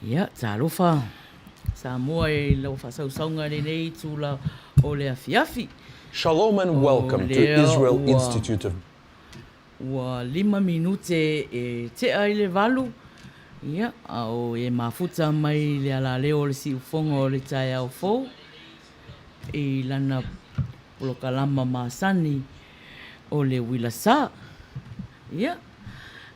Ia, talofa Samoa i lau faasausauga i lenei itula o le afiafi. Shalom and O welcome to lea Israel ua Institute of ua 5 minute e tea i le 8, ia, a o e mafuta mai le alaleo o le siufofoga o le taeao fou i lana polokalama masani o le uila sa. Ia,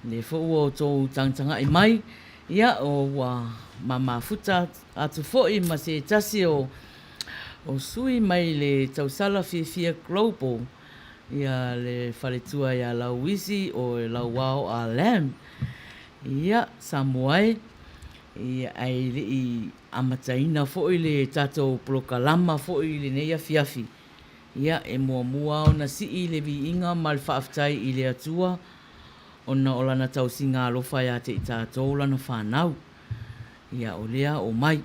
lea foi ua outou tagatagai mai, ia, ua mamafuta atu foi ma se tasi o sui mai le tausala Fiafia Global, ia le faletua ia Lauisi o Lauao a Lam. Ia, Samoa e, ia, ae le i amataina foi le tatou polokalama foi i lenei afiafi, ia, e muamua ona sii le viiga ma le faafetai i le Atua ona o Lana tausiga alofa ia te i tatou Lana fanau. Ia, o lea o mai,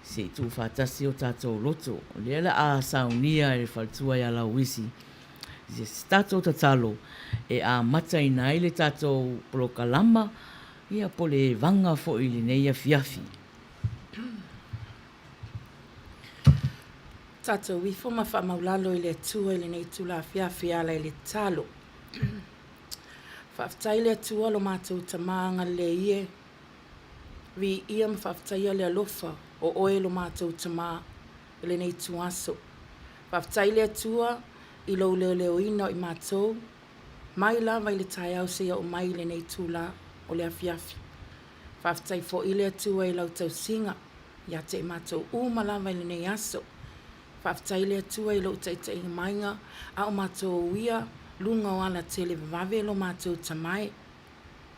se i tuufaatasi o tatou loto. O lea o le a saunia e le faletua ia Lauisi se tatou tatalo e amataina ai le tatou polokalama, ia po o le evaga foi i lenei afiafi. Tatou ifo ma faamaulalo i le Atua i lenei itula afiafi e ala i le tatalo. Faafetai le Atua lo matou Tama agalelei e, viia ma faafetaia le alofa o oe lo matou Tama i lenei ituaso. Faafetai le Atua i lou leoleoina o i matou mai lava i le taeao seia oo mai i lenei itula o le afiafi. Faafetai foi le Atua i lau tausiga ia te i matou uma lava i lenei aso. Faafetai le Atua i lou taitaiga maiga a o matou uia luga o ala televavave lo matou Tama e.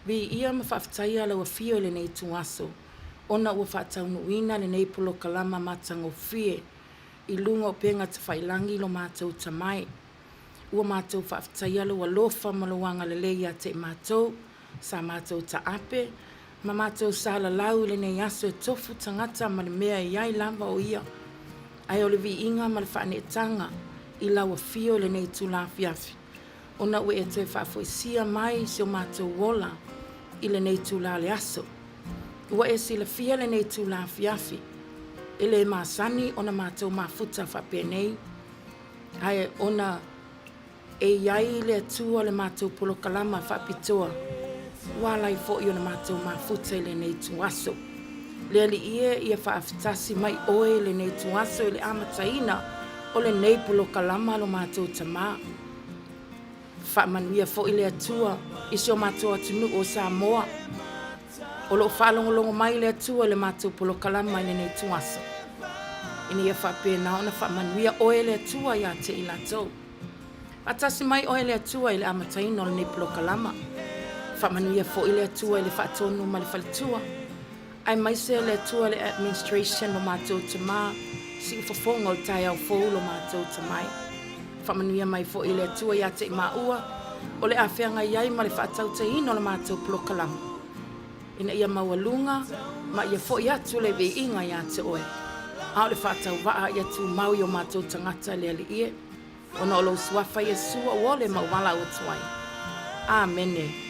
Viia ma faafetaia lau afio i lenei ituaso ona ua faataunuuina lenei polokalama matagofie i luga o upega tafailagi lo matou Tama e. Ua matou faafetaia lou alofa ma lou agalelei ia te i matou sa matou taape ma matou salalau i lenei aso e tofu tagata ma le mea e i ai lava o ia. Ae o le viiga ma le faaneetaga i lau afio i lenei itula afiafi, ona ua e toe faafoisia mai si o matou ola i lenei itula o le aso. Ua e silafia lenei itula afiafi, e le masani ona matou mafuta faapenei, ae ona e i ai le Atua le matou polokalama faapitoa, ua ala ai foi ona matou mafuta i lenei ituaso. Le Alii e, ia faafetasi mai oe i lenei ituaso i le amataina o lenei polokalama lo matou Tama. Faamanuia foi le Atua i si o matou atunuu o Samoa. O lo o faalogologo mai le Atua i le matou polokalama i lenei ituaso, ina ia faapena ona faamanuia oe le Atua ia te i latou. Faatasi mai oe le Atua i le amataina o lenei polokalama. Faamanuia foi le Atua i le faatonu ma le faletua, aemaise le Atua le administration lo matou Tama, siufofoga o le taeao fou lo matou Tama e. Faamanuia mai foi le Atua ia te i maua o le a feagai ai ma le faatautaina o le matou polokalama, ina ia maualuga ma ia foi atu le viiga ia te oe, a o le faatauvaa ia tumau i o matou tagata le Alii e, ona o lou suafa Iesu ua ole ma ua valaau atu ai. Amene.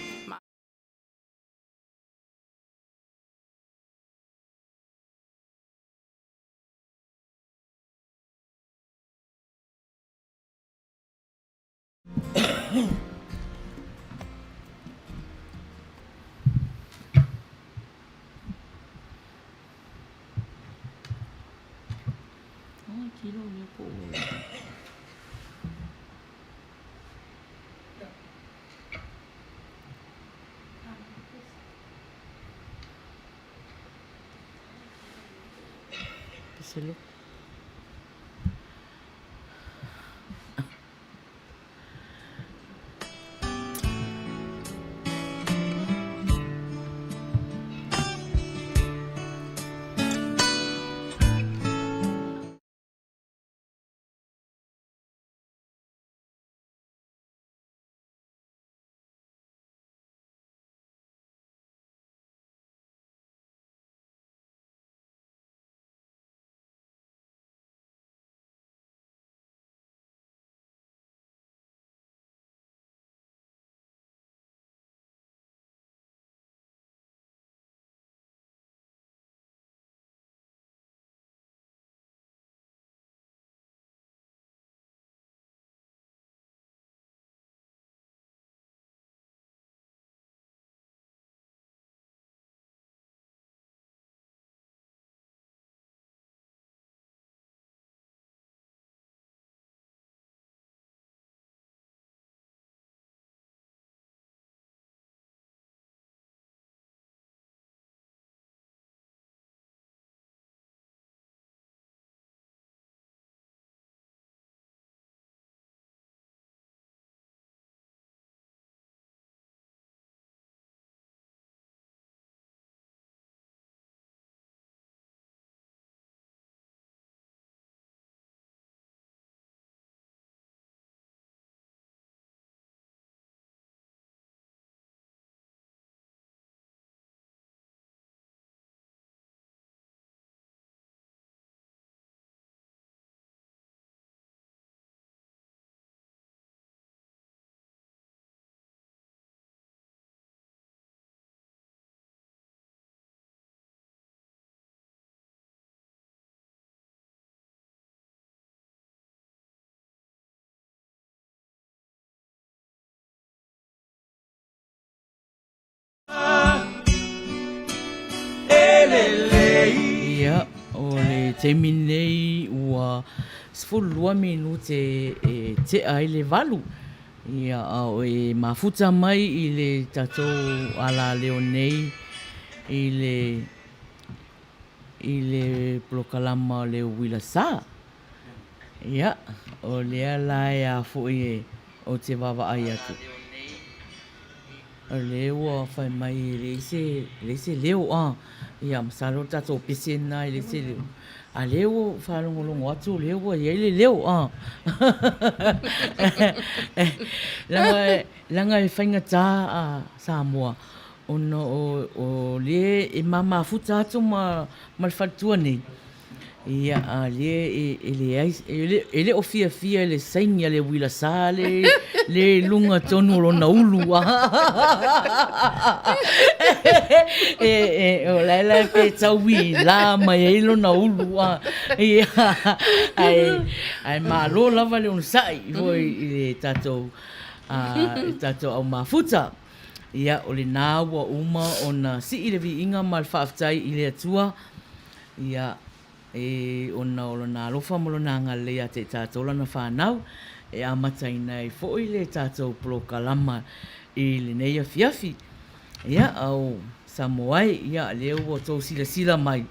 Ia, o le taimi lenei ua 12 minute e tea ai le 8. Ia, a o e mafuta mai i le tatou alaleo nei i le i le polokalama o le uila sa. Ia, o lea la e a foi e ou te vaavaai atu. O lea ua fai mai e leai se, leai se leo a. Ia, masalo o le tatou pese lena e leai se leo. A lea ua ou faalogologo atu o lea ua i ai le leo a. Leaga, leaga e faigata a Samoa ona o, o lea e ma mafuta atu ma, ma le faletua nei. Ia, a lea e leai, e le o fiafia i le saini a le uila sa lea i luga tonu o lona ulu. O la e la pe tau uila mai ai lona ulu. Ia, ae malo lava le onosai foi i le tatou, i le tatou au mafuta. Ia, o lena ua uma ona sii le viiga ma le faafetai i le Atua. Ia, e ona o Lona alofa ma Lona agalelei ia te i tatou Lana fanau, e amataina ai foi le tatou polokalama i lenei afiafi. Ia, au Samoa e, ia, lea ua outou silasila mai,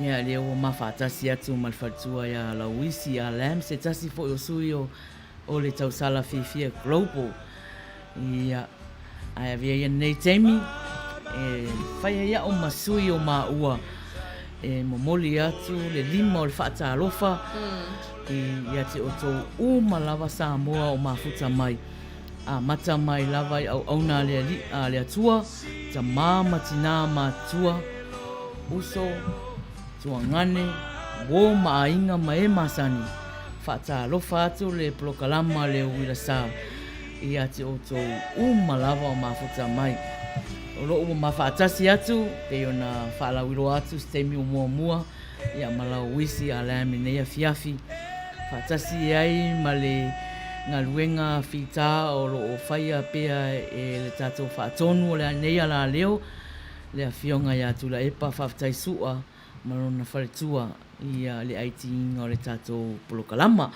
ia, lea ua ma faatasi atu ma le faletua ia Lauisi a Lam, se tasi foi o sui o o le tausala fiafia global. Ia, ae avea ia lenei taimi e fai ai au ma sui o maua e momoli atu le lima o le faatalofa ia te outou uma lava Samoa o mafuta mai. Amata mai lava i auauna a le Alii, a le Atua, tama ma tinā matutua, uso, tuagane, uo ma aiga ma e masani. Faatalofa atu le polokalama le uila sa ia te outou uma lava o mafuta mai. O loo ua ma faatasi atu pei ona faalauiloa atu se taimi o muamua ia ma lau uisi a Lam i lenei afiafi faatasi ai ma le galuega fita o loo faia pea e le tatou faatonu o lenei alaleo le afioga ia Tuilaepa Faafetai Su'a ma lona faletua i le aitiiga o le tatou polokalama.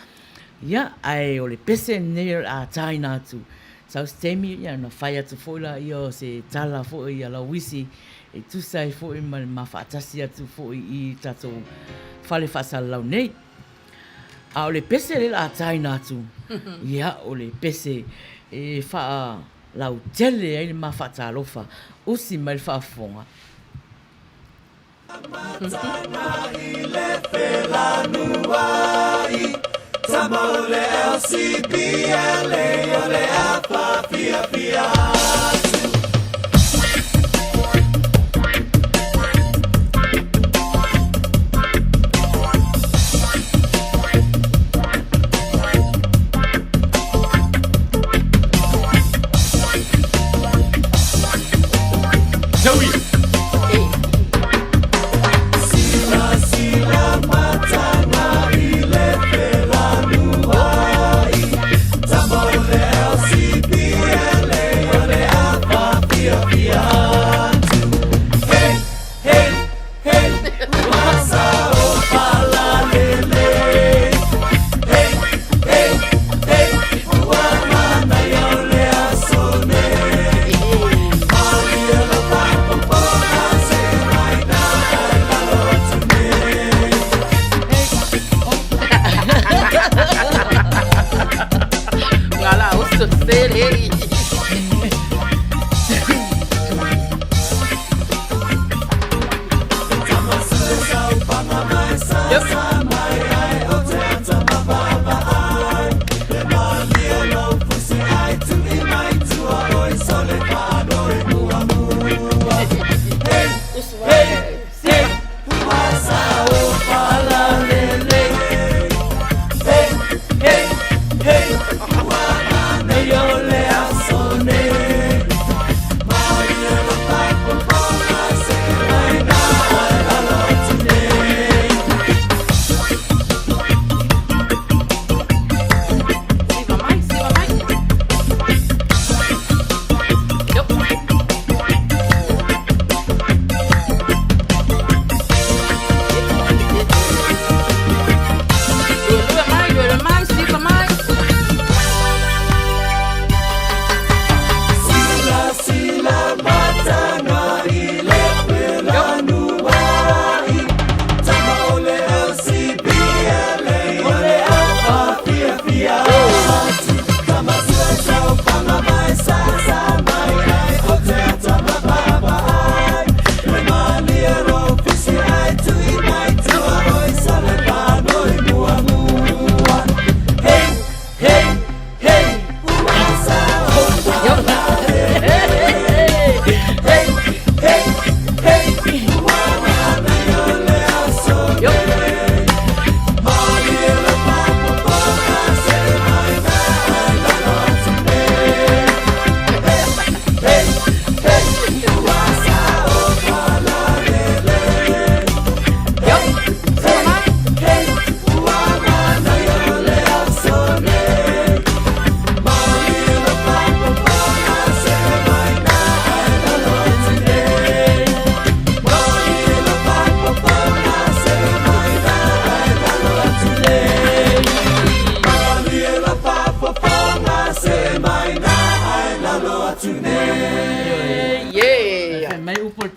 Ia, ae o le pese lenei o le a taina atu. Sau se taimi, ia, ona fai atu foi lea o se tala foi a Lauisi e tusa ai foi ma le ma faatasi atu foi i tatou fale faasalalau nei. A o le pese lea o le a taina atu, ia, o le pese e faalautele ai le ma faatalofa, usi mai le faafofoga.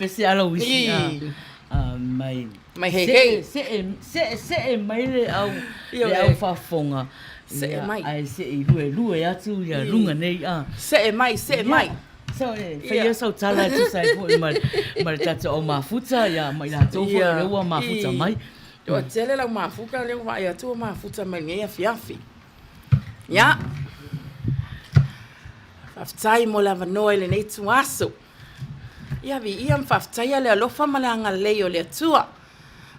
pese a lauisi a mai Mai hei hei. Se'e se'e se'e mai le au le au faafofoga Se'e mai. Ae se'i luelue atu ia luga nei a. Se'e mai, se'e mai. So e fai ia sau tala e tusa ai foi ma ma le tatou au mafuta ia ma i latou foi o lea ua mafuta mai. Toatele lau mafuta lea ua vaai atu ua mafuta mai lenei afiafi. Ia. Faafetai mo le avanoa i lenei ituaso. Ia viia ma faafetaia le alofa ma le agalelei o le Atua,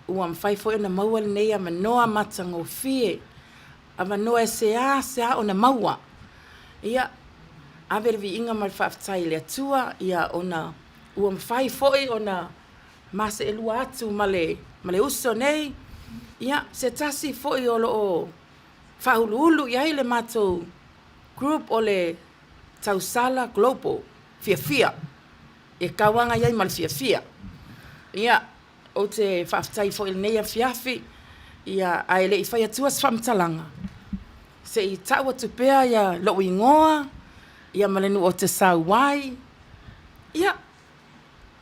ua mafai foi ona maua lenei avanoa matagofie, avanoa e seasea ona maua. Ia, ave le viiga ma le faafetai i le Atua, ia ona ua mafai foi ona ma seelua atu ma le, ma le uso nei, ia, se tasi foi o lo o faauluulu i ai le matou group o le Tausala Global. Fiafia, e tauaga i ai ma le fiafia. Ia, ou te faafetai foi i lenei afiafi, ia, ae le i fai atua se faamatalaga, se i tau atu pea ia lou igoa, ia ma le nuu ou te sau ai, ia,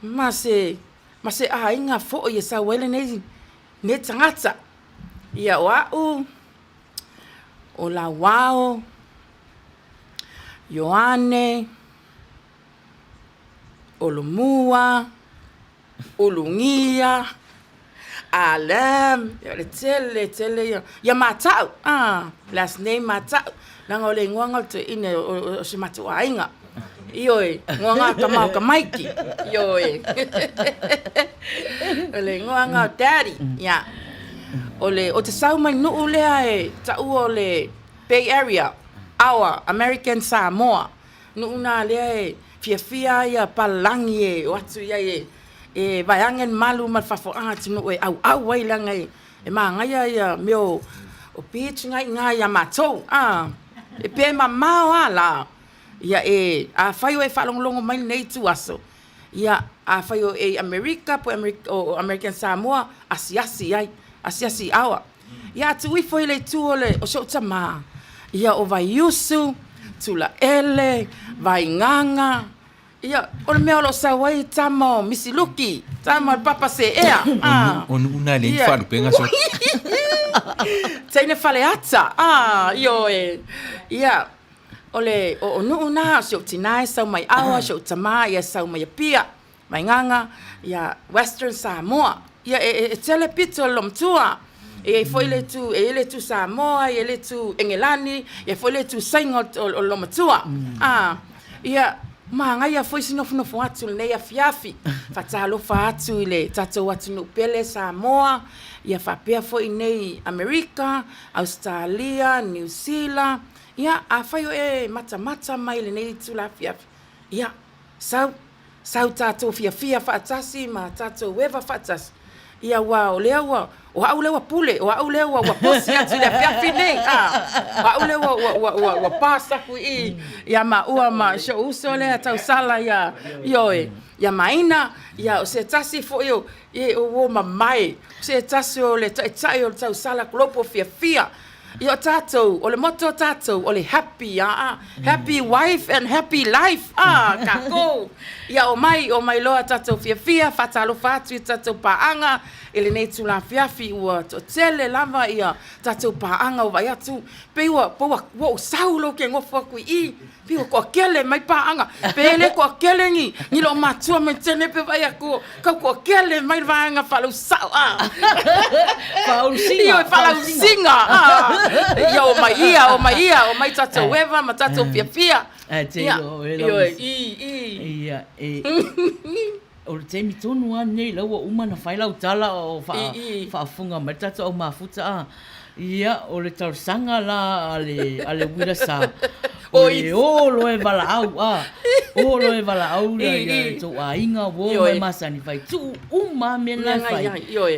ma se, ma se aiga foi e sau ai lenei, lenei tagata. Ia, o au, o Lauao, Ioane, Olomua, Ulugia, Alam, ia o le tele tele ia, ia Mata'u, last name Mata'u, leaga o le igoa lena o le toeaina o si matou aiga. Ioe, igoa lena o tama o tamaiti, ioe. O le igoa lena o daddy, ia. O le, ou te sau mai le nuu lea e taua o le Bay Area, Aoa, American Samoa, nuu na lea e fiafia ai a palalagi e o atu i ai e vaeane le malu ma le faafofooga atunuu e auau ai leaga e manaia ia mea o beach na i ina ia matou a. Pe mamao a la, ia e afai o e faalogologo mai i lenei ituaso, Ia, afai o e i Amerika po o American Samoa, asiasi i ai, asiasi i Aoa. Ia, a tuu ifo i le itu o le, o si ou tamā, ia o Vaiusu, Tulaele, Vaigaga, ia, o le mea o lo o sau ai tama o Misiluki, tama o le Papa Seea, a. O nuu na e leai ni faalupega so. Teine Faleata, a, ioe. Ia, O le oonuu na o si ou tina e sau mai Aoa, si ou tama ia e sau mai Apia, Vaigaga, ia Western Samoa. Ia e tele pito o le loomatua. E i ai foi le itu, e i ai le itu Samoa, e i ai le itu Engelani, e i ai foi le itu Saina o le loomatua. A, ia manaia foi si nofonofo atu i lenei afiafi, faatalofa atu i le tatou atunuu pele Samoa, ia faapea foi i nei Amerika, Ausetalia, Niu Sila, Ia, afai o e matamata mai i lenei itula afiafi, ia, sau, sau tatou fiafia faatasi ma tatou eva faatasi, ia aua o lea ua, o au lea ua pule, o au lea ua, ua posi atu i le afiafi nei, a, o au lea ua, ua, ua, ua, ua pass aku i i ia maua ma si ou uso lea tausala ia, ioe, ia Maina, ia o se tasi foi o, e, o uo mamae, o se tasi o le taitai o le tausala global fiafia. Ia o tatou, o le motto o tatou, o le happy aa, happy wife and happy life aa, takou. Ia omai, omai loa tatou fiafia, faatalofa atu i tatou paaga i lenei itula afiafi, ua toatele lava ia tatou paaga ua vaai atu, pei ua, ua ou sau loa ou te nofo atu i i, Pei ua toatele mai paaga, pe le toatele ni, ni loomatua mai tene pe vaai atu, kau toatele mai le vaega faalausao a. Faaulusiga. Ioe, faalaulusiga a. Ia omai ia, omai ia, omai tatou eva ma tatou fiafia. Ae te Ia, iloa oe lau ioe, isi. i, i. Ia, e, o le taimi tonu lava lenei la ua uma ona fai lau tala o faafofoga mai le tatou au mafuta a. Ia, o le talosaga la a le, a le uila sa, o le o loa e valaau a, o loa e valaau ia le tou aiga, uo ma e masani fai, tuu uma lava mea na e fai,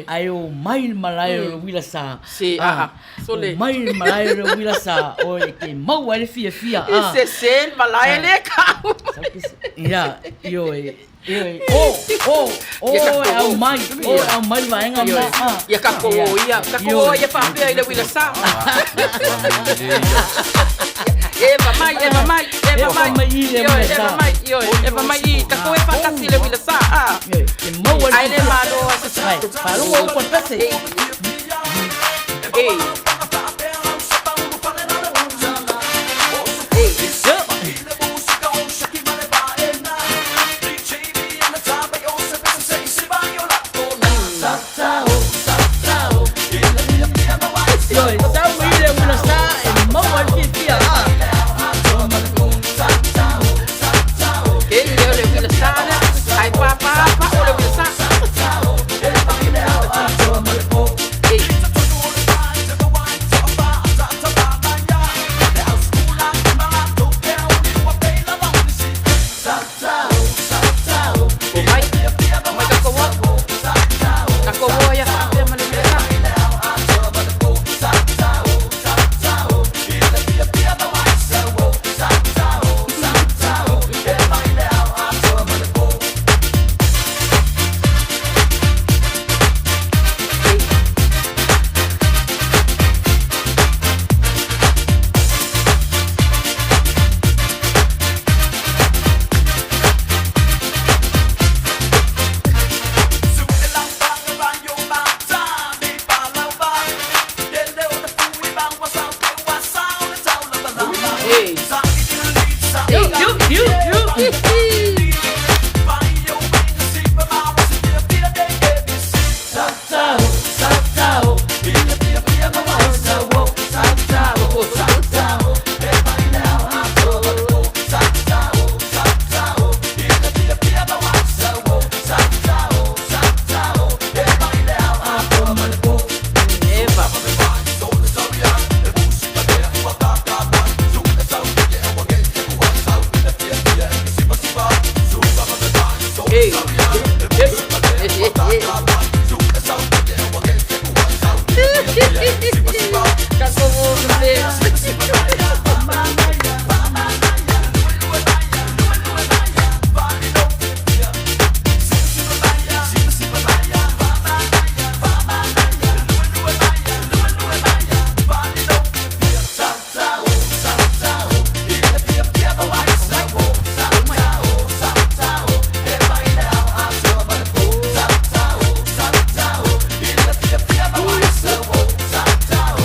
ae omai i le malae o le uila sa, a, omai i le malae o le uila sa, o e te maua ai le fiafia a. I sese le malae lea kau. Ia, ioe. Ioe, o, o, o e aumai, o e aumai le vaega lena. Ah. Ia kako o ia, kako o ia faapea i le uila sa. E mamai. mai, eva mai, eva mai, ioe, eva mai, ioe, eva mai i, tatou e faatasi i le uila sa, a. Ai le Malo a se. Faalogo upu a le pese. Ei. Ei. Ioe, sau i le uila sa e maua ai le fiafia, a. Ei, lea o le uila sa lea. Ai papa pa o le uila sa. Ei. O mai. O mai tatou o. Tatou o ia faapea ma le uila sa. Ei. Ei. Tiu, tiu, tiu, tiu. Eva. Ei. Ei. Tatou o le.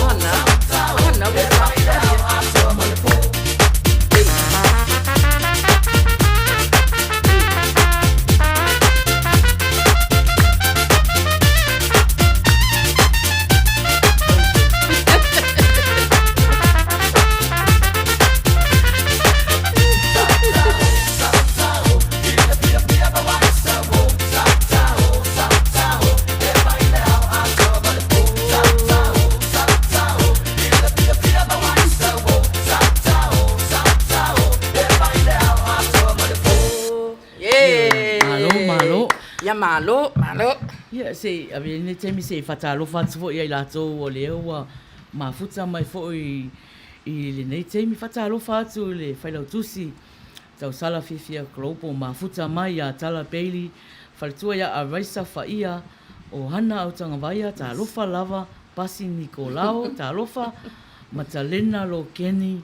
Ana. Ana ua faapea. Ei. Yeah. Malo, malo. Ia malo, malo. Ia, se i ave lenei taimi se i faatalofa atu foi ia i latou o lea ua mafuta mai foi i lenei taimi. Faatalofa atu i le Failautusi Tausala Fiafia Global, mafuta mai ia Tala Bailey, faletua ia Araisa Faia, o Hana Autagavaia, talofa lava, Pasi Nikolao, talofa, Matalena Lokeni,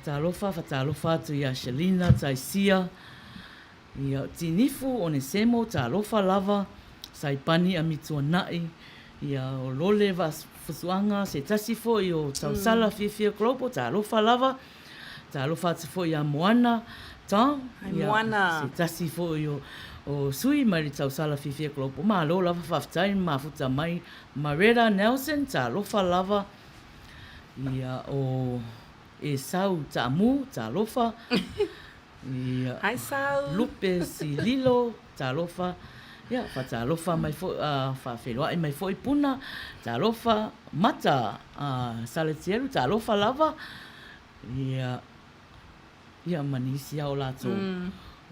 talofa, faatalofa atu ia Shelina Taisia, Ia, Tinifu Onesemo, talofa lava, Saipani Amituana'i, ia, o Lole Fusuaga, se tasi foi o Tausala Fiafia Global, talofa lava, talofa atu foi ia Moana Tom, Hi ia, Moana. se tasi foi o sui mai le Tausala Fiafia Global, malo lava, faafetai mafuta mai, Mareta Nelson, talofa lava, ia, o Esau Taamu, talofa, Ia. Hi Sau. Lupe Sililo, talofa. Ia, faatalofa mai foi, faafeiloai mai foi Puna, talofa. Mata, Saletielu, talofa lava. Ia, ia ma nisi lava o latou,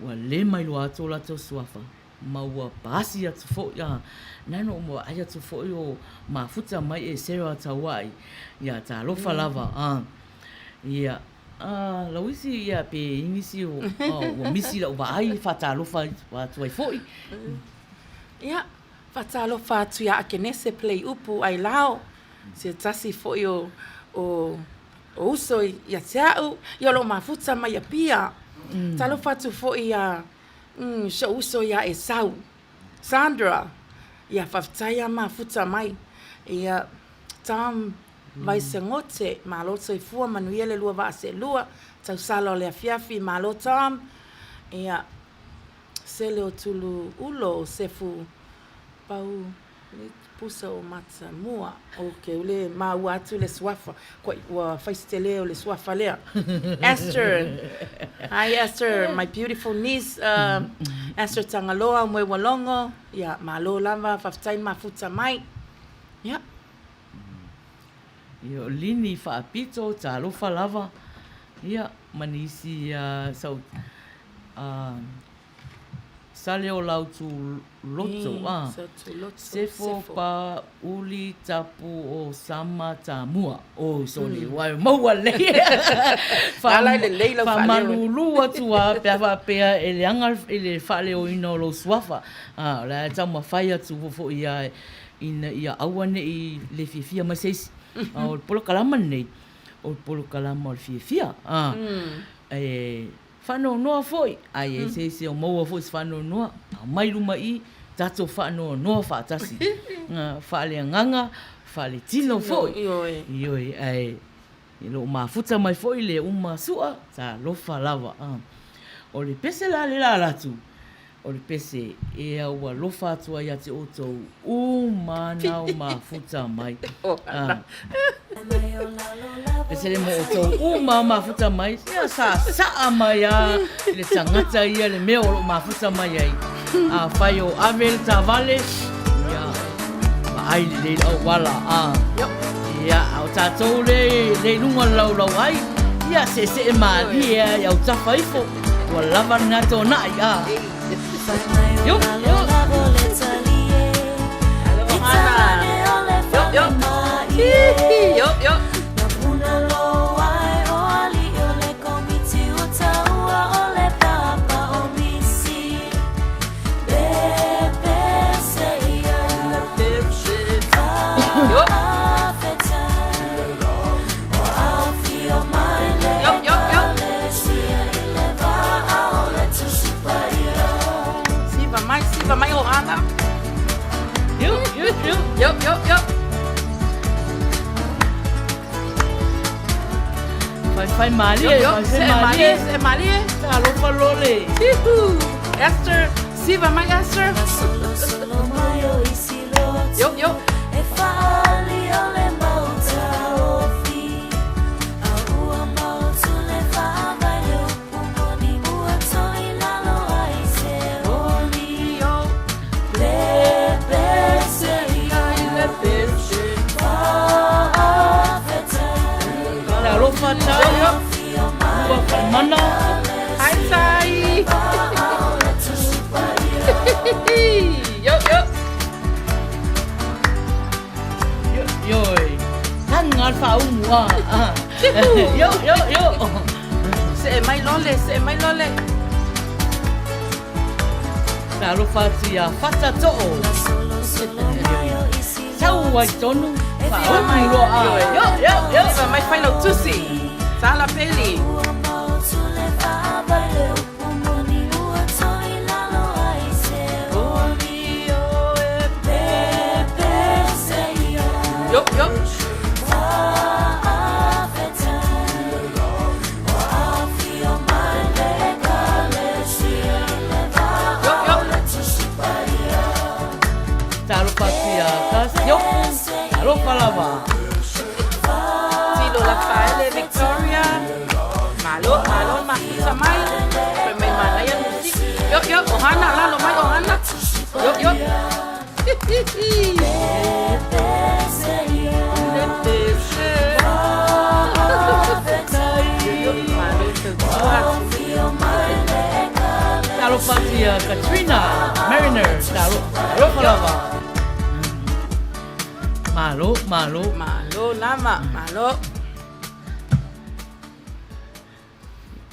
ua le mailoa atu o latou suafa, ma ua pasi atu foi, a, na ona ou vaai atu foi o mafuta mai e Sarah Tauai, ia, talofa lava, a. Ia, a, Lauisi, ia, pe i ai nisi o, ua misi lau vaai e faatalofa atu ai foi. Ia, faatalofa atu ia Akenese Pleiupu Ailao, se tasi foi o, o O uso ia te a'u, ia o lo o mafuta mai Apia. Talofa atu foi ia si ou uso ia Esau, Sandra, ia faafetai a mafuta mai. Ia Tom Vaisegote, malo le soifua, manuia le lua vaa seelua, tausala o le afiafi, malo Tom. Ia Sele o Tulu Ulo, o Sefu Pau Pusa o Matamua. Ok, ua le maua atu le suafa. Koi, ua fai se tele o le suafa lea. Esther, hi Esther, my beautiful niece, Esther Tagaloa, Moewalogo, ia, malo lava, faafetai le mafuta mai. Ia. Ia, o Lini Faapito, talofa lava, ia, ma nisi sau, Sale o Lautu Loto, a. Sefo pa uli tapu o Sama Tamua. Oh, sorry, ua e maua lelei. Faamalulu atu a pe a faapea e leaga i le faaleoina o lou suafa. A, o le a e taumafai atu foi a ina ia aua ne i le fiafia mai se isi. A o le polokalama lenei, o le polokalama o le fiafia. A, e Faanoanoa foi, a i ai se isi o maua foi se faanoanoa, aumai luma i i, tatou faanoanoa faatasi. Faaleagaga, faaletino foi. Ioe, ae i lou mafuta mai foi le uma sua, talofa lava. O le pese la le la atu, O le pese e aualofa atu ai ia te outou uma na o mafuta mai. Pese le mo outou uma o mafuta mai, ia sa saa mai a le tagata ia le mea o loo mafuta mai ai. Afai o ave le taavale, ia vaai lelei le auala. Ia, a o tatou le i luga o le laulau ai, ia seesee malie lava i autafa ifo. Ua lava lena tona'i a. Yo, yo. Yo, yo. Siva mai, siva mai ohana. Yo, yo, yo. Yo, yo, yo. Faifai malie, faifai malie. Se malie. Talofa lole. Esther, siva mai Esther. Yo, yo. Talofa Tai, ua whaimana. Hi Tai. Yo, yo. Ioe, taga le faaumu a. Yo, yo, yo. See mai lole, see mai lole. Talofa atu ia Fata Too. Sau ai tonu, faaumu loa a. Yo, yo, yo. Siva mai fai lau tusi. Sala peli. Yo, yo. Yo, yo. Talofa atu ia Kasiopu, talofa lava. Tilo Lafaele Victoria. Malo, malo, mafuta mai. Pe mai manaia musiki. Yo, yo, ohana, lalo mai ohana. Yo, yo. Talofa atu ia Katrina Mariner, talofa lava. Malo, malo. Malo lava, malo.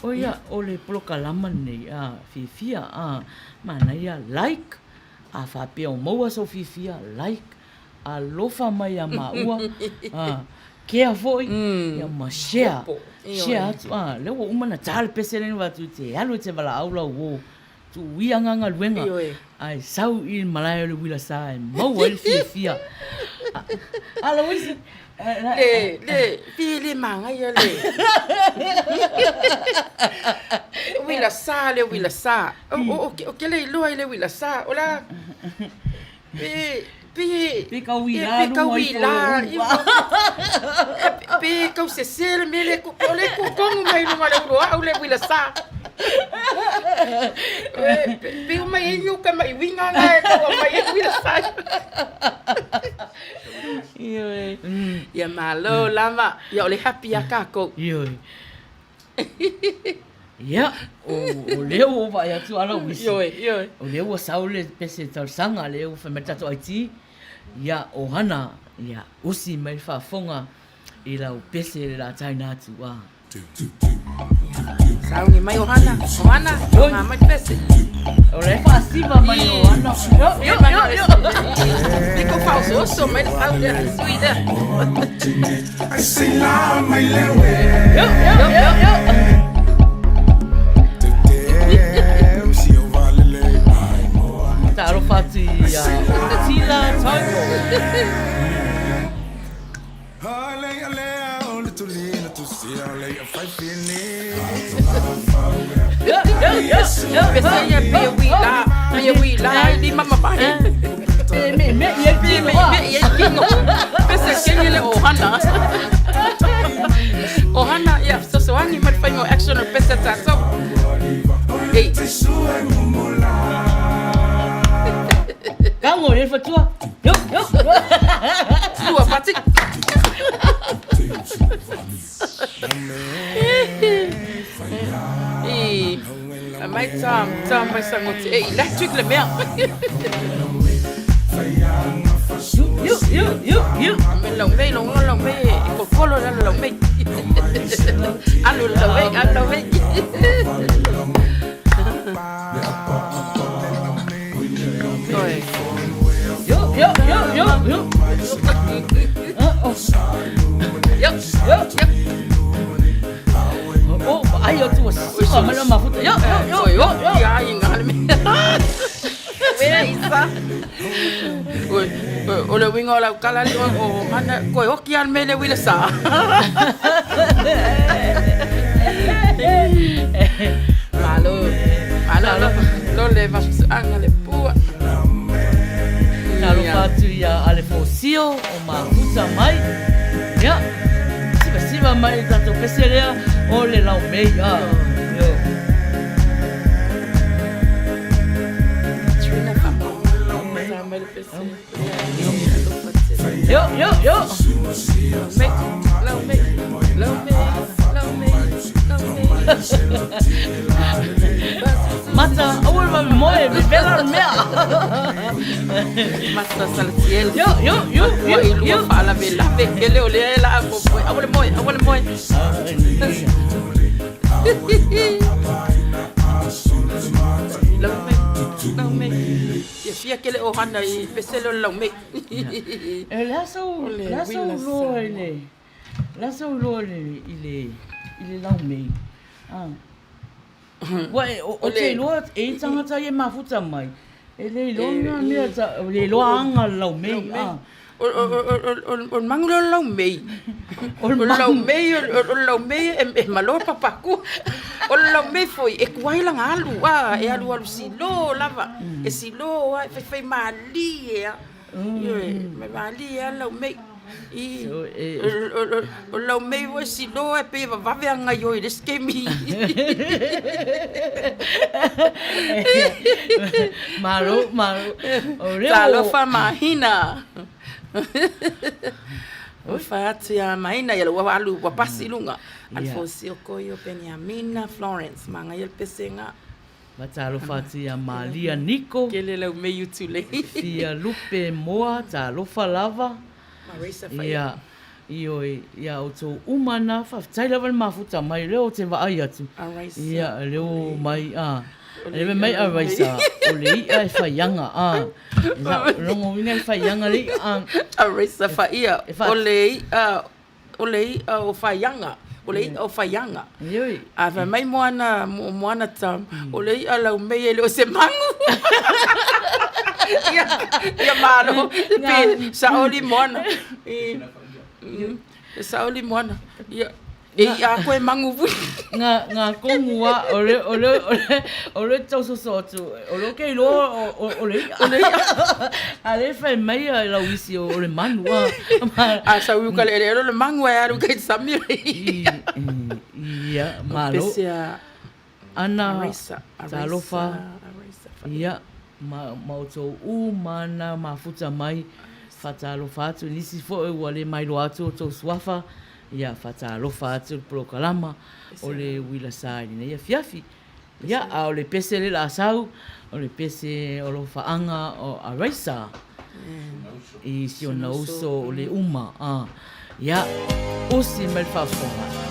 ʻO ia, ʻo le polokalama lenei, a, fiafia, a, manaia, like, a faapea o maua sou fiafia, like, alofa mai iā māua, a, kea foi, ia ma share, share atu, a, lea ua uma ona ta le pese lea na avatu e te alu e te valaau lau uo, tuuia nga galuega, ae sau i le malae o le uila sa e maua ai le fiafia. A Louise, Le, le, pi le manaia le. Uila sa le uila sa. O, o, o, o ke le iloa i le uila sa. O la, pi, pi, Pi kau uila pi kau uila, pi kau sese le mea le ku, o le kukongu mai lunga le ulu au le uila sa. Pi o mai e iuka mai winga nga e kau mai e uila sa. Ioe. Ia malo lava, ia o le happy ia kākou. Ioe. Ia, o lea ua ou vaai atu ala uisi. Ioe, ioe. O lea ua sau le pese talosaga, lea ua fai mai le tatou IT, ia, ohana, ia, usi mai le faafofoga i lau pese le la taina atu, a. Sauni mai ohana, ohana, ohana mai pese. O le faasiva mai ohana. Yo, yo, yo, yo. Niko faaosooso mai le sau lea sui lea. Yo, yo, yo, yo. Talofa atu ia Tila Taupo. Pese ia pe ui la, pe ui la i lima ma vae. Pe me me i ai Pe me me i ai kino. Pese kenge le ohana. Ohana ia fesoasoani ma le faiga o action o le pese a tatou. Ei. Kago i le fatua. Yo, yo. Lua pati. I mai ta ta mai sangoti. Ei, electric le mea. Yo, yo, yo, yo. Me lau mei, lo lau mei, e kokolo le lau mei. Alu lau mei, alu lau mei. Oi. Yo, yo, yo, yo, yo. Yo, yo, yo. Oh, ai atu ua siva mai le mafuta. Yo, yo, yo, yo, yo. Ia inga le mea. Wea isa. Oi, o le uiga o lau tala li o hana koe oki a le mea le uila sa. Malo, malo lo, lo le vasuanga le pua. Talofa atu ia Ale Fosio o mafuta mai. Ia, sivasiva mai tatou pese lea o le lau mei. Ah, yo. Trina whakamau mai le pese. Yo, yo, yo. Lau mei, lau mei, lau mei, lau mei, lau mei. Mata, aua le vave moe, vevela le mea. Mata Salatiel. Yo, yo, yo, yo, Ua i lua yo. faalavelave kele o lea e laa popoe. Aua le moe, aua le moe. Lau mei, lau mei. Ia fia kele ohana i pese leo le lau mei. E le a sau, O le le a sau uila loa sa. i le, le a sau loa i le, i le, i le lau mei. Ah. Ua e, o, o O te le, iloa e i tagata ia e mafuta mai. E le iloa e, ngā mea i, ta, le iloa anga le lau lau mei. mei. Ah. O, o, o, o, o, o le magu lea o le lau mei. O le O le lau magu. mei, o, o le lau mei e, e malo le papaku. O le lau mei foi, e kuai langa alu, a, e alu alu silo lava. E silo a, e faifai malie a. Ioe, mai malie a lau mei. I, So, e, o, o, o, o lau mei foi silo e pe vavave anga ioi le skemi. Malo, malo. O lea Talofa ua... mahina. Alofa atu ia Mahina, ia ua alu ua pasi i luga. Ia. Alfosio Koio, Peniamina, Florence, magaia le pesega. Talofa atu ia Malia Niko. Kele lau mei utu lei. Fia Lupe Moa, talofa lava. Marisa Faia. Ia, ioe, ia outou uma na, faafetai lava le mafuta mai, lea ou te vaai atu. Araisa. Ia, lea ua mai, a. O Lea le mai i'a lau mei. Araisa, o le i'a e faiaga, a. E logo uiga e faiaga le i'a, a. Araisa Faia, E o fa... le i'a. o le i'a o Faiaga, o le i'a o Faiaga. Ioe. A fai mai Moana, Moana Tom, o le i'a laumei e le o se magu. Ia, ia malo, pe saoli Moana. E saoli Moana. Ia, e i'a a koe magu fui. Nga nga kongu a o le o le o le o le tau soso atu o le ke iloa o o o le i'a. O le i'a. A le fai mai a lau isi o le manu a. A sau i uka le eleele o le magu ae alu kai sami le i'a. Ia, malo. Pese a Ana Arisa, Arisa, talofa. Arisa. Ia, ma ma outou uma na mafuta mai, faatalofa atu i nisi foi ua le mailoa atu outou suafa, ia faatalofa atu i le polokalama o le uila sa i lenei afiafi. Ia, a o le pese lea o le a sau, o le pese o alofaaga o Araisa i si ona uso o Leuma. Ia, usi mai le faafofoga.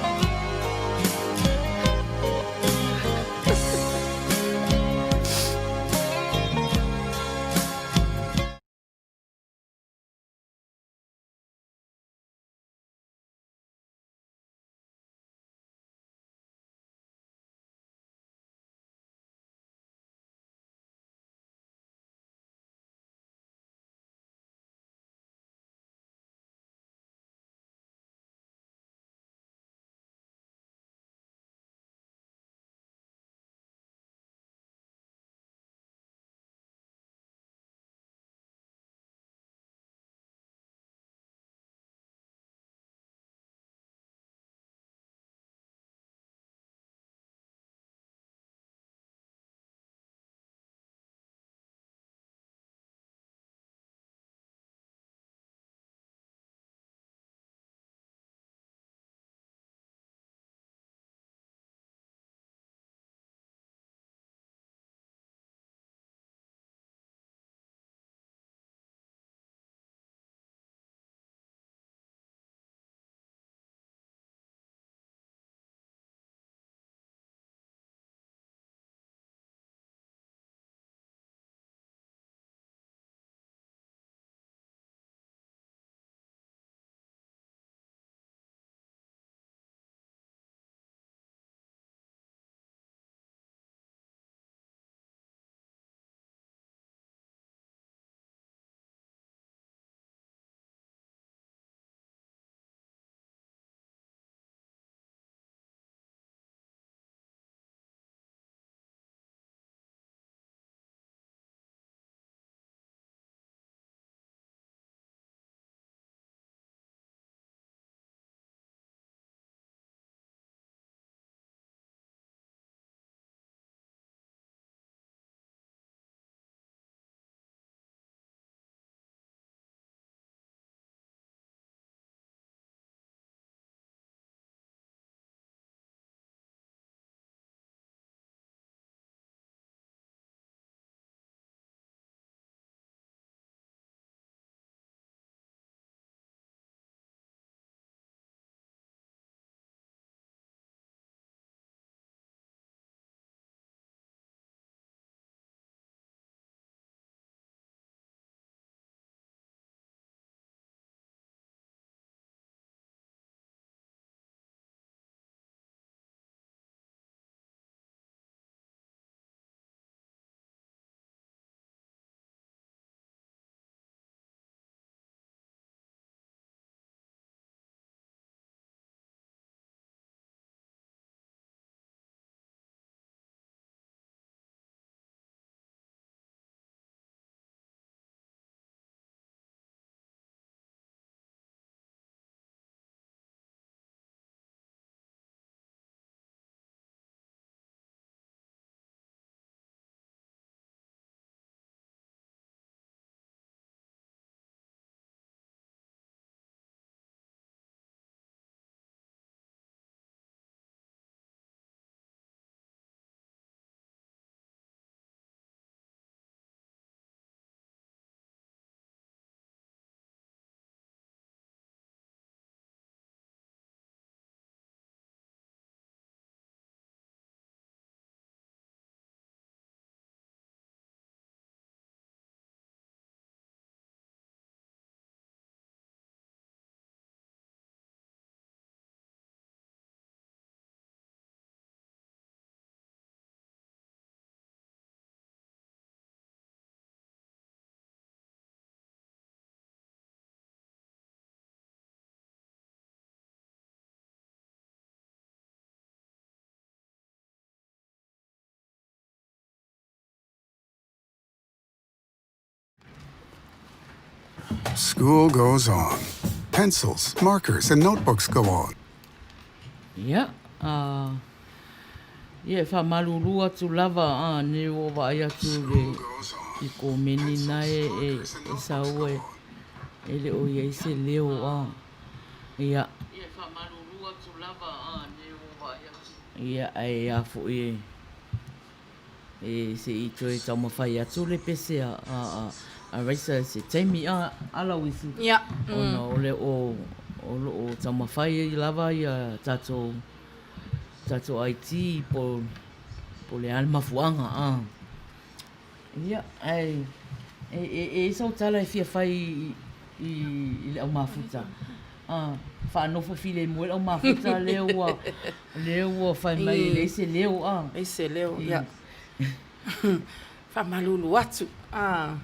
School goes on. Pencils, markers, and notebooks go on. Ia, a, ia e faamalulu atu lava a nei ua vaai atu i le i komeni na e e e sau e e le o i ai se leo a. Ia. Ia e faamalulu atu lava a nei ua vaai atu. Ia ae a foi e E se i toe taumafai atu le pese a, a, a, a Raisa i se taimi a, a Lauisi. Ia. Ona o le o, o lo o taumafai ai lava ia tatou, tatou IT po, po le a le mafuaaga a. Ia, ae e, e, e i ai sau tala e fia fai i, i, i le au mafuta. A, faanofo filemu ai le au mafuta lea ua, lea ua fai mai e leai se leo a. Leai se leo, ia. Faamalulu atu, a.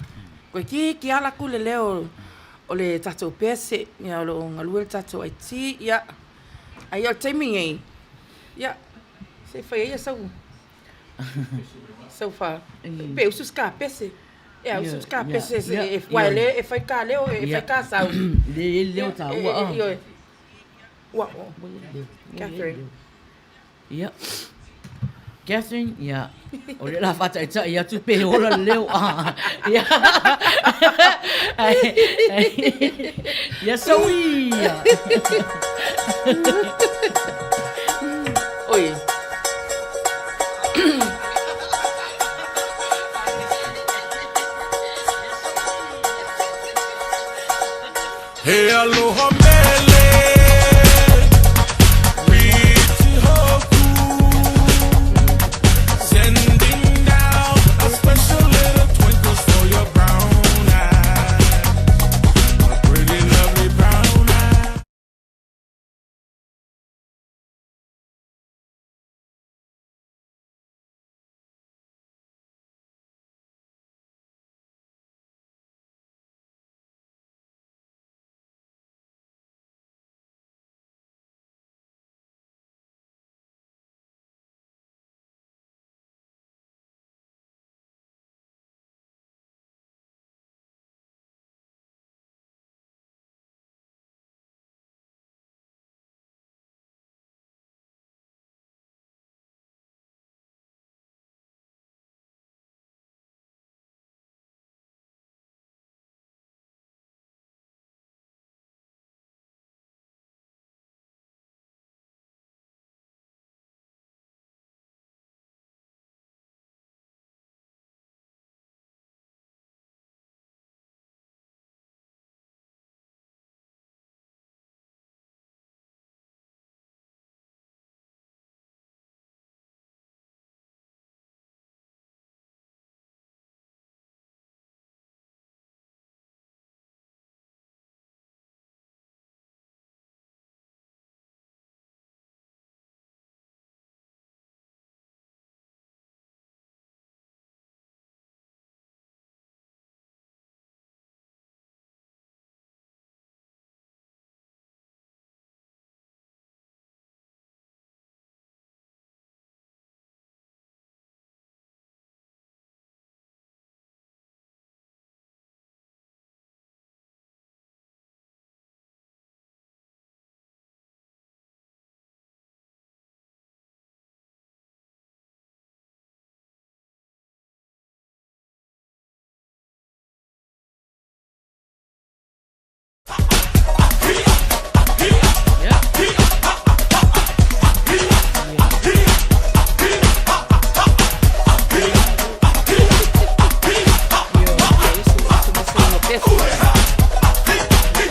Toeitiiti lava alu atu le leo o le tatou pese, ia o lo o galue le tatou IT, ia. Ae o le taimi nei, ia, se i fai ia sau, sau fa, pe usu se kapese. Ia, usu se kapese, aua o lea e fai ta leo, e fai ta sau. Lea e i ai le leo taua a. Ioe. Ua, Catherine. Ia. Catherine, ia, o lea la faataitai atu pe ola le leo. Ah, ia. Ia saui. Oi. He aloha mele Piti hoku Sending down a special little twinkles for your brown eyes A pretty lovely brown eyes.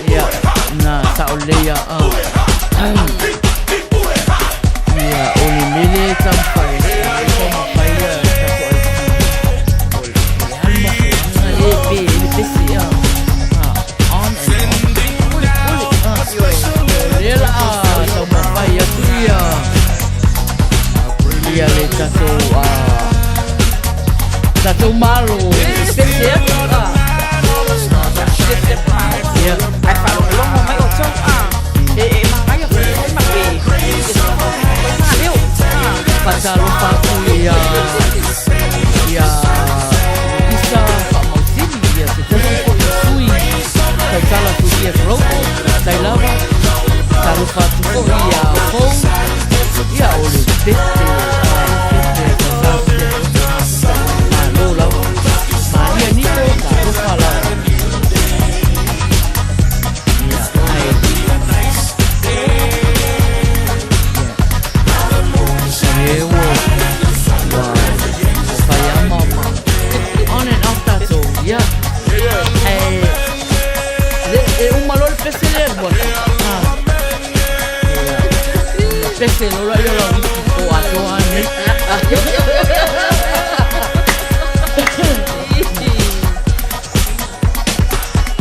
Ia, na sao lelei a. Ia, o le mele e taumafai e taumafai ia tatou IT. O le a le mafuaaga e pe ai le pese a. On and off. Ole, ole, a. O lea la a taumafai atu ia ia le tatou a tatou Malo e pese atu a. Ia. Ae faalogologo mai outou a e e manaia foi foi ma ke e ma leo a. Faatalofa atu ia ia Lisa Faamausili, ia se tasi foi o sui tautala. Sia Tolopo, faafetai lava. Talofa atu foi ia Fou, ia o le Pete, a Pete sa sa malo lava. Maria Niko, talofa lava. Ia, ai. Ia. E ua, ua, ua fai ama ma on and off tatou, ia. Ae, le, e uma loa le pese lea alu atu. Ah. Ia. Pese loa la ia o lau isi po atoa nei.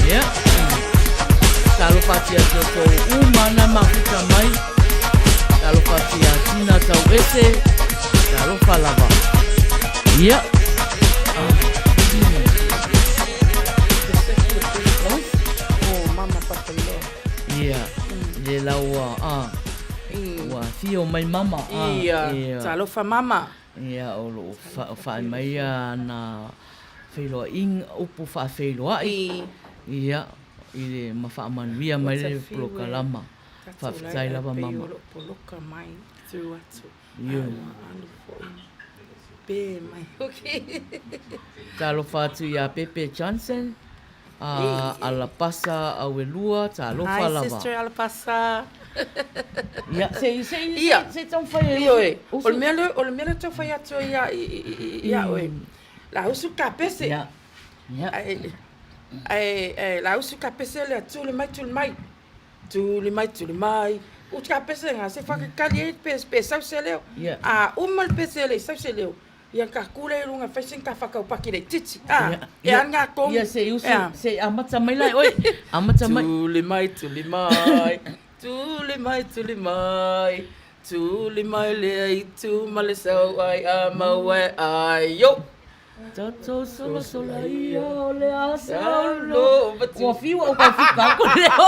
Ia. Talofa atu ia te outou uma na mafuta mai. Talofa atu ia Tina Tauese. Talofa lava. Ia. O Mama Papailoa. Ia. Le laua a. Ua afio mai mama. Ia. Talofa mama. Ia, o lo o faa'i mai ana feiloaiga, upu faafeiloai. Ia, i le ma faamanuia mai le polokalama. Faafetai lava mama. O lo o poloka mai through atu. Ae ua alu foi pe mai. Okay. Talofa atu ia Pepe Johnson, a Alapasa Auelua, talofa Hi lava. sister Alapasa. Ia, se se Ia. se taumafai e Ioe, usu. o le mea lea, o le mea lea tau fai atu ai ia ia oe. La usu ka pese. Ia. Ia. Ae ae ae la usu ka pese lea tuli mai tuli mai. Tuli mai tuli mai. Usu ka pese nga se whakakali ai pe pe sau se leo. Ia. A uma le pese le sau se leo. Ia ka kule i runga fai sin ka whakaupaki le titi. A Ia. e an ngā kong. Ia, se usu, Ia. se amata mai la e oe. Amata mai. Tuli mai, tuli mai, tuli mai, tuli mai, tuli mai le aitu ma le sau ai a mau ai ai yo. Tatou solasola ia o le a Saulo, saulo. Ua fiu au ka fika ko leo.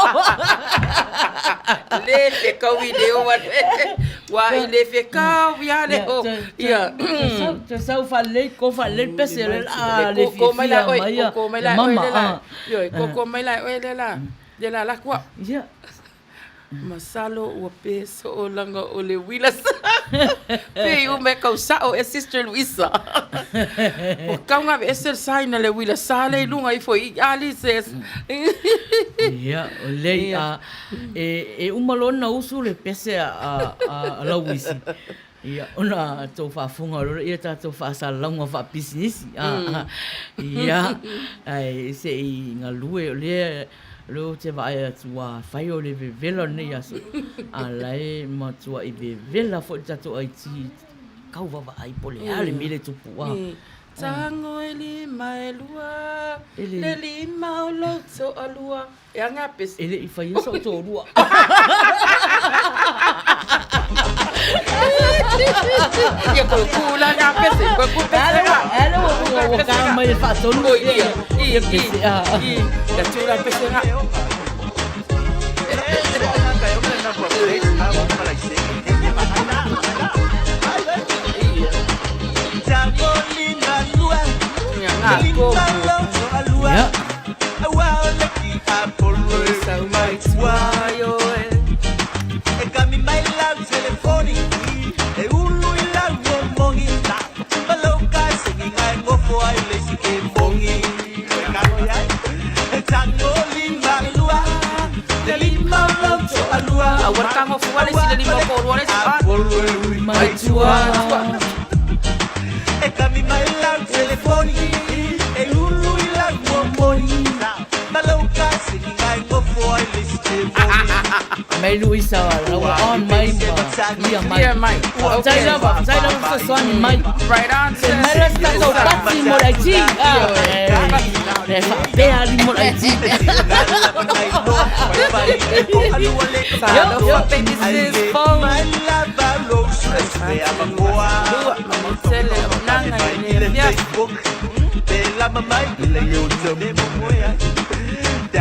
Le whekau i leo a le. Wa i le whekau i a leo. Ia. Te sau whalei, ko whalei pese le la le Ko ko mai la fiafia oe, mai ko a ko mai le la oe mama le la. a. Ioe, ko ko mai la oe le la. Le la la kua. Ia. Masalo ua pe so'olaga o le uila sa. Pe i uma e kau sa'o e Sister Luisa. Ua kauga aveese le saina le uila sa lea i luga ifo i ali se. Ia, o lei a e e uma loa ona usu le pese a a a Lauisi. Ia, ona tou faafofoga loa lea, ia tatou faasalalauga faapisinisi. A ia, ae se i galue o lea O lea ou te vaai atu ua fai o le vevela o lenei aso, a la e matuai vevela foi le tatou IT kau vaavaai po o le a le mea lea e tupu a. Tago e lima e lua, E le- le lima o lou toalua. E aga pese. E le i faia sou toalua. Ia koe ku la nga pese, koe ku pese la. Ala ua ua ua ka mai le faatolu. Oi, ia, ia pese a. Ia tu la pese nga. Ia nga ko. Ia. Sau mai tua ioe. Aua le tago fua le isi le lima o koalua le isi a. Mai tua. Mai Luisa ua on mai ma clear mai. Clear mai. Faafetai lava, faafetai lava fesoasoani mai. Right on Se mai la se tatou pati mo le IT. E faapea ali mo le IT. Talofa baby sis phone. Lua, tele o nanga i le afiafi.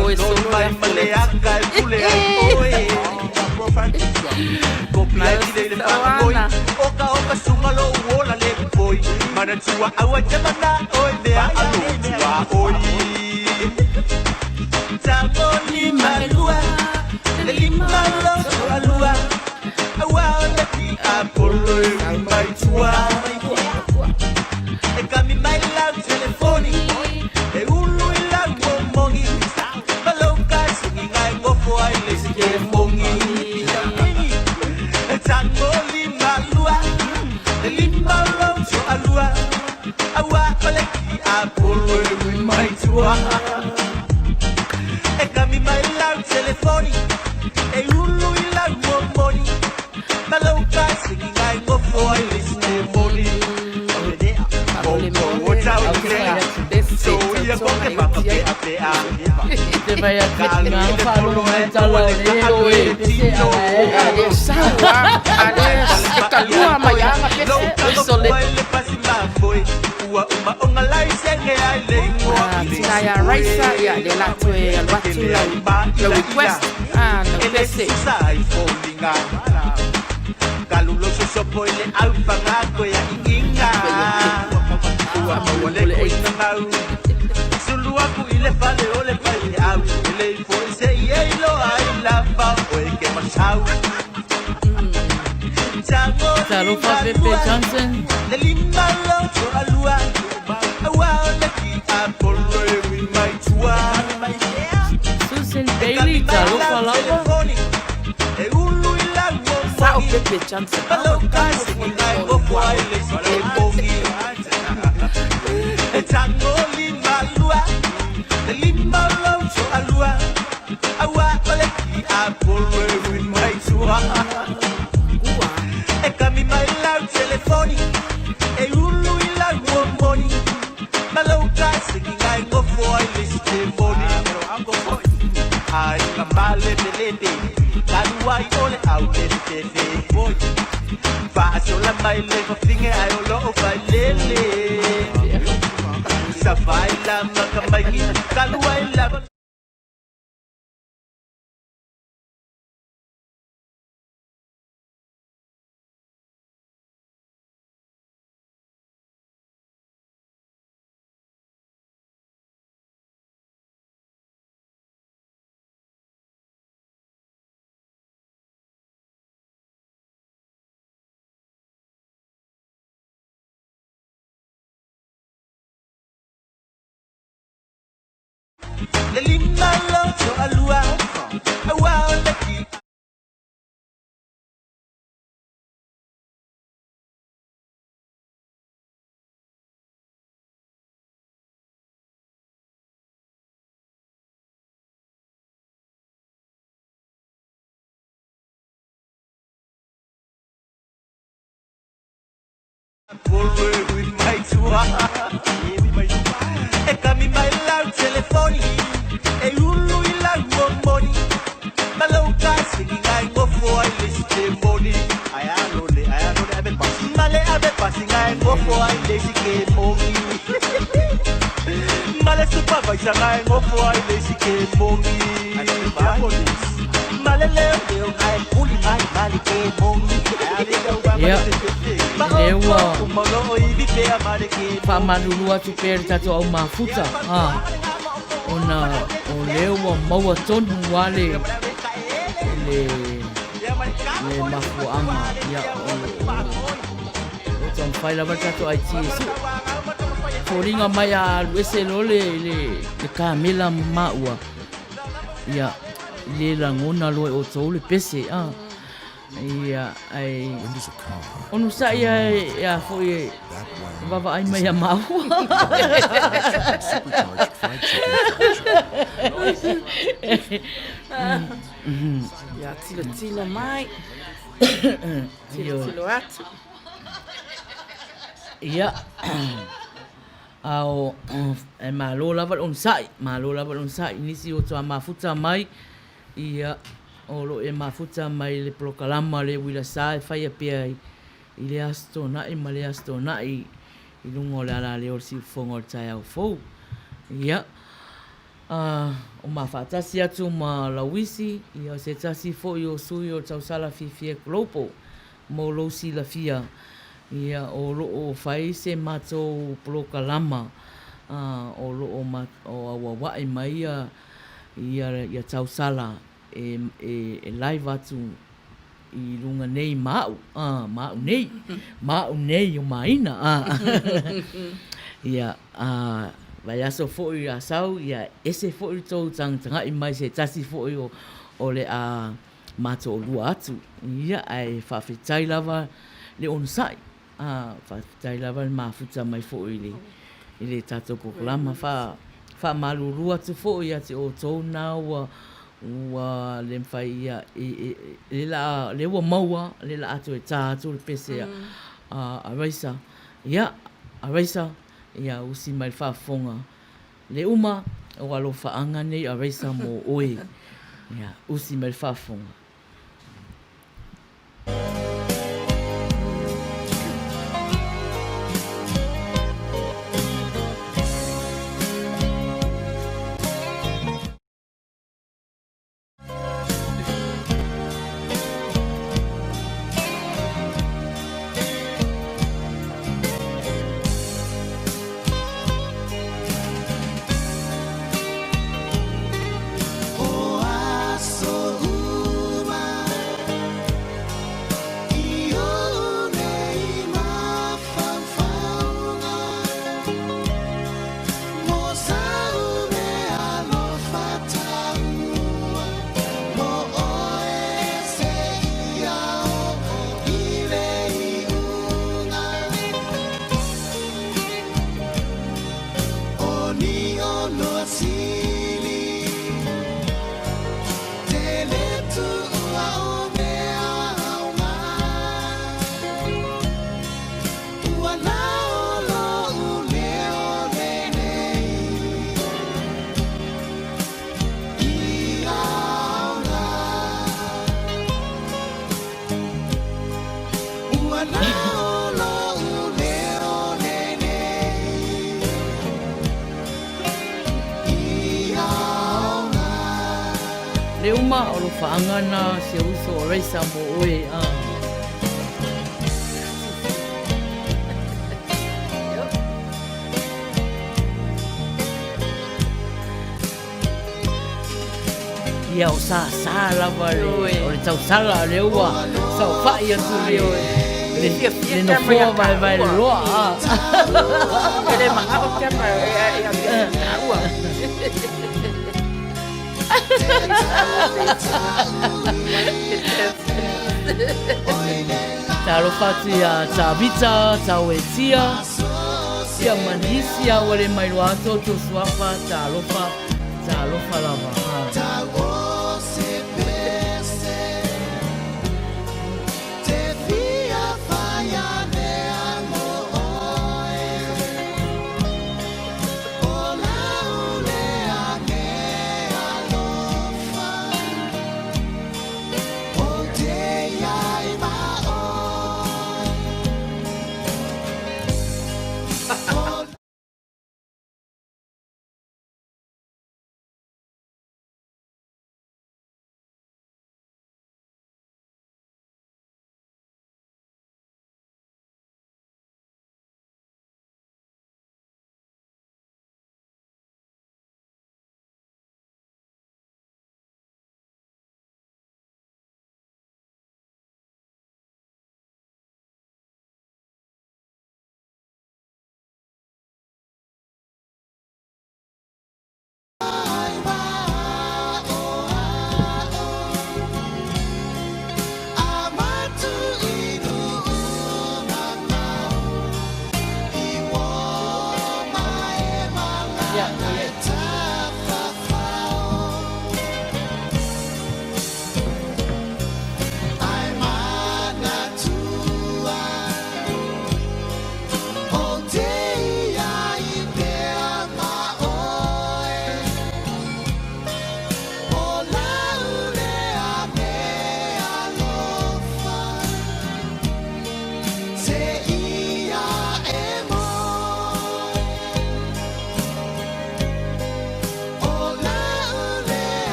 Oe solo le Te vai atu ki ngā whaalogo mai tala o le o e pese ala e. Ale sau a, ale e kalua mai anga pese. Sole. Ah, tina ia Raisa, ia le lato e alu atu lau, lau request. Ah, lau pese. Talofa Pepe Johnson. Susan Bailey, talofa lava. Sao Pepe Johnson. Ia, lea ua faamalulu atu pea i le tatou au mafuta, a, ona o lea ua maua tonu lava le, le, le mafuaaga, ia, o lo o taumafai lava le tatou IT e sue. Foliga mai a alu ese loa le, le, le kamela ma maua, ia, le lagona loa e outou le pese, a. Ia, ai onosai ia e a foi e vaavaai mai ia maua. Ia tilotilo mai, tilotilo atu. Ia, a o, e malo lava le onosai, malo lava le onosai, nisi o toa mafuta mai, Ia, o lo o e mafuta mai le polokalama le uila sa e faia pea i le Aso Toonai ma le Aso Toonai i luga o le alaleo o le siufofoga o le taeao fou. Ia, a, o ma faatasi atu ma Lauisi, ia o se tasi foi o sui o le tausala fiafia Global mo lou silafia, ia, o lo o fai se matou polokalama, a, o lo o ma, o auaua'i mai ia. Ia tausala e e live atu i luga nei ma au, ma au nei, ma au nei o Maina. Ia, vaiaso foi a sau, ia ese foi le tou tagatagai mai se tasi foi o le a matoolua atu. Ia, ae faafetai lava le onosai, faafetai lava le mafuta mai foi i le tatou polokalama. Faamalulu atu foi ia te outou na ua ua le mafai ia lea lea ua maua lea la a toe ta atu le pese a Raisa. Ia Raisa, ia usi mai le faafofoga le uma o alofaaga nei a Raisa mo oe. Ia usi mai le faafofoga. O aso uma i ou nei mafaufauga, mo sau mea alofa taua, mo oe seia oo i le iuga. O ni oloa sili, te le tuua o mea aoga. Ua lao lou leo lenei i aoga. Ua lao lou leo lenei i aoga. Le uma o alofaaga na si ou uso o Raisa mo oe. Ia o sasa lava le, o le tausala lea ua saofai atu le, le, le nofoa vaevaeloloa. E le manao Tama e afiafi taua. Talofa atu ia Tavita, Tauetia, ia ma nisi a ua le mailoa atu o outou suafa, talofa, talofa lava. Tau se pese te fia whaia lea mo oe O lau lea me alofa O te iai ma oe O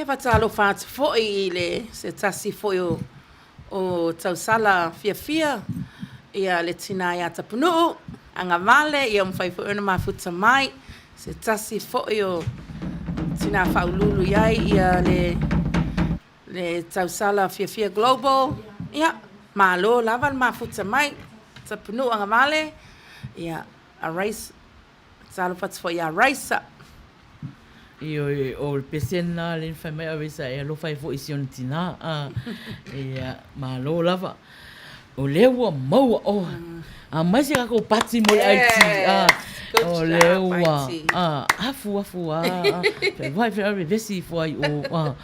Ia faatalofa atu foi i le se tasi foi o o tausala fiafia ia le tina ia Tapunuu Agavale, ia ua mafai foi ona mafuta mai se tasi foi o tina faauluulu i ai ia le le tausala fiafia global. Ia, malo lava le mafuta mai Tapunuu Agavale, ia talofa atu foi ia Raisa. Ioe, o le pese lena lea na fai mai Raisa e alofa ai foi i si ona tina. Ia, malo lava. O lea ua maua oa. Aumai se tatou pati mo le IT. O lea ua afu afu lava. Fealuai fealuai vevesi ifo ai i o.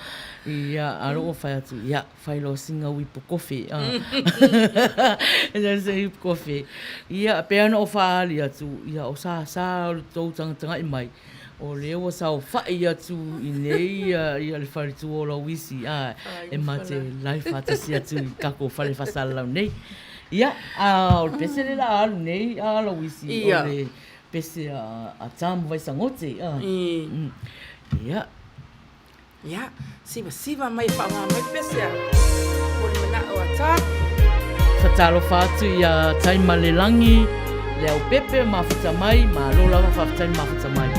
Ia, a o lea ua fai atu, ia, fai loa sina uipu kofe. Sina uipu kofe. Ia, pei lava ona ou faaali atu, ia o Sasa o le tou tagatagai mai, o lea ua saofai atu i inei le faletua o Lauisi e ma te live faatasi atu i le tatou fale faasalalau nei. Ia, a o le pese lea o le a alu nei a Lauisi, o le pese a Tom Vaisagote. Ia. Ia, sivasiva mai e faaaoga mai le pese a Molimanao a Tom. Faatalofa atu ia Taimalelagi, Leaupepe, mafuta mai, malo lava faafetai le mafuta mai.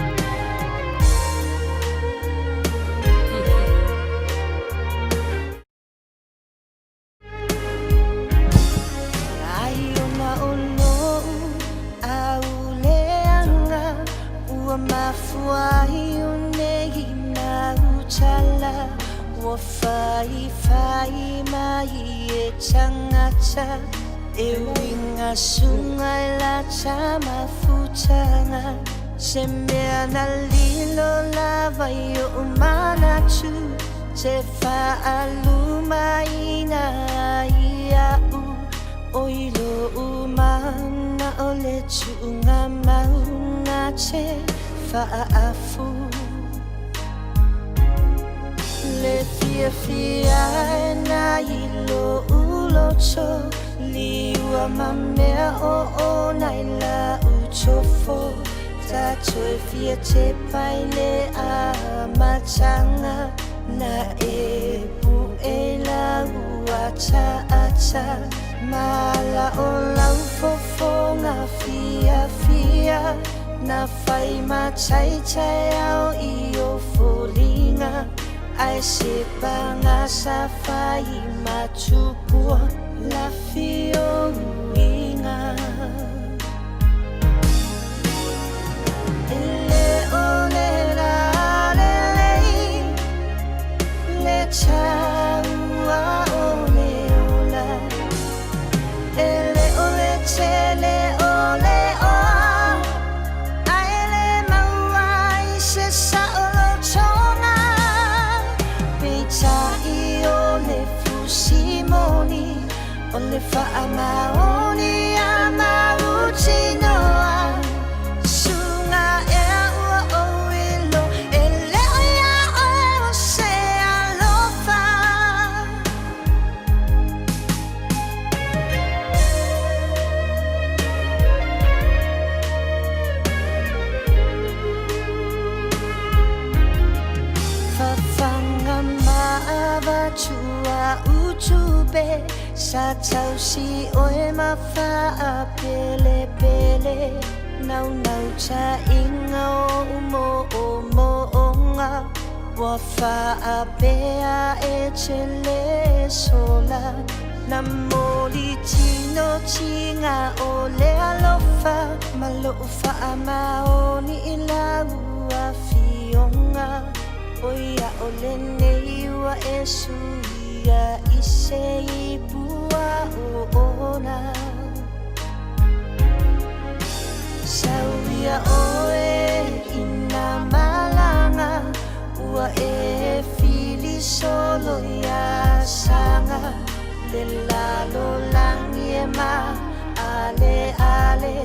Ai ona o loʻu auleanga Ua mafua ai o nei mau tala Ua whaiwhai mai e tangata E uiga sunga i la tamafutanga Se mea na lilo lava i oʻu manatu Te faalumaina ai iaʻu O i loʻu manaʻo le tuʻuga mau na te faaafu Le fiafia na i loʻu loto Liua ma mea oona i laʻu tofo Tatou e fia tepa i le amataga Na e puʻe i lau ataata Ma ala o lau fofoga fiafia Na fai mataitai au i o foliga Ae se paga sa fai matupua Lafi o uiga E le o le lalelei Le taua o le ola E le o le tele o le oa Ae le maua ai se saolotoga Peitai o le fusi moni O le faamaoni a mautinoa Suga ea ua ou ilo E le o iā ʻoe o se alofa. Fafaga ma avatu a'u tupe Sa tausi ʻoe ma faapelepele Naunautaiga oʻu moʻomoʻoga Ua faapea e te le sola Na moli tino tiga o le alofa Ma loʻu faamaoni i lau afioga ʻOi ʻaʻole nei ua e suia i se ipu aʻo ona Sauia ʻoe i nā malanga Ua e fili solo iā Saga Le lalolagi e maʻaleʻale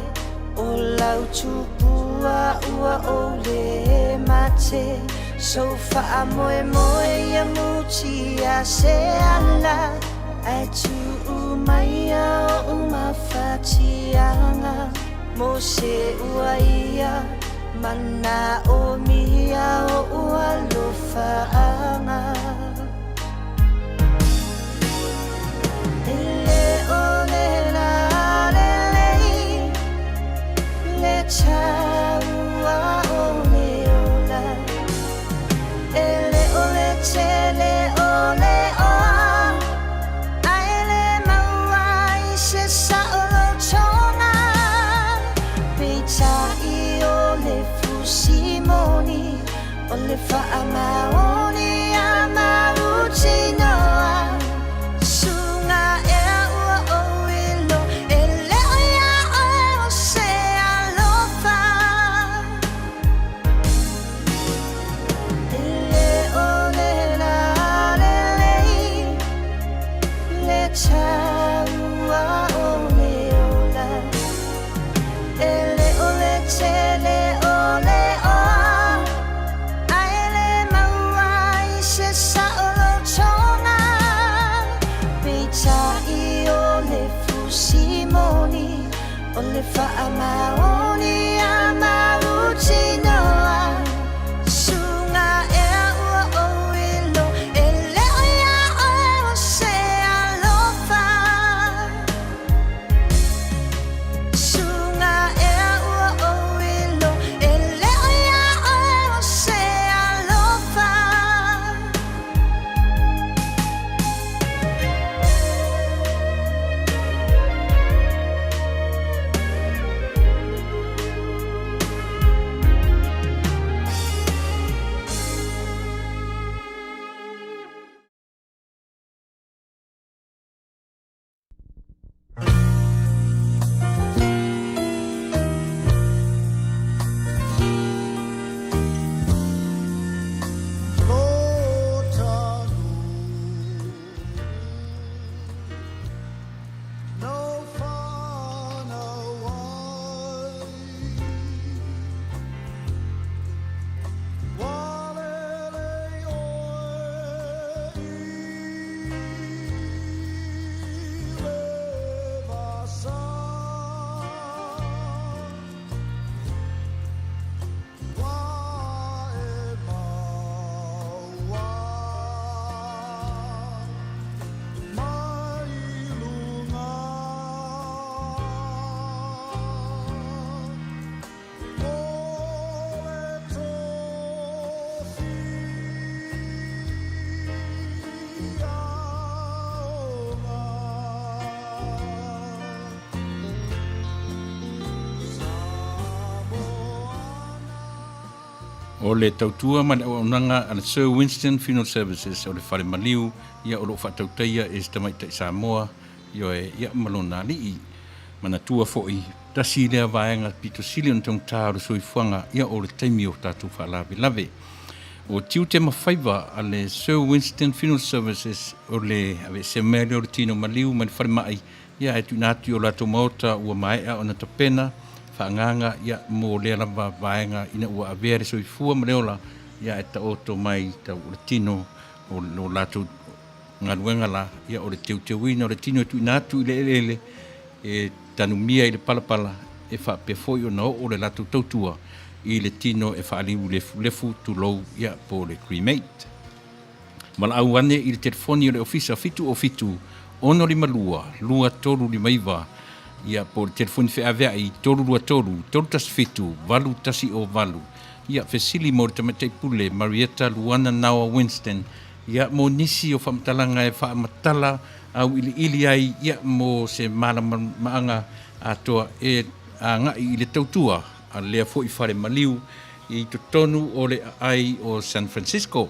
O lau tupua ua ou le mate Sou faamoemoe ia mutia se ala Ae tuu maia oʻu mafatiaga Mo se ua ia. Manaomia oʻu alofaaga. E le o le lalelei le taua o le ola. E le o le tele o le oa, ae le maua i se saolotoga. Peitai o le fusi moni, o le faamaoni a mautinoa. Suga ea ua ou ilo, e le o iā oe o se alofa. E le o le lalelei le taua o le ola. E le o le tele o le oa, ae le maua i se saolotoga. Peitai o le fusi moni, o le faamaoni a mautinoa. Suga ea ua ou ilo, e le o iā oe o se alofa. Suga ea ua ou ilo, e le o iā oe o se alofa. O le tautua ma le auaunaga a le Sir Winston Funeral Services o le Fale Maliu, ia o lo o faatautaia e se tamaitai Samoa, ioe, ia ma lona alii. Manatua foi, tasi lea vaega pito sili ona taugata o le soifuaga, ia o le taimi o tatou faalavelave. O tiute ma faiva a le Sir Winston Funeral Services o le aveesea mea lea o le tino maliu mai le falemai, ia ae tuuina atu i o latou maota ua maea ona tapena faaagaga ia mo lea lava vaega ina ua avea le soifua ma le ola, ia ae taoto mai tau o le tino o lo latou galuega la, ia o le teuteuina o le tino e tuuina atu i le eleele e tanumia i le palapala e faapea foi ona oo le latou tautua i le tino e faaliu lefulefu, tulou, ia po o le cremate. Valaau ane i le telefoni o le Ofisa 707 652 2359 ia po o le telefoni feaveai 323 317 8108 ia fesili mo le Tamaitai Pule Marietta Luana Naoa Winston ia mo nisi o faamatalaga e faamatala auiliili ai ia mo se malamalamaaga atoa e agai i le tautua a lea foi fale maliu i totonu o le aai o San Francisco.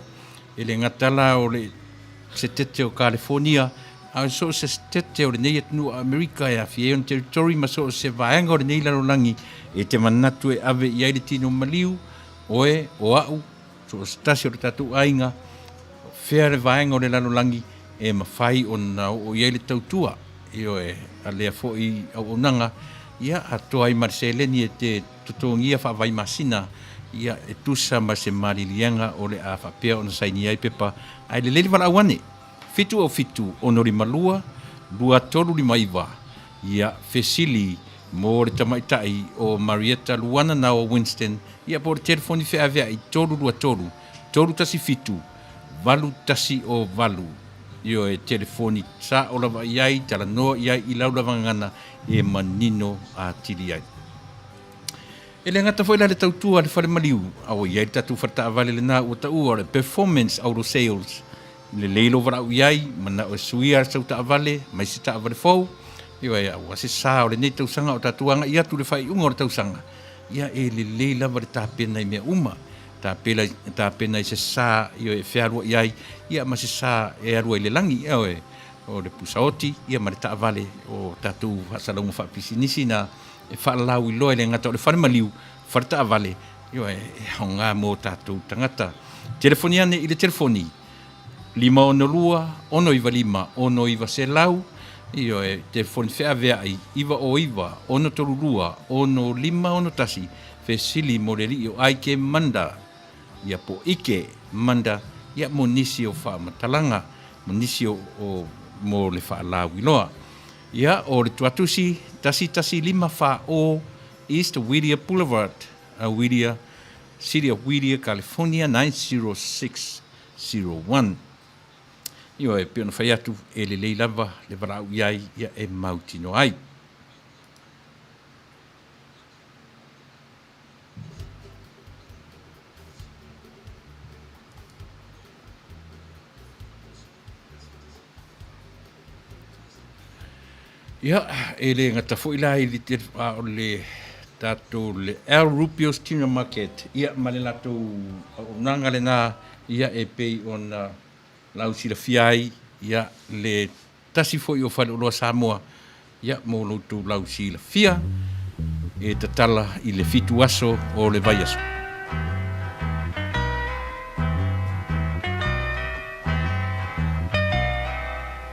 E le gata la o le Setete o Kalefonia, a o so o se setete o lenei atunuu o Amerika e aafia ai ona territory ma so o se vaega o lenei lalolagi e te manatu e ave i ai le tino maliu, oe, o a'u, so o se tasi o le tatou aiga, o fea le vaega o le lalolagi e mafai ona oo i ai le tautua, ioe, a lea foi auaunaga, ia atoa ai ma le seleni e te totogia faavaimasina, ia e tusa ma se maliliega o le a faapea ona sainia ai pepa, ae lelei le valaau ane, 707 652 2359, ia fesili mo le tamaitai o Marietta Luana Naoa Winston. Ia po o le telefoni feaveai 323 317 8108. Ioe, telefoni sao lava i ai, talanoa i ai i lau lava gagana e manino atili ai. E le gata foi la le tautua a le fale maliu, a ua i ai le tatou fale taavale lena ua taua o le Performance Auto Sales. Lelei lou valaau i ai, manao e suia sau taavale mai se taavale fou, ioe, aua se sa o lenei tausaga o tatou agai atu i le faaiuga o le tausaga. Ia, e lelei lava le tapena i mea uma, tapela, tapena i se sa, ioe, e fealuai ai, ia ma se sa e alu ai i le lagi, ioe, o le pusaoti, ia ma le taavale o tatou faasalauga faapisinisi na e faalauiloa e le gata o le fale maliu, fale taavale, ioe, e aoga mo tatou tagata. Telefoni ane i le telefoni 562 695 6900, ioe, telefoni feaveai 909 632 6561, fesili mo le alii o Ike Manda, ia po Ike Manda, ia mo nisi o faamatalaga, mo nisi o, o mo le faalauiloa. Ia, o le tuatusi 1154 East Whittier Boulevard, Whittier, City of Whittier, California 90601. Ioe, e pei ona fai atu, e lelei lava le valaau i ai, ia e mautinoa ai. Ia, e le gata foi la i le, a o le tatou le El Rubio's Tuna Market, ia ma le latou auaunaga lena, ia e pei ona lausilafia ai, ia le tasi foi o faleoloa Samoa, ia mo lo outou lausilafia, e tatala i le 7 aso o le vaiaso.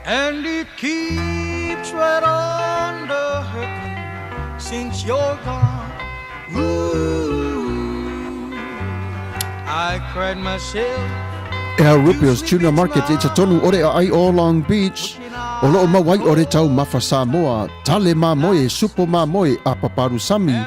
And it keeps right on the hurting since you're gone. Ooh, I cried myself. El Rubio's Tuna Market i totonu o le aai o Long Beach, o loo mau ai o le taumafa Samoa, tale mamoe, supo mamoe, apa palusami,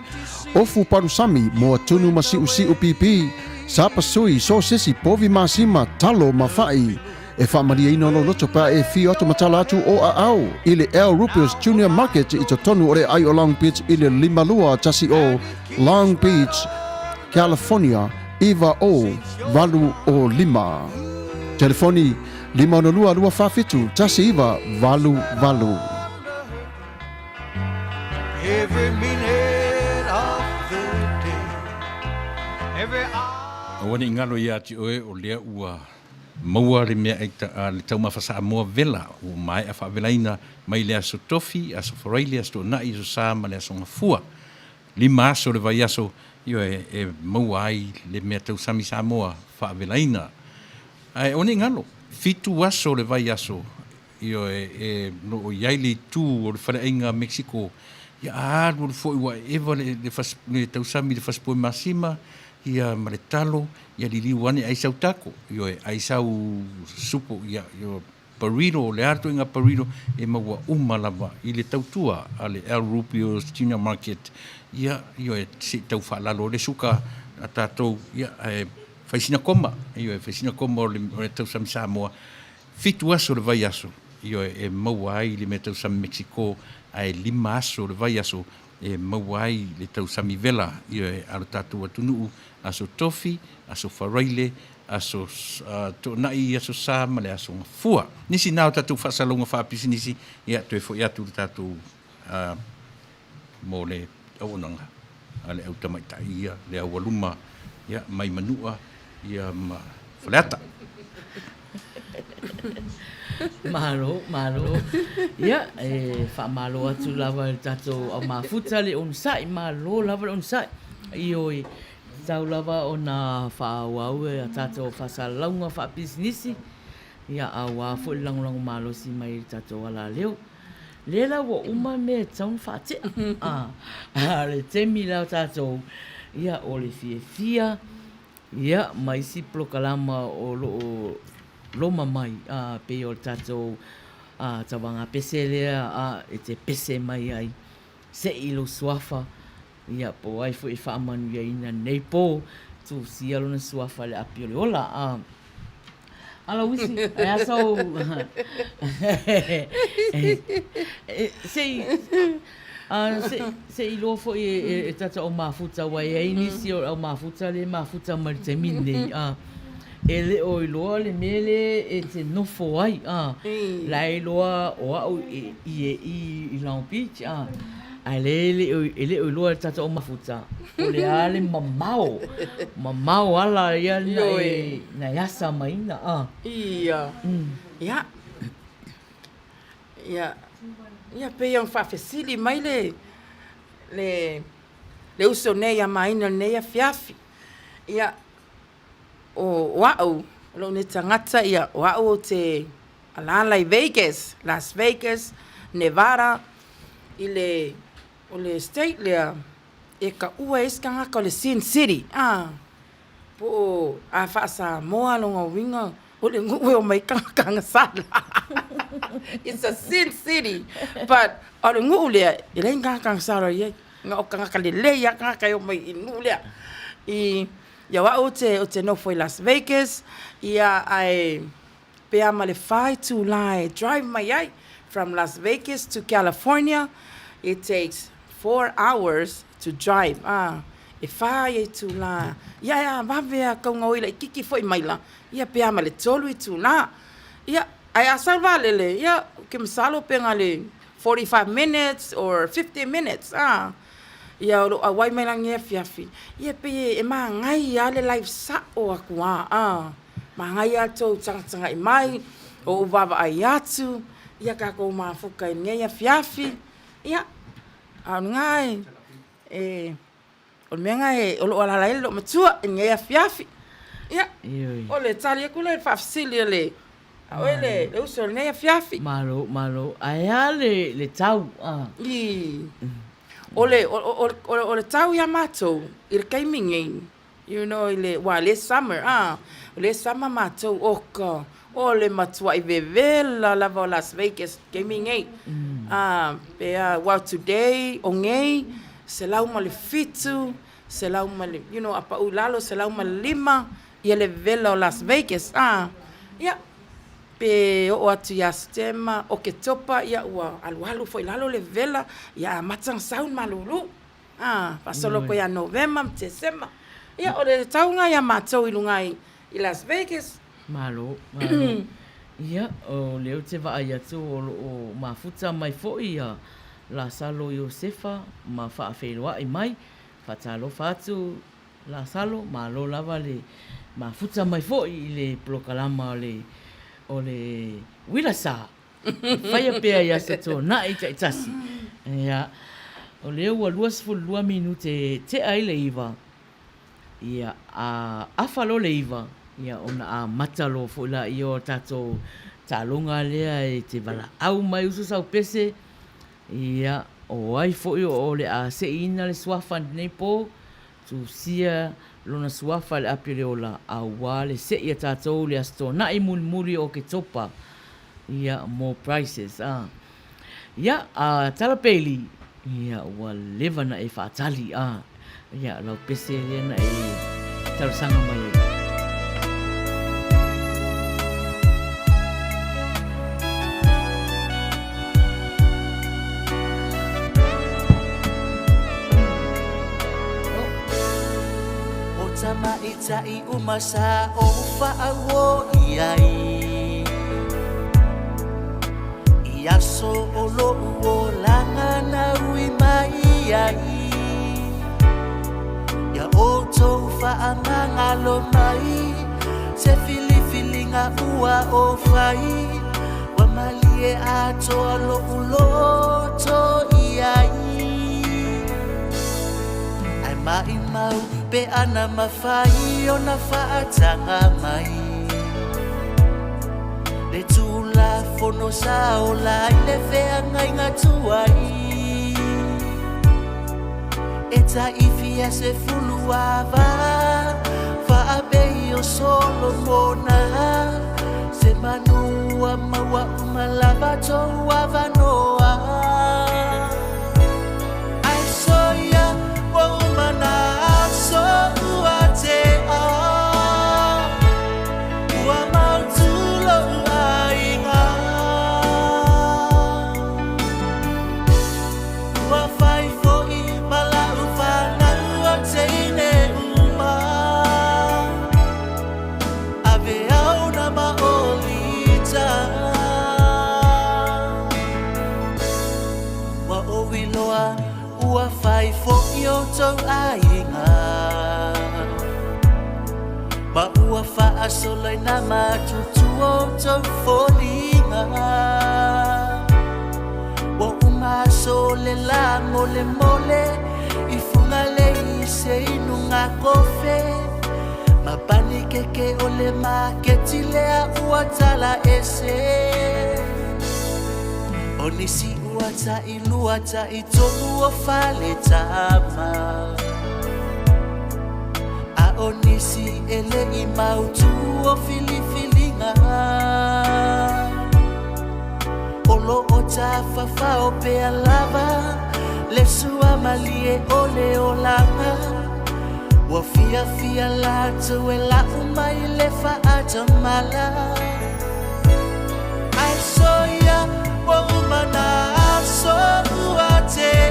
ofu palusami, moa tunu ma siusiu pipi, sapasui, sosesi, povi masima, talo ma fa'i. E faamalieina lou loto pe a e fio atu ma tala atu o aao i le El Rubios Junior Market i totonu o le aai o Long Beach i le 5210 Long Beach, California 90805. Telefoni 562 247 1988. Every minute of the day, every hour. Aua ne i galo ia te oe o lea ua Maua le mea a le taumafa Samoa vela ua maea faavelaina mai le Aso Tofi, Aso Faraile, Aso Toonai, Aso Sa ma le Aso Gafua. Lima aso le vaiaso, ioe, e maua ai le mea tausami Samoa faavelaina. Ae aua ne i galo, fitu aso le vaiaso, ioe, e lo o i ai le itu o le faleaiga Mexico, ia a alualu foi ua eva le, le, fas, le tausami le fasipoe masima, ia ma le talo, ia liliu ane ai sau taco, ioe, ai sau supo, ia, io, burrito, le a ituaiga burrito, e maua uma lava i le tautua a le El Rubio's Junior Market, ia, ioe, se i tau faalalo le suka a tatou, ia, ae fai sina koma, ioe, fai sina koma o le, o le tausami Samoa, Fitu aso le vaiaso, ioe, e maua ai le mea tausami Mexico, ae lima aso le vaiaso e maua ai le tausami vela, ioe, a lo tatou atunuu, aso Tofi, aso Faraile, aso Toonai, aso Sa ma le aso Gafua. Nisi na o tatou faasalauga faapisinisi, ia, toe foi atu le tatou mo le auaunaga a le au tamaitai ia, le aualuma ia, mai Manua ia ma Faleata. Malo, malo. Ia, e faamalo atu lava i le tatou au mafuta le onosai, malo lava le onosai. Ioe, tatau lava ona faaauau e a tatou faasalalauga faapisinisi, ia, aua foi le lagolago malosi mai i le tatou alaleo. Lea la ua uma mea e tatau ona faatea. A o le taimi la o tatou, ia, o le fiafia, ia, ma isi polokalama o lo o loma mai, a, pei o le tatou tauvaga pese lea, a, e te pese mai ai, sei lou suafa. Ia, po o ai foi e faamanuiaina lenei po, tusia lona suafa i le api o le ola. A, ala uisi, ae a sau se i, se, se i iloa foi e, e tata o mafuta, aua e i ai nisi o le au mafuta lea e mafuta mai i le taimi lenei, a, e le o iloa le mea lea e te nofo ai, a, la e iloa o au i e i Long Beach, a, ae lea e le o, e le o iloa e le tata o mafuta, po o le a le mamao, mamao ala ia na e, na e asa maiga, a. Ia, ia, ia, ia pei ona faafesili mai le, le, le uso nei ia Maina i lenei afiafi. Ia, o au, o lou nei tagata, ia, o au ou te alaala i Vegas, Las Vegas, Nevada, i le, o le state lea e kaua ai se tagata o le Sin City, a, po o a faa-Samoa lona uiga, o le nuu e omai ai tagata agasala. It's a sin city, but o le nuu lea, e leai ni tagata agasala o i ai. Na o tagata lelei lava tagata e omai i le nuu lea. I, ia o au ou te, ou te nofo i Las Vegas, ia ae pe a ma le fa itula e drive mai ai from Las Vegas to California, it takes four hours to drive, a, e fa ia itula, ia ae a vave a tau gaoi laitiiti foi maila, ia pe a ma le tolu itula. Ia, ae a sau le vaalele, ia, ou te masalo pe na o le 45 minutes or 50 minutes a, ia o lou auai mai la lenei afiafi, ia pei e manaia lava le life sao atu lava a, manaia lava le tou tagatagai mai, o ou vaavaai atu, ia tatou mafuta i lenei afiafi, ia, a o lena e O le mea lena o lo o alaala ai le loomatua i lenei afiafi. Ia, o le tali atu lea i le faafesili a le a oe le uso i lenei afiafi. Malo, malo. Ae a le, le tau? A. I, o le, o, o, o, o le tau iā matou i le taimi nei, you know, i le, ua le summer, a, o lea e summer matou, oka, o le matuai vevela lava o Las Vegas i le taimi nei. A, pe a, well today, o nei, 107, selau ma le, you know, a pau i lalo, 105 ia le vevela o Las Vegas, a, ia, pe oo atu ia Setema, Oketopa, ia ua alualu foi i lalo le vevela, ia amata ona sau le malulu, a, faasolo atu ia Novema ma Tesema. Ia, o le tau lena ia matou i luga i Las Vegas. Malo, malo. Ia, o lea ou te vaai atu o lo o mafuta mai foi ia Lasalo Iosefa ma faafeiloai mai. Faatalofa atu Lasalo, malo lava le mafuta mai foi i le polokalama o le o le uila sa. E faia pea i aso tuanai taitasi. Ia, o lea ua 22 minute tea ai le 9. Ia, a afa loa le 9, ia ona amata loa foi laia o tatou taaloga lea e te valaau mai uso sau pese, ia, o ai foi o le a seiina le suafa i lenei po, tusia lona suafa i le api o le ola, aua le sei a tatou i le Aso Toonai mulimuli o Oketopa, ia, mo prizes, a. Ia, a Tala Bailey, ia, ua leva na e faatali, a, ia, lau pese lea na e talosaga mai ai. O tamaitai uma sa ou faaauo i ai. I aso o loʻu olaga na ui mai ai Ia ʻoutou faamagalo mai Se filifiliga ua ou fai Ua malie atoa loʻu loto i ai Ae maʻimau pe ana mafai ona faataga mai Le Tulafono sa ola ai le feagaiga tuai E taifia sefulu ava faapei o Solomona Se manu ua maua uma lava tou avanoa Ae soia outou aiga Ma ua faasoloina matutu o outou foliga Ua uma aso o le la molemole I Fugalei i se inuga kofe Ma panikeke o le maketi lea ua tala ese O nisi ua tailua taitolu o faletama A o nisi e le i mautū o filifiliga O lo o tafafao pea lava le suamalie o le olaga Ua fiafia latou e lau mai le faatamala Ae soia ua uma na aso ua tea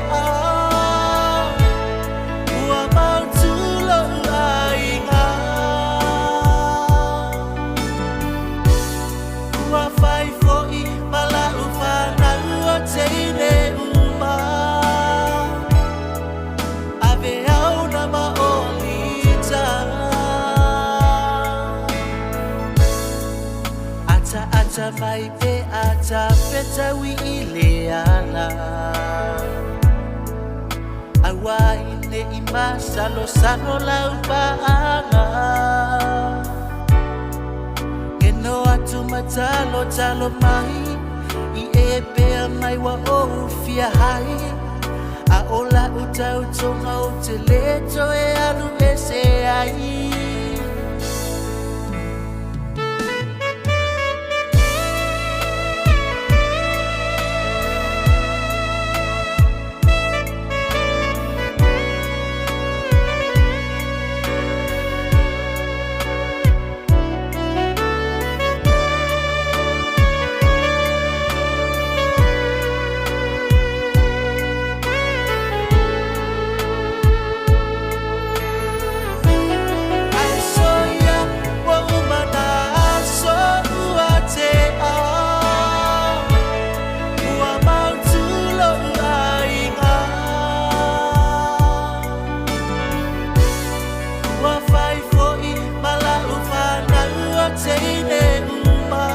Ua mautū lou aiga Ua fai foi ma lau fanau o teine uma Ave au na ma olita Ataata mai pe ata fetaui i le ala Aua ne i masalosalo lau paaga Geno atu ma talotalo mai I e pea mai ua ou fia hai A o lau tautoga ou te le toe alu ese ai. Ae soia ua uma na aso ua tea Ua mautū lou aiga Ua fai foi ma lau fanau o teine uma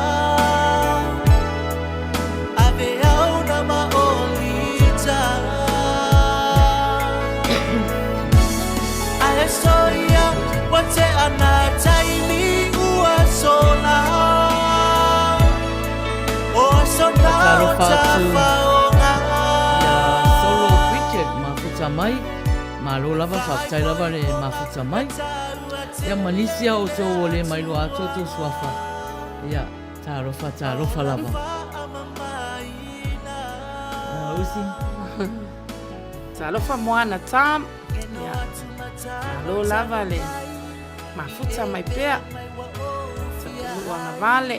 Ave au na ma olita Ae soia ua tea na taimi ua sola O aso na o Talofa atu tafaoga ia Solo Bridget mafuta mai. Malo lava, faafetai lava le mafuta mai. Ia ma nisi a outou ua le mailoa atu outou suafa. Ia, talofa, talofa lava. Ah, Usi. Talofa Moana Tom. Ia, malo lava le mafuta mai pea. Tapunuu agavale.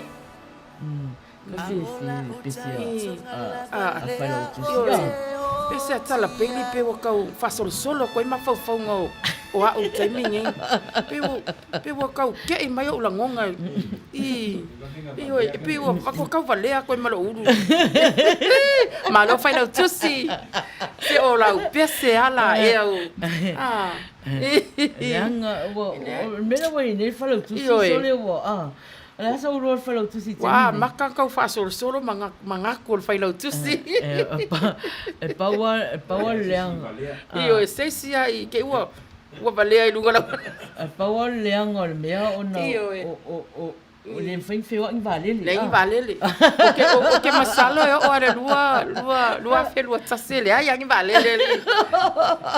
Ka fiafia i le pese a Failautusi. Pese a Tala Bailey pe ua kau faasolosolo atu ai mafaufauga o au i taimi nei. Pe ua, pe ua kau ke'i mai ou lagona i, ioe, e pei ua ua kau valea atu ai ma lou ulu. Malo Failautusi, se o lau pese ala ea u. Ah. Leaga, ua, o le mea lea ua i ai nei le Failautusi, sole ua, ah. O le a sa oloa le Failautusi i te Ua amata tau faasolosolo manatu o le Failautusi. E pau lava le leaga. Ioe, se isi lava i te i ua valea i luga lau. E pau lava le leaga o le mea ona o le mafai ona feoai ni vaalele. Leai ni vaalele. Ou te masalo e oo lava i le 2021 e leai lava ni vaalele alii.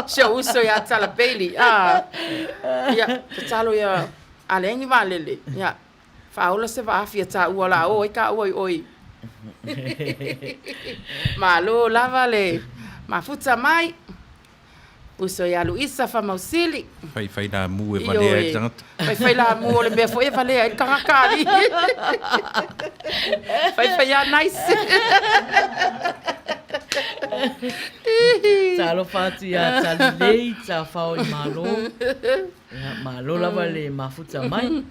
Si ou uso ia Tala Bailey. Ia, tatalo ia A leai ni vaalele, ia, faaola se vaa fia taua o le a o ai taua i oi. Malo lava le mafuta mai, uso ia Luisa Famausili. Faifai lamu e valea ai le tagata. Faifai lamu o le mea foi e valea ai le tagata alii. Faifai a nice. Talofa atu ia Talilei, Tafao i Malo. Ia, malo lava le mafuta mai.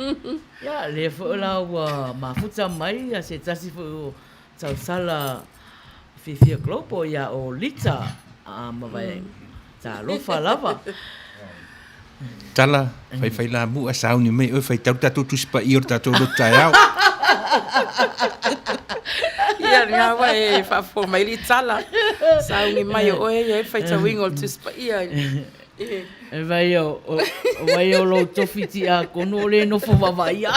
Ia, lea foi la ua mafuta mai ia se tasi foi o tausala fiafia global ia o Lita a Mavaega. Talofa lava. Tala, faifai lamua, sauni mai oe, faitau le tatou Tusi Paia o le tatou lotu taeao. Ia, lena ua e faafofoga mai le tala. Sauni mai o oe ia e faitauina o le Tusi Paia. E vai o, o, o vai o lou tofi tiakono o le nofo vaavaaia.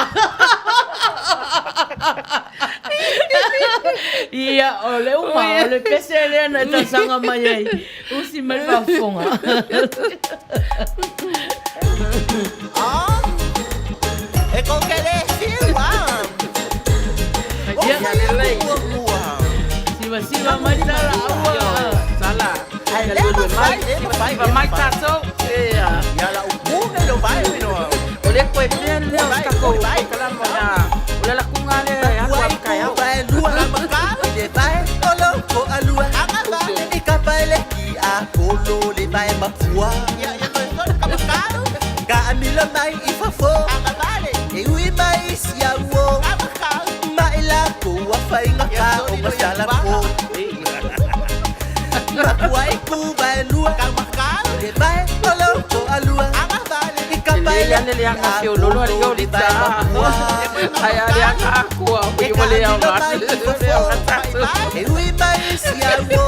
Ia, o le uma, o le pese lea na e talosaga mai ai. Usi mai le faafofoga. Ia, sivasiva mai tala aua. Tala. Siva mai tatou. O le koe pea lea o se tatou polokalame o le a o le lakuga lea e alu lava taeao. Lelei ane le aga feololo a le oli ta. Ai a le aga akua o i wale au ma le au tatou. Talofa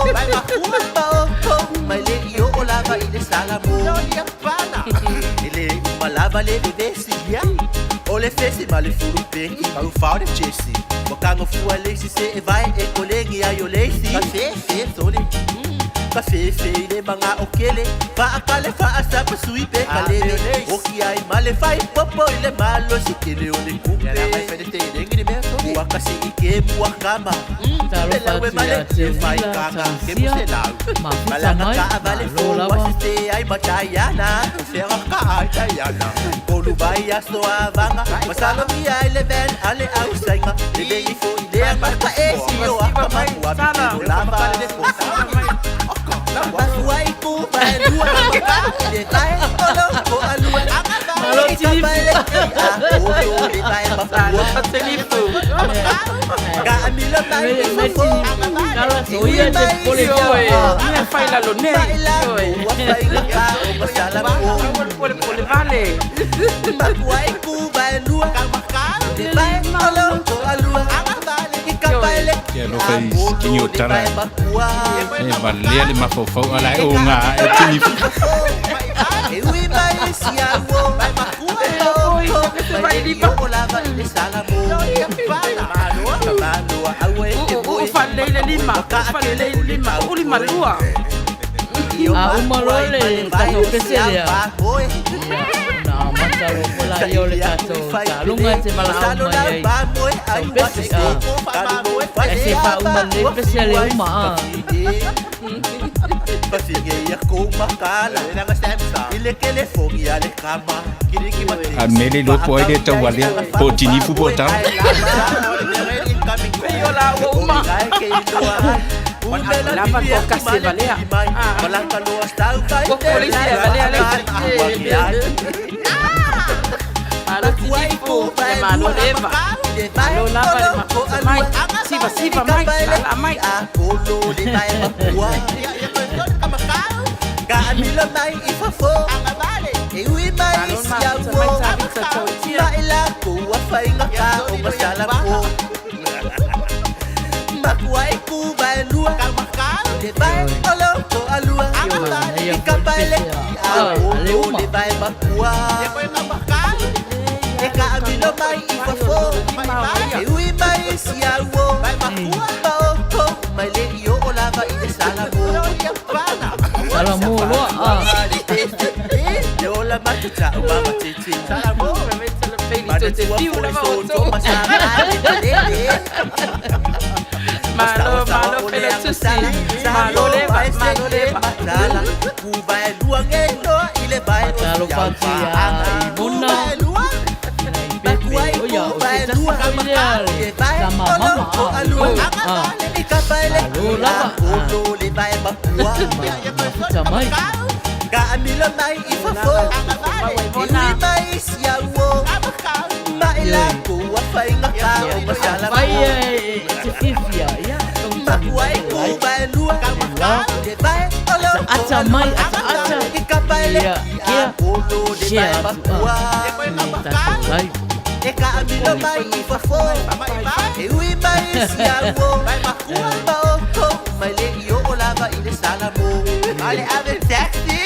atu ia te Vila, Tausia, mafuta mai, malo lava. Malo Tilifu. Talofa Tilifu. Mai Tilifu. Tala soia te pole Ioe, pea. mea fai lalo nei. Ioe. Aua le pole pole vale. Ia alofa i sikini o tala. E valea le mafaufau ala e o ngā e tini. Uu falelei le lima, uu falelei le lima, uu lima lua. A uma loa le tatou pese lea. Ia, ona amata loa foi laia o le tatou taaloga e te valaau mai ai. Tau pese, a. Ae se faauma lelei pese a le uma, a. A mea le iloa po o ai lea e tau alea, po o Tinifu po o Tala. Pei o la ua uma. Lava toa kasi e valea. Ua polisi e valea le Malo Tinifu, e malo leva. Malo lava le mafuta mai. Siva siva mai, lala mai. Malo mafuta mai tavita tautia. Ia foi le pese a, a le uma. Tala mo loa, a. Malo, malo pele tusi. Malo leva, malo leva. Talofa atu ia Ivona, nai pepe, oia, o se tasi foi lea le tama mama, a, o tou, a. Malo lava, a. Mafuta mai. Ioe. Afai e te fiafia, ia, togitogi mai e ai. E la, ataata mai, ataata. Ia, kea, share atu a le tatou live. E kaamilo mai i fafo E ui mai si au Ma outou mai le i oo lava i le Salamo Ma le ave taxi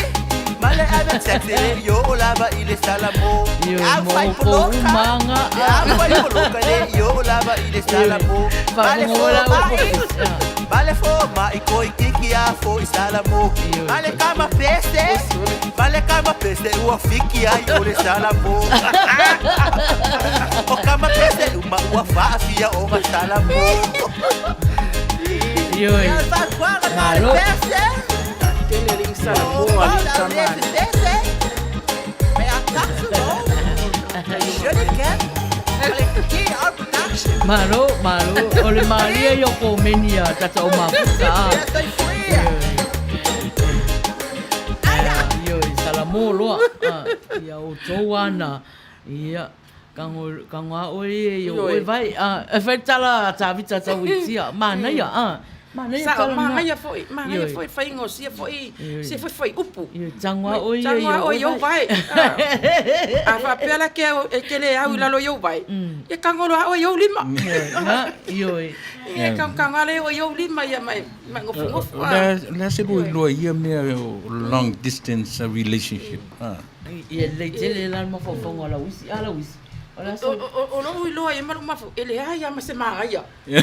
Ma le ave taxi le i oo lava i le Salamo Ioe, Au mo fai outou poloka umaga E au fai poloka le i oo lava i le Salamo Ma le Faafogoga la fomai outou. Ma le fomai koikiki a fo i Salamo Ma le kama pese Ma le kama pese ua fiki ai o le Salamo O kama pese uma ua faafia o ga Salamo Ioe. Ia faatuaga ma le Malo. pese Tele alii Salamo O alii la tama le pese Me a taxi Production Malo, malo. O le malie ia o komeni a tatou mafuta a. Ioe, Salamo loa. Ia outou ana. Ia, kago kago a oe e i o oe vai. E fai tala a Tavita Tauitia. Manaia, a. Manaia Sao, tala na. magaia foi, magaia Ioe. foi faiga o sia foi, Ioe. sia foi fuaiupu. Ioe, tago a oe ia Tago i a o oe i oe ou vai. vai. A faapea la ke au, e ke le au i lalo i ou vai, ia kagolo a oe i ou lima. Na, ioe. Ia kagaga le oe i ou lima ia mai mai gofugofu. O le a se lua iloa i ia mea o long distance relationship? Ah. Ia lelei tele la le mafaufauga o Lauisi. A Lauisi, o le a O sau. o lou iloa i ma lou mafaufau, e leai lava ma se magaia. Ea,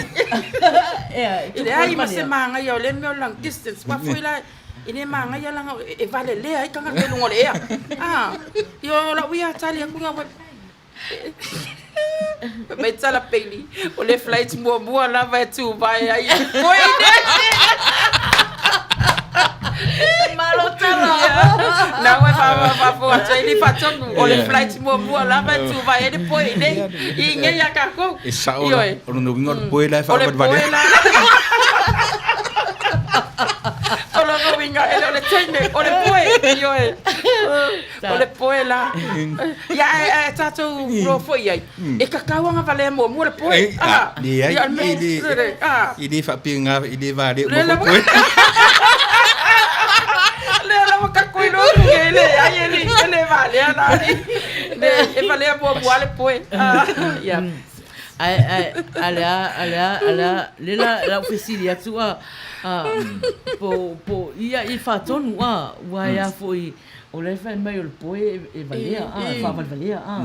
e E tupu leai ai ma se malea. magaia o lea mea o le long distance. Aua foi la e le magaia laga e valelea ai tagata i luga o le ea. Ah, ia o lau ia tali atu ga mai tala peili o le flight muamua lava e tuvae ai foe nei. Malo tala. Na ua faafofoga atu ai le faatonu o le flight muamua lava e tuvae ai le poe nei i inei ia kākou. E sao la, Ioe. o lona uiga o le poe la e O le poe faavalevale. la. O lona uiga e le o le teine, o le poe, ioe. O le poe la. Ia, ae, ae tatou loa foi i ai. E kakau agavalea muamua le poe. E, Ah, ah, leai, ia, le e le, le, ah. e le faapea e le valea Le uma lava. foi poe. Lea lava kako i lotu ke le ai e le e le valea la ni. Le e valea muamua le poe. Ah, ia. Ae, ae, a le a, a le a, a le a, le la, lau fesili atu a, a, po, po, ia i faatonu a, ua e a foi, o la e fai mai o le poe e, e valea a, e faavalevalea a.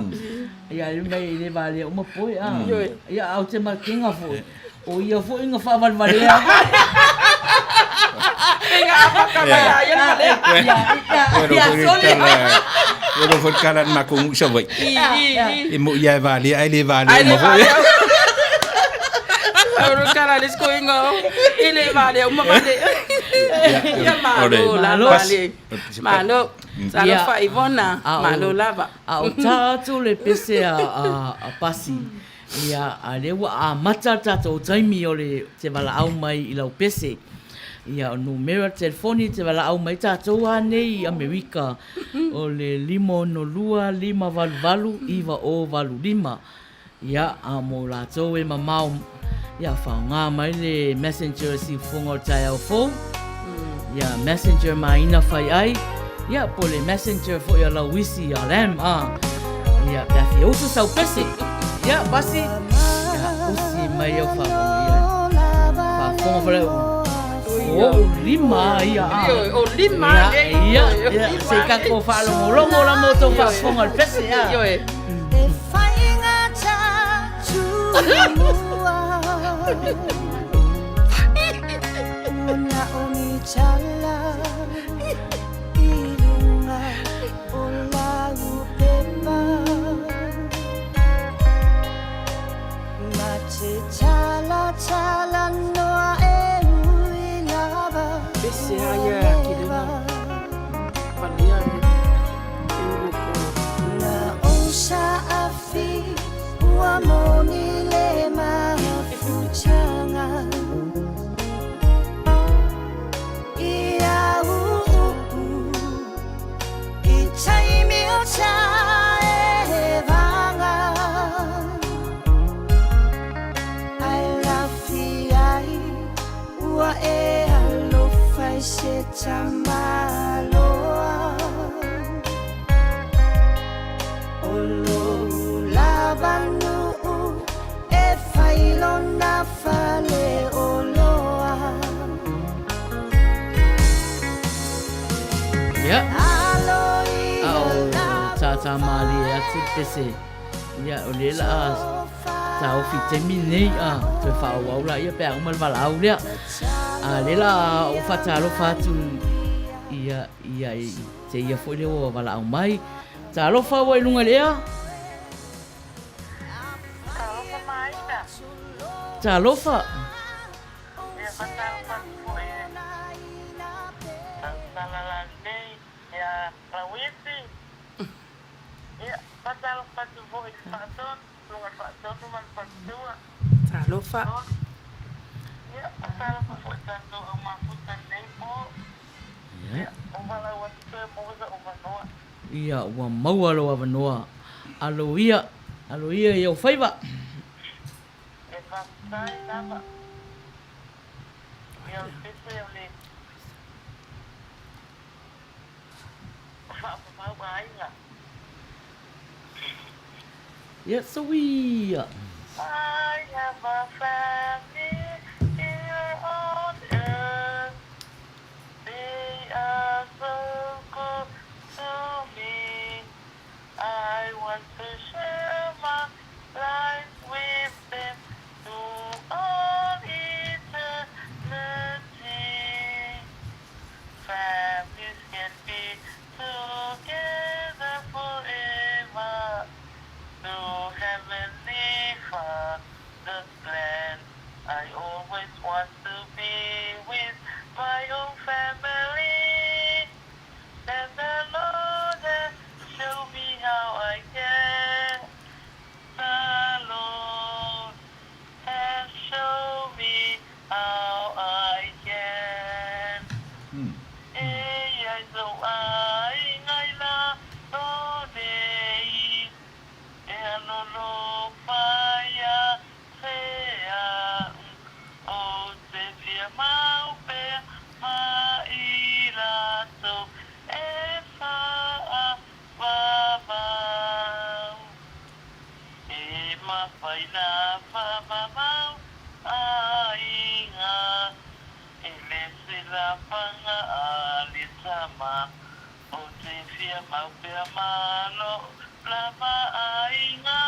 Ia e mai e le valea uma poe a. Ioe. Ia au te makega foi, o ia foi ga faavalevalea. Pega apaka mai a ia le valea. Ia, ia, ia, sole. Ua lou foi le tala a le matou nuu i Savaii. I, i, i. E mo'i lava e valea ae le valea Ai le uma foi. valea. Au lo kala le skoinga o. E le valea uma valea. Ia malo la Malo. vale. Malo. Talofa Ivona. A o- Malo lava. A o tā atu le pese a, a, a Pasi, ia, a lea ua amata le tatou taimi o le te valaau mai i lau pese. Ia, o numera telefoni te valaau mai tatou a nei i Amerika, o le 562 588 9085. Ia, a mo latou e mamao, ia, faaaoga mai le messenger siufofoga o le taeao fou. Ia, messenger maina fai ai, ia, po o le messenger foi a Lauisi ia Lam, a. Ia, pe a fia usu sau pese. Ia, Pasi, ia, usi mai au faafofoga, ia. Faafofoga fale, o lima ia, a. Ioe, o lima Ia, nei. ia, Ioe, o ia, lima se i nei. tatou faalogologo la ma outou faafofoga o le pese, a. Ioe. E faigata tumua Ua na o ni tala I luga o lau pepa Ma te talatala noa e ui lava Pese ua a ia ki leva. lena valea e e ulu po. Na o saafi ua moni le mafutaga I au upu i taimi o taevaga Ae lafi ai ua e alofa i se tamaloa. tata mālie atu le pese. Ia, o lea la a taofi i taimi nei, a toe faaauau laia pe a uma le valaau lea. A lea la a ou faatalofa atu ia, ia i te ia foi lea ua valaau mai. Talofa ua i luga i le ea. Talofa Maina. Talofa. Ia faatalofa atu foi i Tautala Lalei ia Lauisi. Ia faatalofa atu foi i le Faatonu, Susuga i le Faatonu ma le Faletua. Talofa. Ia faatalofa foi i tatou au mafuta i lenei po. Ia o valaau atu toe maua sou avanoa. Ia ua maua lou avanoa. Alo ia, alo ia i ou faiva. E faafetai lava ia o le pese o le faamamau aiga. Ia soia. I have a family here on earth They are so good to me I want to share my life with them to all eternity Families can be together forever Through heavenly Father's plan I always want to be with my own family And the Lord has shown me how I can The Lord has shown me how I can E i ai sou aiga i lalo nei E alolofa ia te au Ou te fia mau pea ma i latou e faavavau. E mafai na faavavau aiga e le se lapaga a le tama. Ou te fia mau pea ma lou lava aiga.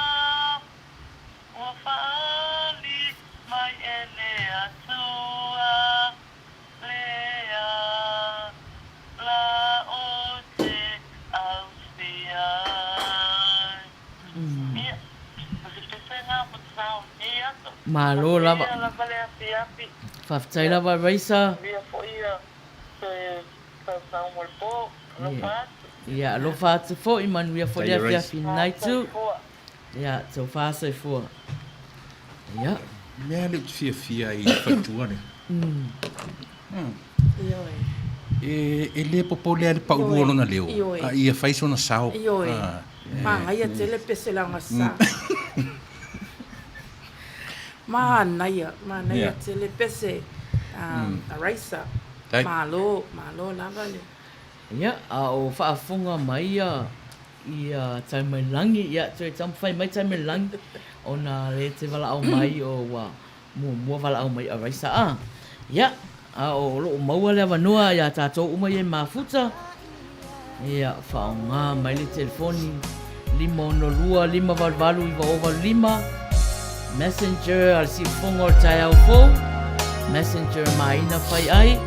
Ua faaali mai e le Atua lea la ou te ausia ai. Ia, o se pesega mo te sao o lenei aso. Malo lava. Manuia lava le afiafi. Faafetai lava Raisa. Manuia foi ia toe sausau mo le po. Alofa atu. Ia, alofa atu foi, manuia foi le afiafi i lenai itu. Ia, taufa soifua. Ia. Mea lea ou te fiafia ai i le faletua lea. Ioe. E le popole lava i le paulua o lona leo, Ioe. a ia fai sona sao. Ioe. Ah. Manaia tele pese laga sa. Manaia, manaia Yeah. tele pese a Raisa. Dai. Malo, malo lava le. Ia, a o faafofoga mai ia ia Taumailangi, ia toe taumafai mai Taumailangi ona lea e te valaau mai o ua muamua valaau mai a Raisa a. Ia, a o loo maua le avanoa ia tatou uma ia i Mafuta, ia faaaoga mai le telefoni 562 588 985, Messenger a le siufofoga o le taeao fou, Messenger Maina Fai Ai,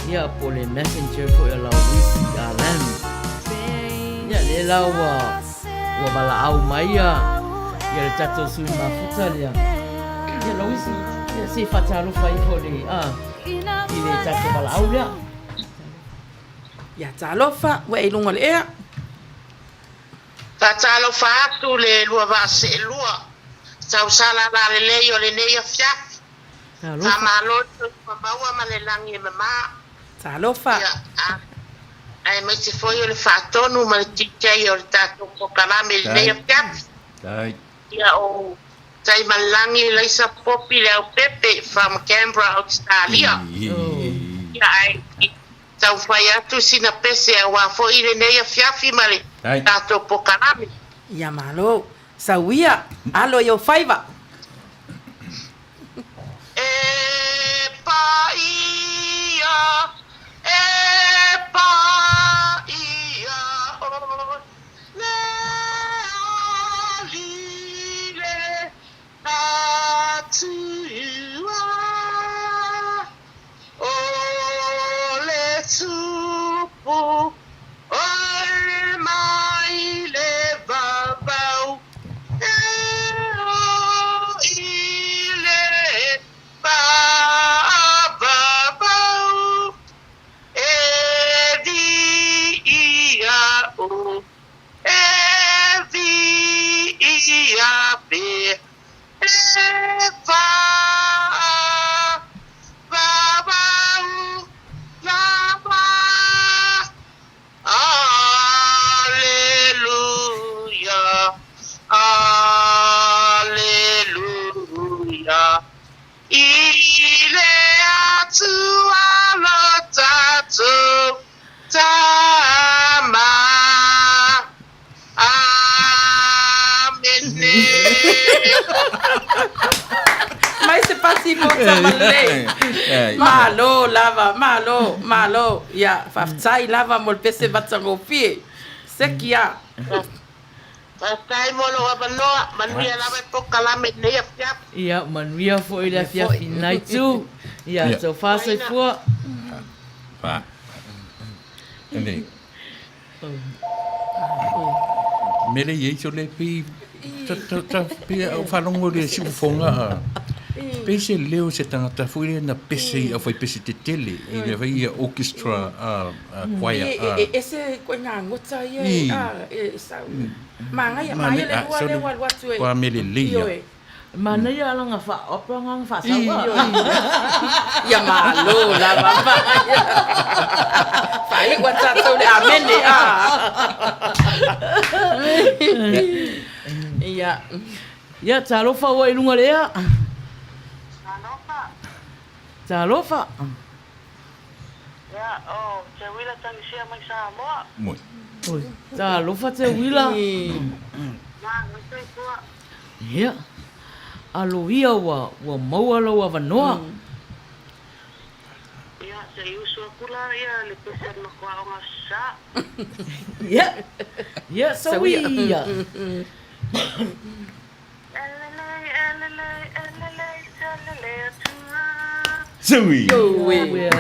ia po o le Messenger foi a Lauisi a Lam. Ia lea la ua ua valaau mai ia ia le tatou sui mafuta lea. Ia Lauisi, ia se i faatalofa ifo le a i le tatou valaau lea. Ia talofa, ua e i luga o le ea. Faatalofa atu le lua vaa seelua, tausala lalelei o lenei afiafi. Talofa. Faamalo le soifua maua ma le lagi e mama. Talofa. Ia, a, aemaise foi o le faatonu ma le DJ o le tatou polokalame i lenei afiafi. Dai. Ia, o Taimalelagi Laisa Popi Leaupepe from Canberra, Australia. Ia, ae taumafai atu sina pese aua foi lenei afiafi ma le tatou polokalame. Ia malo. Sau ia, alo i ou faiva. E paia, e paia o le. tasi pota ma lelei. Malo lava, malo, malo. Ia, faafetai lava mo le pese matagofie. Seki a. Faafetai mo lou avanoa, manuia lava i polokalame i lenei afiafi. Ia, manuia foi le afiafi i lena itu. Ia, tofa soifua. Fa. Lelei. Mele i ai so le pei ta ta ta pei a ou faalogo i le siufofoga a pei se leo o se tagata foi lea na pese i aufaipese tetele i le fai ia orchestra a a choir a. E ese ikoiga gota ia e a e sau. Manaia manaia le lua lea ua alu atu e. Ua mele lelei ia. Ioe. Manaia ala ga faa-opera ga ga faasaua. Ia malo lava manaia. Faaiu a tatou le amene a. Ia. Ia, talofa ua i luga o le ea. Talofa. Talofa. Ia, o Teuila Tagisia mai Samoa. Moi. Oi, talofa Teuila. Malo soifua. Ia, aloia ua, ua maua lou avanoa. Ia, se i usu atu la ia le pese a le matua aoga Aso Sa. Ia, ia, sauia. Elelei, elelei, elelei, selele atua. Sui! Auē, auē.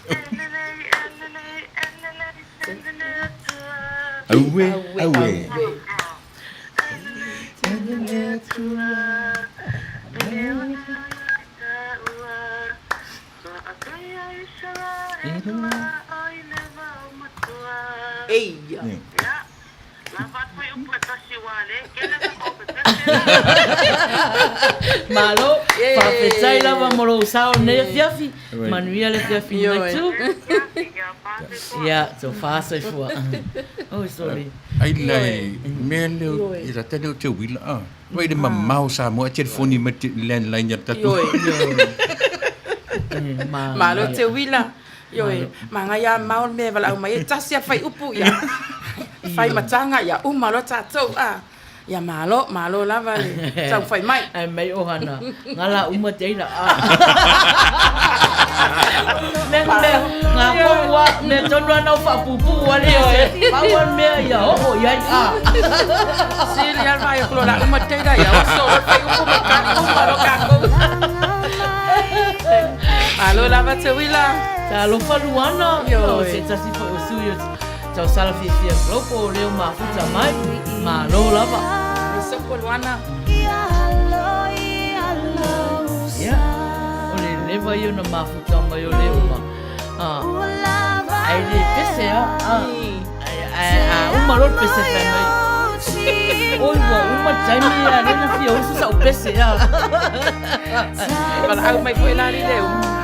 Elelei, elelei, elelei, selele atua. Auē, auē. Elelei, selele atua. Pele ona ia taua. Maakaia i sala e lua o i le vao matua. Eia. Ia, Lava atu ai upu e tasi ua le kele sa kou pepese la. Malo, faafetai lava mo lou sao i lenei afiafi. Manuia le afiafi i lenei itu. Ia, tofa soifua. Oi, sorry. Ai la e mea leo e rata leo te uila a. Wai le mamao Samoa e telefoni mai te landline ia tatou. Malo te uila. Ioe, manaia a mao le mea e valaau mai ai, tasi a fai upu ia, fai mataga ia uma loa tatou a. Ia malo, malo lava le taumafai mai. Ae mai ohana, ngala uma te aila a. Mea mea, ngā kohu a, mea tonu ana o whaapūpū ale o se, pau a mea ia oo i ai a. Sili a vai o la uma te aila ia oso o fai upu ma kali uma loa kākou. Malo lava te uila. Talofa Luana, o se tasi foi o sui o tausala fiafia Global o leo mafuta mai, malo lava. Sopo Luana. Ia, o le leva ia ona mafuta mai o leo ma. Ai le pese a, a uma loa le pese fai mai. Oi ua uma le taimi a lea na fia usu sa'u pese a. Valaau mai foi la le uma.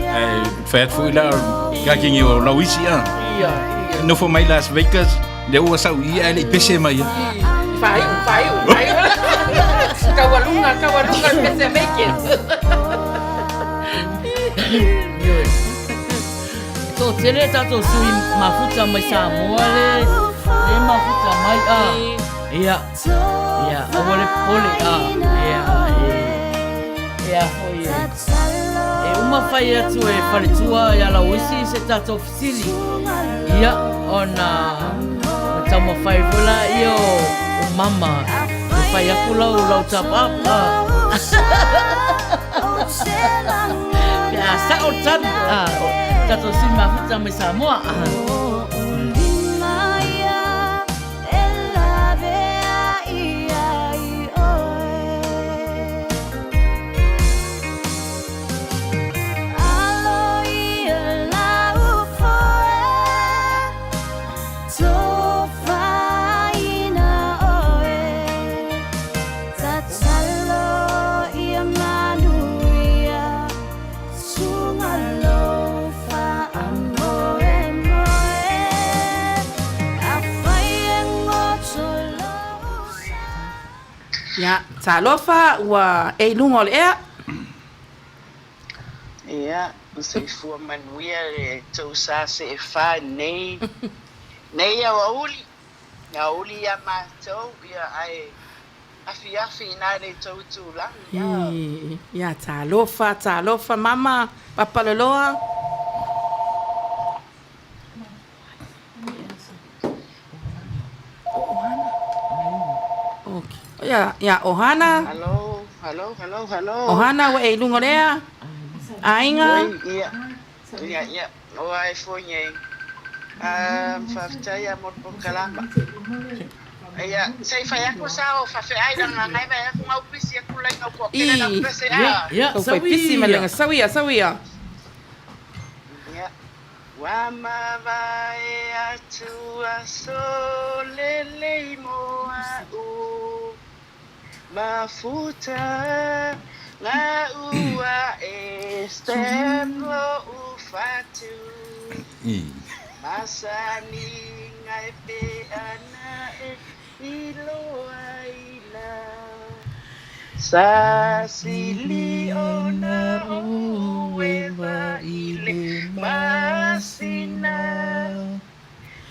Ai fai atu foi la kakingi o Lauisi a. Nofo mai Las Vegas, lea ua sau i ia ae le i pese mai. Faaiu, faaiu, faaiu. Taualuga, taualuga le pese a Vegas. Ioe. Toatele tatou sui mafuta mai Samoa le le mafuta mai a. Ia. Ia, aua le popole a. Ia, e e a foi e. E uma fai atu e faletua ia Lauisi se tatou fesili. Ia, ona na taumafai foi laia o o mama e fai atu lau lau top up a. Pe a sa'o le tali a o tatou sui mafuta mai Samoa. Ia, talofa ua e i luga o le ea. Ia, soifua manuia le tou sa seefā i lenei, nei aoauli, aoauli ia matou, ia ae afiafi ina i le tou itulagi a. Ii, ia talofa, talofa mama, Papaloloa. Ia, ia Ohana. Hello, hello, hello, hello. Ohana ua e i luga o lea. Aiga. Oi, ia. Ia, ia. O ai foi nei. Um, faafetai a mo le polokalama. Ia, se i fai atu sa o faafeai langa ngai vai atu ngau pisi atu lai ngau kua kele lau pese a. Ia, Tau fai pisi ma lenga. Sau ia, sau ia. Ia. Ua mavae atu aso lelei mo a'u mafuta la ua e step lo'u fatu masani ngai pe ana e iloaina sa sili ona o eva i le masina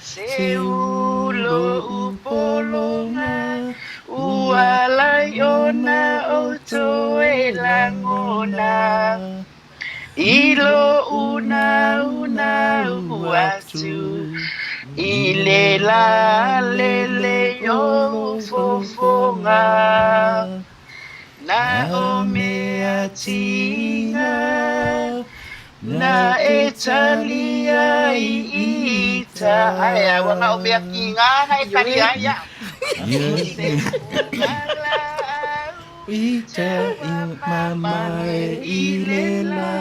se ulo upolonga ua lai ona o toe lagona i lo una una u atu i le la lele o fofoga na o mea tiga na e talia i ita ai a ua na o mea tiga na e talia ai ia Ita i mamae i le la.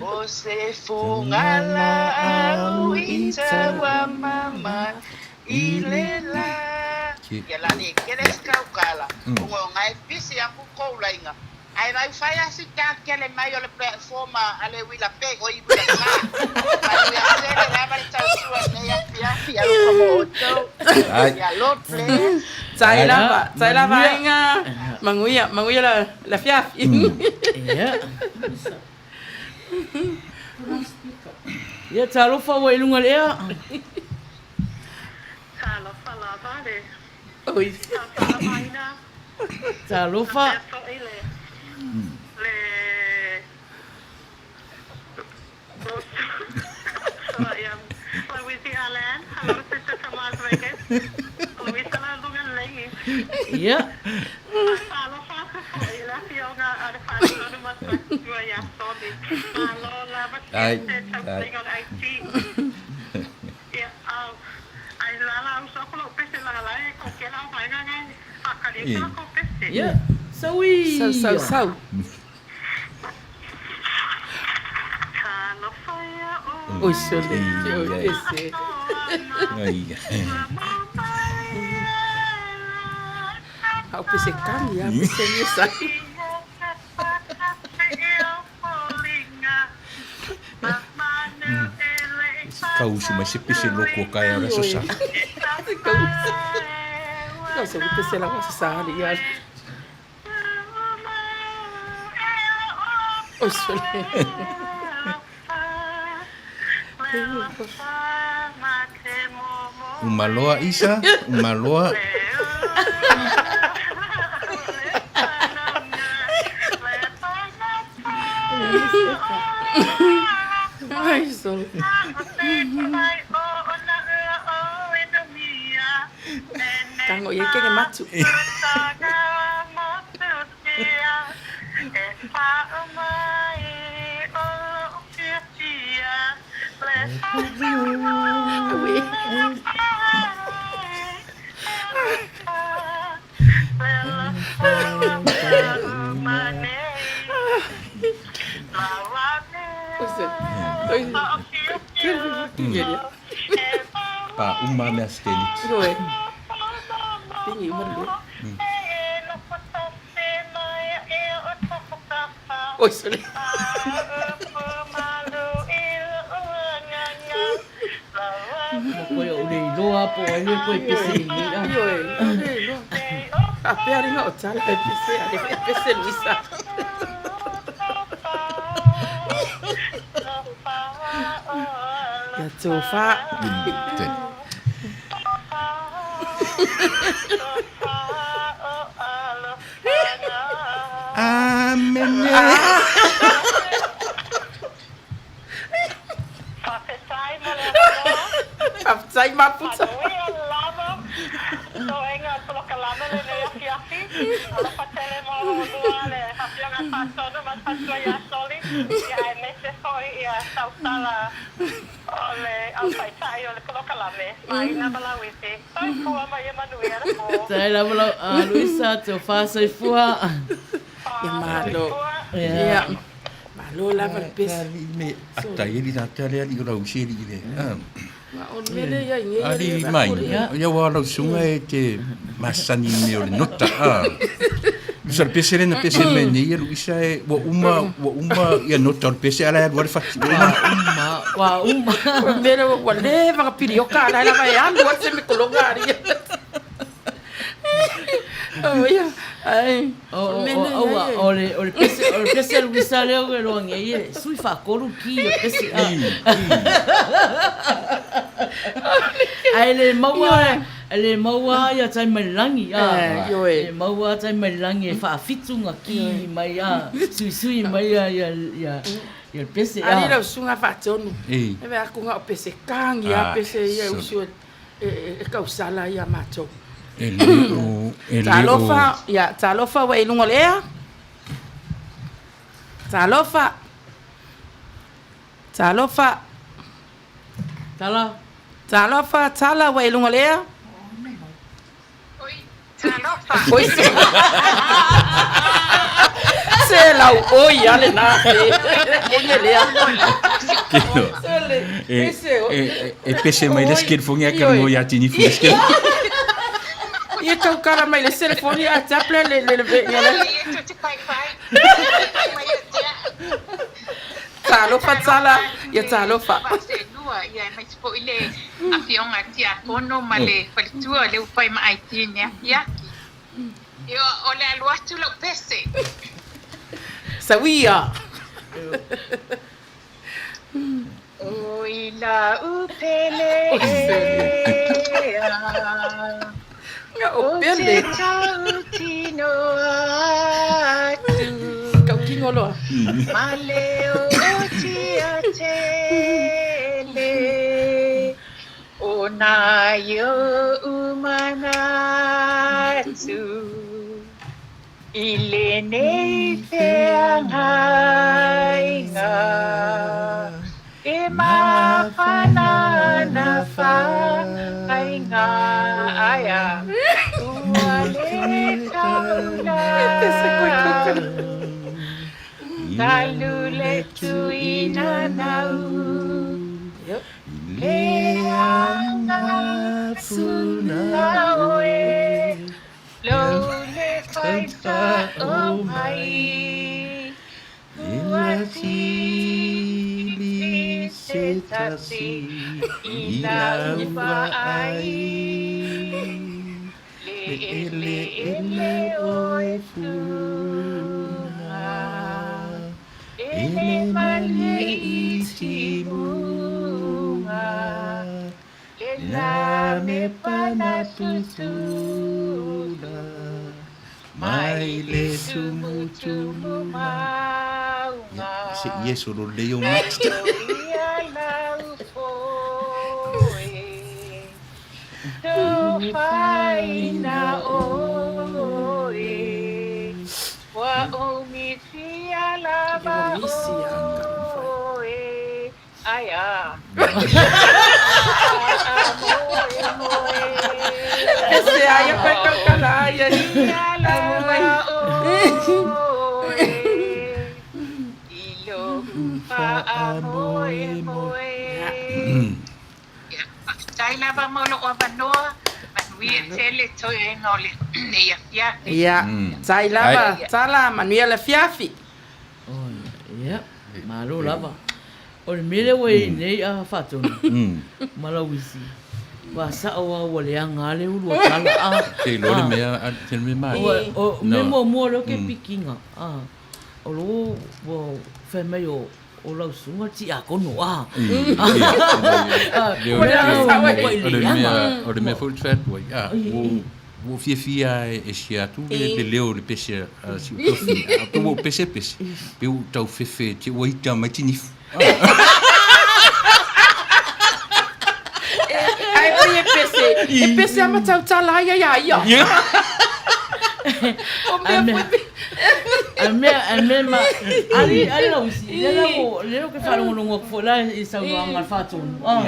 O se fuga laau ita ua mama i le la. Ia la le kele se kaukala. O ngai pisi aku kou lainga. Ai vai fai a si ta kele mai o le platforma a le wila pe o i wila sa. Mai wila sele lava le tau sua nei a pia pia lo mo oto. Ai. Ia Lord bless. Tai lava, tai lava aiga. Manuia, manuia la, la fiafi. Ia. Ia, talofa ua i luga le ea. Talofa lava le. Oi. Talofa Talofa. Foi le. Le. So, Louise Alan. Hello, Sister Tomas Vegas. Louise Alan Lunga Lengi. Ia. Talofa atu foi le afioga a le faatonu matua ia Soli. Malo lava Ai, te ai. tausiga o le IT. Ia, au. Ai lala au soko lo pese la la e ko kela o vaenga ngai. Whakari I. e ko pese. Ia. Saui. Sau, sau, sau. Talofa ia o. Oi, sole. Oi, pese. Ai. Au pese kami, au pese ni sa. Kausu mai se pese loko o kai ara so sa. Kau sa pese la wasa sa ali ia. Oi, sole. Umaloa Isa, umaloa. Ai, sole. Tango ia kenge matu. Aue. Oi, sole. Oi. Kele. Pa uma mea steni. Oi. Tingi uma lu. Oi, sole. Koe o le iloa po ai le koe pese i nei a. Ioe. A pea ringa o tala e pese, a le pese Luisa. Ia tofa. Te. Amene. Faafetai mo le avanoa. Faafetai Maputa. Manuia lava toega o le polokalame lenei afiafi. Alofa tele mo lua le Afioga Faatonu ma le faletua ia Soli, ia aemaise foi ia tautala o le au taitai o le polokalame, Maina ma Lauisi. Soifua ma ia manuia le po. Faafetai lava lau Luisa, tofa soifua. Ia malo. Ia. Malo lava le pese. Me ata i li ta le ali o lau seli i le. Ma o le mele ia i nei Ali mai. Ia wa lau sunga e te masani me o le nota. Ah. Luisa le pese le na pese me nei ia Luisa e ua uma ua uma ia nota o le pese ala e alu ale fati. Ua uma ua uma. O le mele ua leva na pilioka ala e lava e alu atu se mikologa ali. Oh ia. Ai. O o le o le pese o le pese a Luisa lea ua iloa nei e sui faatolu ki o le pese a. Ae le maua e le maua ia taimi mai le lagi a. E le maua taimi mai le lagi e faafitu na ki mai a suisui mai ia ia ia le pese a. Ali lau susuga faatonu. E vaai atu na o pese kagi a pese ia e usu e tausala ia matou. E le o, e le o. Talofa, ia, talofa ua e i luga o le ea. Talofa. Talofa. Tala. Talofa, tala ua e i luga o le ea. Oi, talofa. Oi, se lau oi a lena e lea. E, e, e pese mai le skelefoni a ka ngo ia tini fu skel. Ia tau kala mai le selefoni a taple le le le le. Talofa tala, ia talofa. Lua, ia aemaise foi le Afioga a Tiakono ma le faletua o lea ua fai ma IT i le afiafi. Ia, o le alu atu lau pese. Sauia. Oi lau pele ea. O te pele. tautino atu. Tautino loa. Ma le o tia tele. O nā i oʻu manatu. I lenei feagaiga e mafana ana faiga aia ua le taula talu le tuina nau le aga puna oe Lou le faitao mai Ua sili se tasi i lau vaai Le eleele oe puna E le male i timuga Le la me pana tutula Mai le tumutumu mauga Se ie solo lei o mati. Ia lau foe Tofaina oe Ua ou misia lava oe Ai a. Ese ai a koe kaukala ai ai. Faafetai lava mo lou avanoa, manuia tele toega o lenei afiafi. Ia, tai lava, tala, manuia le afiafi. Ia, malo lava. O le mea lea ua i ai nei a Faatonu ma Lauisi, ua sao lava ua leaga lava le ulu o tala a. Te iloa le mea, te le mea malie. O le mea muamua lea ou te pikiina, o lo ua fai mai o lau susuga le tiakono a. O le mea foi le fai atu ai, a, ua Ua ou fiafia lava e share atu le leo o le pese a si ou tofi, a pe ua ou pese pese, pe ua ou tau fefe te ua ita mai tinifu. Ai oi e pese, e pese a matau tala ai ia ia. O mea foi pe. A mea, a mea ma, ali, ali lau isi, le lau, le lau ke whaalongolongo aku foi la i saunoaga a le Faatonu. Ah.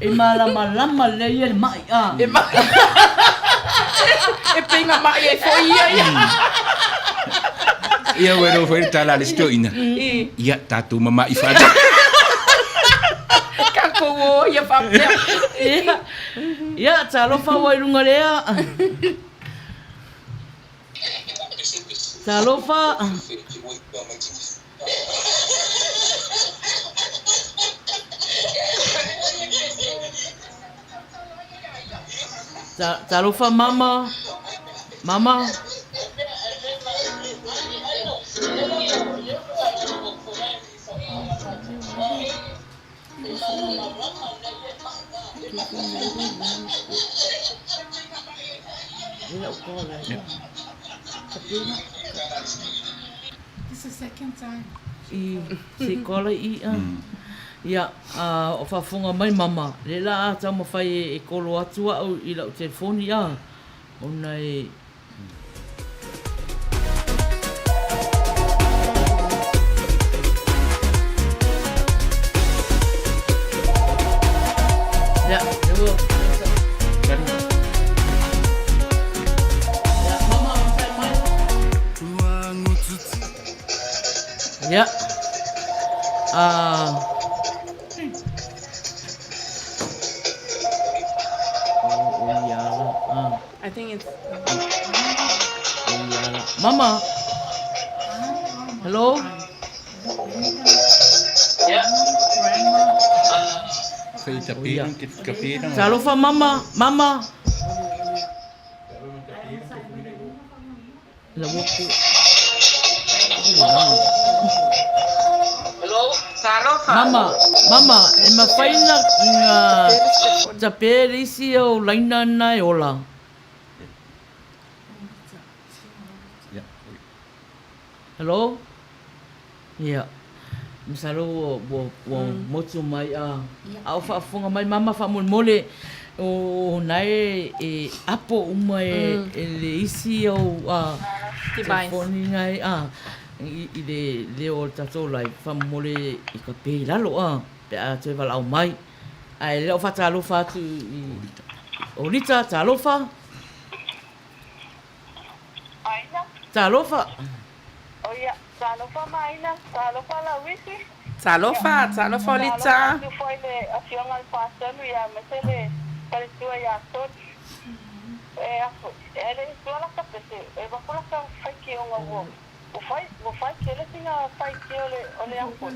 E malamalama lelei ia i le ma'i, a. E ma'i. E peinga ma'i ai foi ia ia. Ia ua iloa foi le tala a le isi toeaina. Ia, tatou mama'i faatasi. Tatou o ia faapea. Ia, ia, talofa ua i luga lea. Talofa. Talofa mama. Mama. This is second time. I se kola i a. Ia, a o faafofoga mai mama, le la a taumafai e kolo atu au i lau telefoni a, ona e. Ia, e ua. Ia, mama, matai mai. Ia. A. O, o ia ala. A. I think it's O ia ala. Mama. Hello. Fai tapena, ke tapena. Talofa mama, mama. Mama, mama, e mafai na tape le isi au laina na e ola. Hello? Ia. Masalo ua, ua, ua motu mai a, a o faafofoga mai mama faamolemole o na e, e apo uma e, e le isi au a, telefoni nai a, i, i le leo o le tatou live faamolemole i ka pe i lalo a, pe a toe valaau mai. Ae le o faatalofa atu i, Olita, talofa. Talofa. Oia, talofa Maina, talofa Lauisi. Talofa, talofa Olita. Talofa atu foi le Afioga i le Faatonu ia aemaise le faletua ia Soli. E afu, e le i tua laka pese, e vaku laka faitioga ua ua fai, ua fai tele sina faitio le o le afu.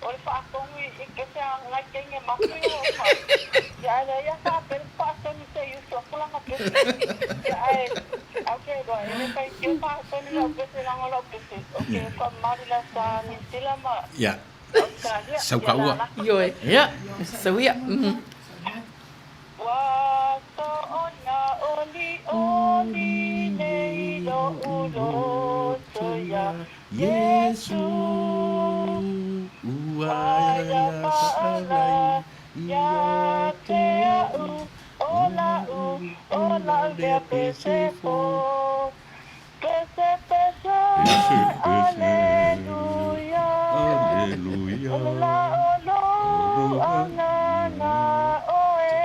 O le faatonu i pese a ngai teine maku ia o fa. Ia ae leai a faapea le faatonu se i usu atu lana pese. Ia ae au ke iloa e le faitio faatonu lau pese leaga o lau pese o ke faamamalu i le asa Niu Sila ma Ia. Ausetalia. Sau Ia ka ua. lala. Ioe. Ia. Sau ia. Ua soona olioli nei lo'u loto iā Iesu Ua ia paʻalai ia te a'u O la'u, o la'u lea pese fou Pese, pese, Aleluia O le la o lou agaga oe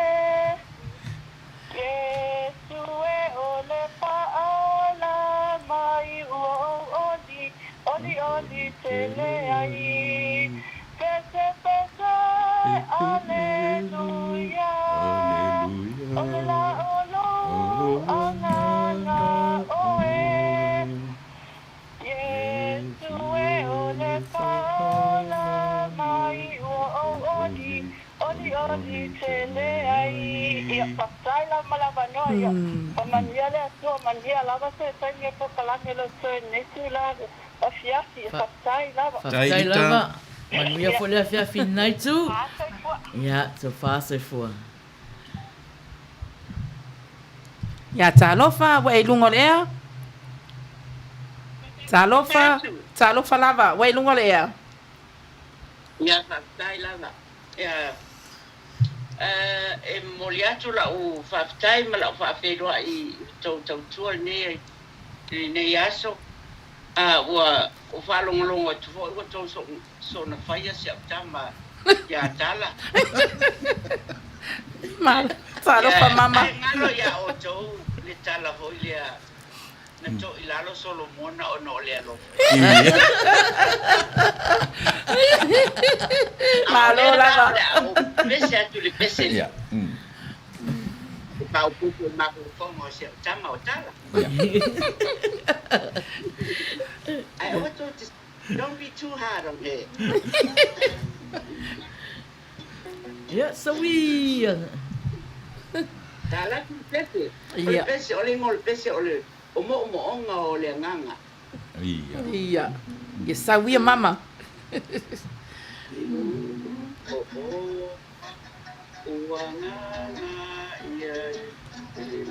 Iesu e o le paʻala mai ua ou oli, olioli tele ai Pese, pese, Aleluia O le la o lou agaga oe Iesu e o le paʻala mai ua ou oli, olioli tele ai Ia, faafetai lava ma le avanoa, ia faamanuia le Atua, manuia lava se taimi e polokalame o lo toe lenei itula afiafi, ia faafetai lava. Faafetai lava. Manuia foi le afiafi i lena itu. Ia, tofa soifua. Ia, talofa, ua e i luga o le ea. Talofa, talofa lava, ua e i luga o le ea. Ia, faafetai lava. Ia, e momoli atu la'u faafetai ma la'u faafeiloai i le tou tautua i lenei aso. A ua ou faalogologo atu foi ua tou soona faia si au tama ia Tala. Talofa mama. Ae galo ia outou le tala foi lea na toilalo Solomona ona o le alofa. Malo lava. O le a ou pese atu i le pese lea. E faaopoopo i mafaufauga o si au tama o Tala. Ae aua tou te, don't be too hard on her. Ia, saui! Tala atu le pese. O le pese, o le igoa o le pese o le o moomooga o le agaga. Ia. Ia. Ia sau ia mama. O o ua agaga ia i le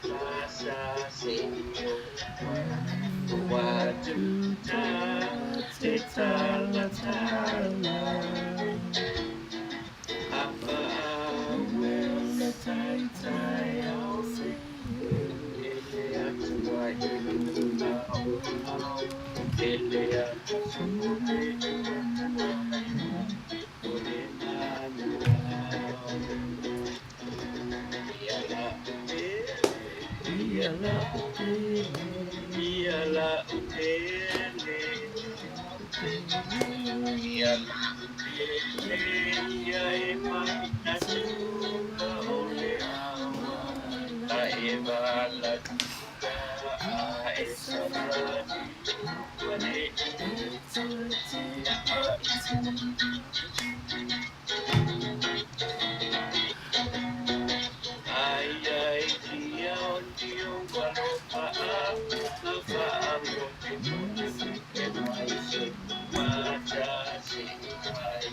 fasa se ua tuta te tala tala apa le taitai au se ele atua i luna o au ele atu o le manu ia la Ia la ia la upele ia la upele ia e manatu o le awa a e vala a e savali wane ai ai ia o tio alofa a ma fa mo te mo te mai se mata se ai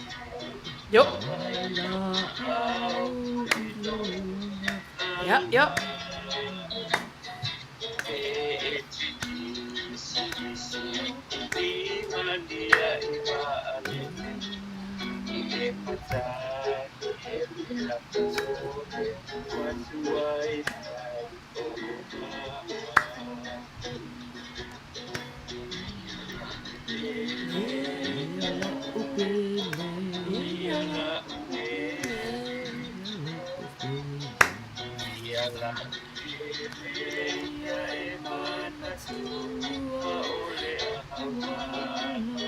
Yo. Ia, yo. e ti si si i mania i ma ale i le mata e la o tua i o ia la ia la ia e manatu o le awa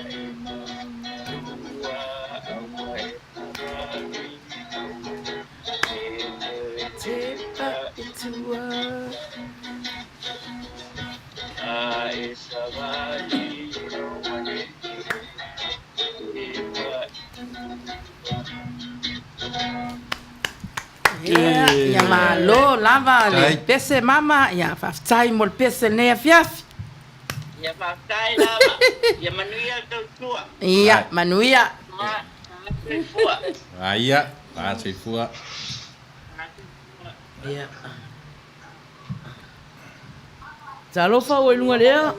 e matua awa e Te pa i tua. a e savali o wane e pa Ia, ia malo lava le Tai. pese mama, ia faafetai mo le pese lenei afiafi. Ia faafetai lava. Ia manuia le tautua. Ia, manuia. Ma, soifua. Aia, a soifua. Ia. Talofa ua i luga lea.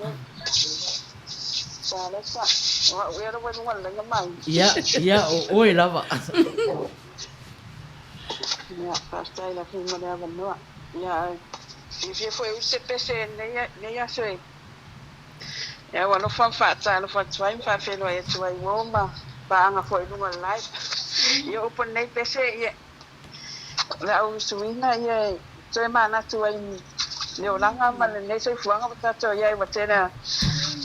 Talofa, o au ea ua i luga o le laina mai. Ia, ia, o oe lava. Ia, faafetai i le Afioga mo le avanoa. Ia, fiafia foi e uli se pese i lenei aso e e au alofa ma faatalofa atu ai ma faafeiloai atu ai uo ma paaga foi i luga o le live. Ia, o upu o lenei pese, ia, o le au suiga ia e toe manatu ai i le olaga ma lenei soifuaga ua tatou i ai ua tele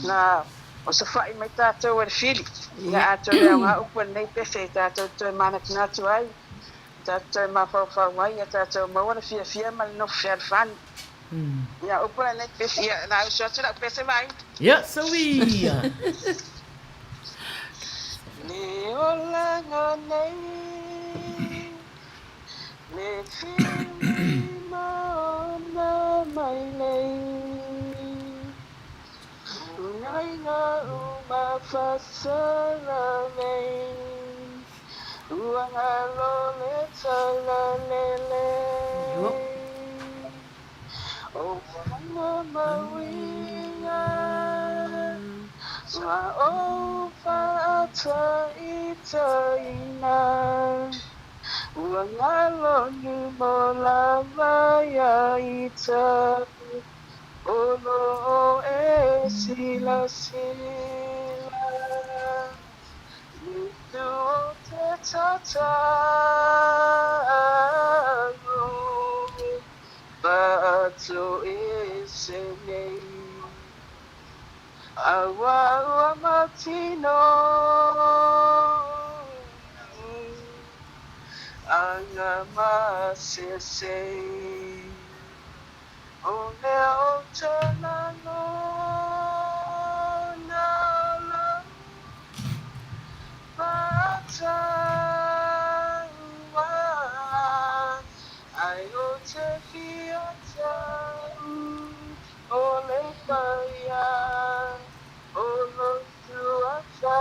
na osofa'i mai tatou e le fili. Ia, atonu e aoga upu o lenei pese e tatou toe manatunatu ai, tatou toe mafaufau ai, ia tatou maua le fiafia ma le nofo fealofani. Ia, upu o lenei pese, ia, na usu atu lau pese vaai. Ia, saui. Le olaga nei, le fili ma ona mai nei, Ngai uma fasalavei, ua galo le talalelei. Faamauina ma ou faataitaiga. Ua galo nimo lava ia ita o lo o e silasila. Itu o te tatalo faatoese nei. Aua ua mautino aga masese. O mea o te lagona lau faataua. Ai o te fia tau o le paia o lotu ata.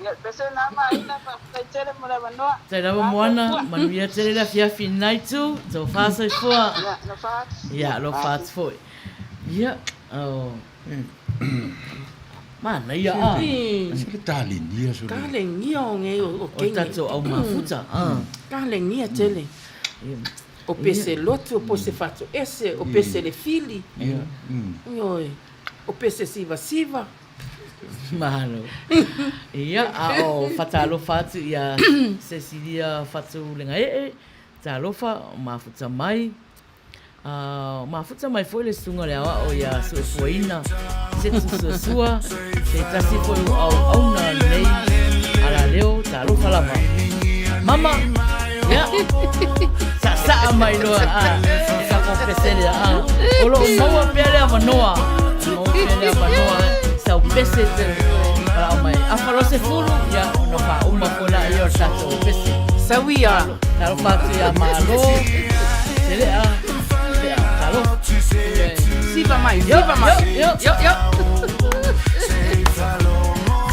Ia, pese na maina, faafetai tele mo le avanoa. Tai lava Moana, manuia tele le afiafi lenai itu, tofa soifua. Ia, alofa atu. Ia, alofa atu foi. Ia, oh. Manaia a. Se le talenia sole. Talenia o ngei o O le tatou au mafuta. Talenia tele. O pese lotu, o pese fatoese, o pese le fili. Ioe. O pese sivasiva. Mahalo. Ia, a o fatalofa atu ia Cecilia Fatulegaee, talofa, o mafuta mai. A mafuta mai foi le susuga o le aoao ia Suefuaina Setu Suasua, se tasi foi o auauna lenei alaleo, talofa lava. Mama, ia, saasaa mai loa a sa pese lea a. O lo o maua pea le avanoa, maua pea le avanoa, sau pese te palao mai. Afa loa 10, ia, ona faauma foi laia o le tatou pese. Sau ia. Talofa atu ia Malo, Selea, Selea, talofa. Siva mai, siva mai. Yo, yo, yo.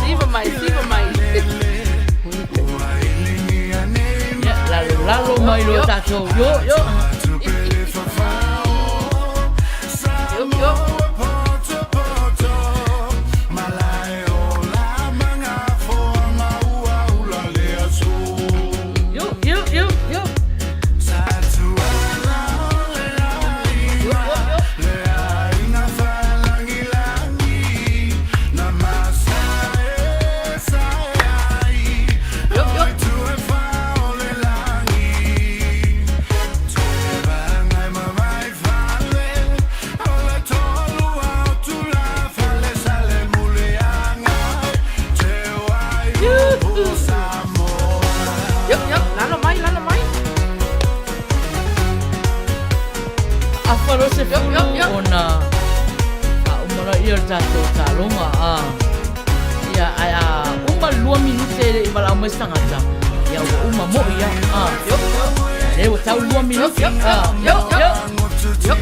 Siva mai, siva mai. Ia, lalo lalo mai loa tatou. Yo, yo. Yo, yo. Yo, yo, yo, yo. Yo, yo, yo. Yo, yo. Yo, yo. Lalo mai, lalo mai. Afa loa 10 Yo, yo, yo. ona faauma laia o le tatou taloga a. Ia, ae a uma le 2 minute e le i valaau mai se tagata, ia ua uma moi ia. A. Yo, yo. Lea ua tau le 2 minute. Yo, A. yo, yo. Yo. Yo.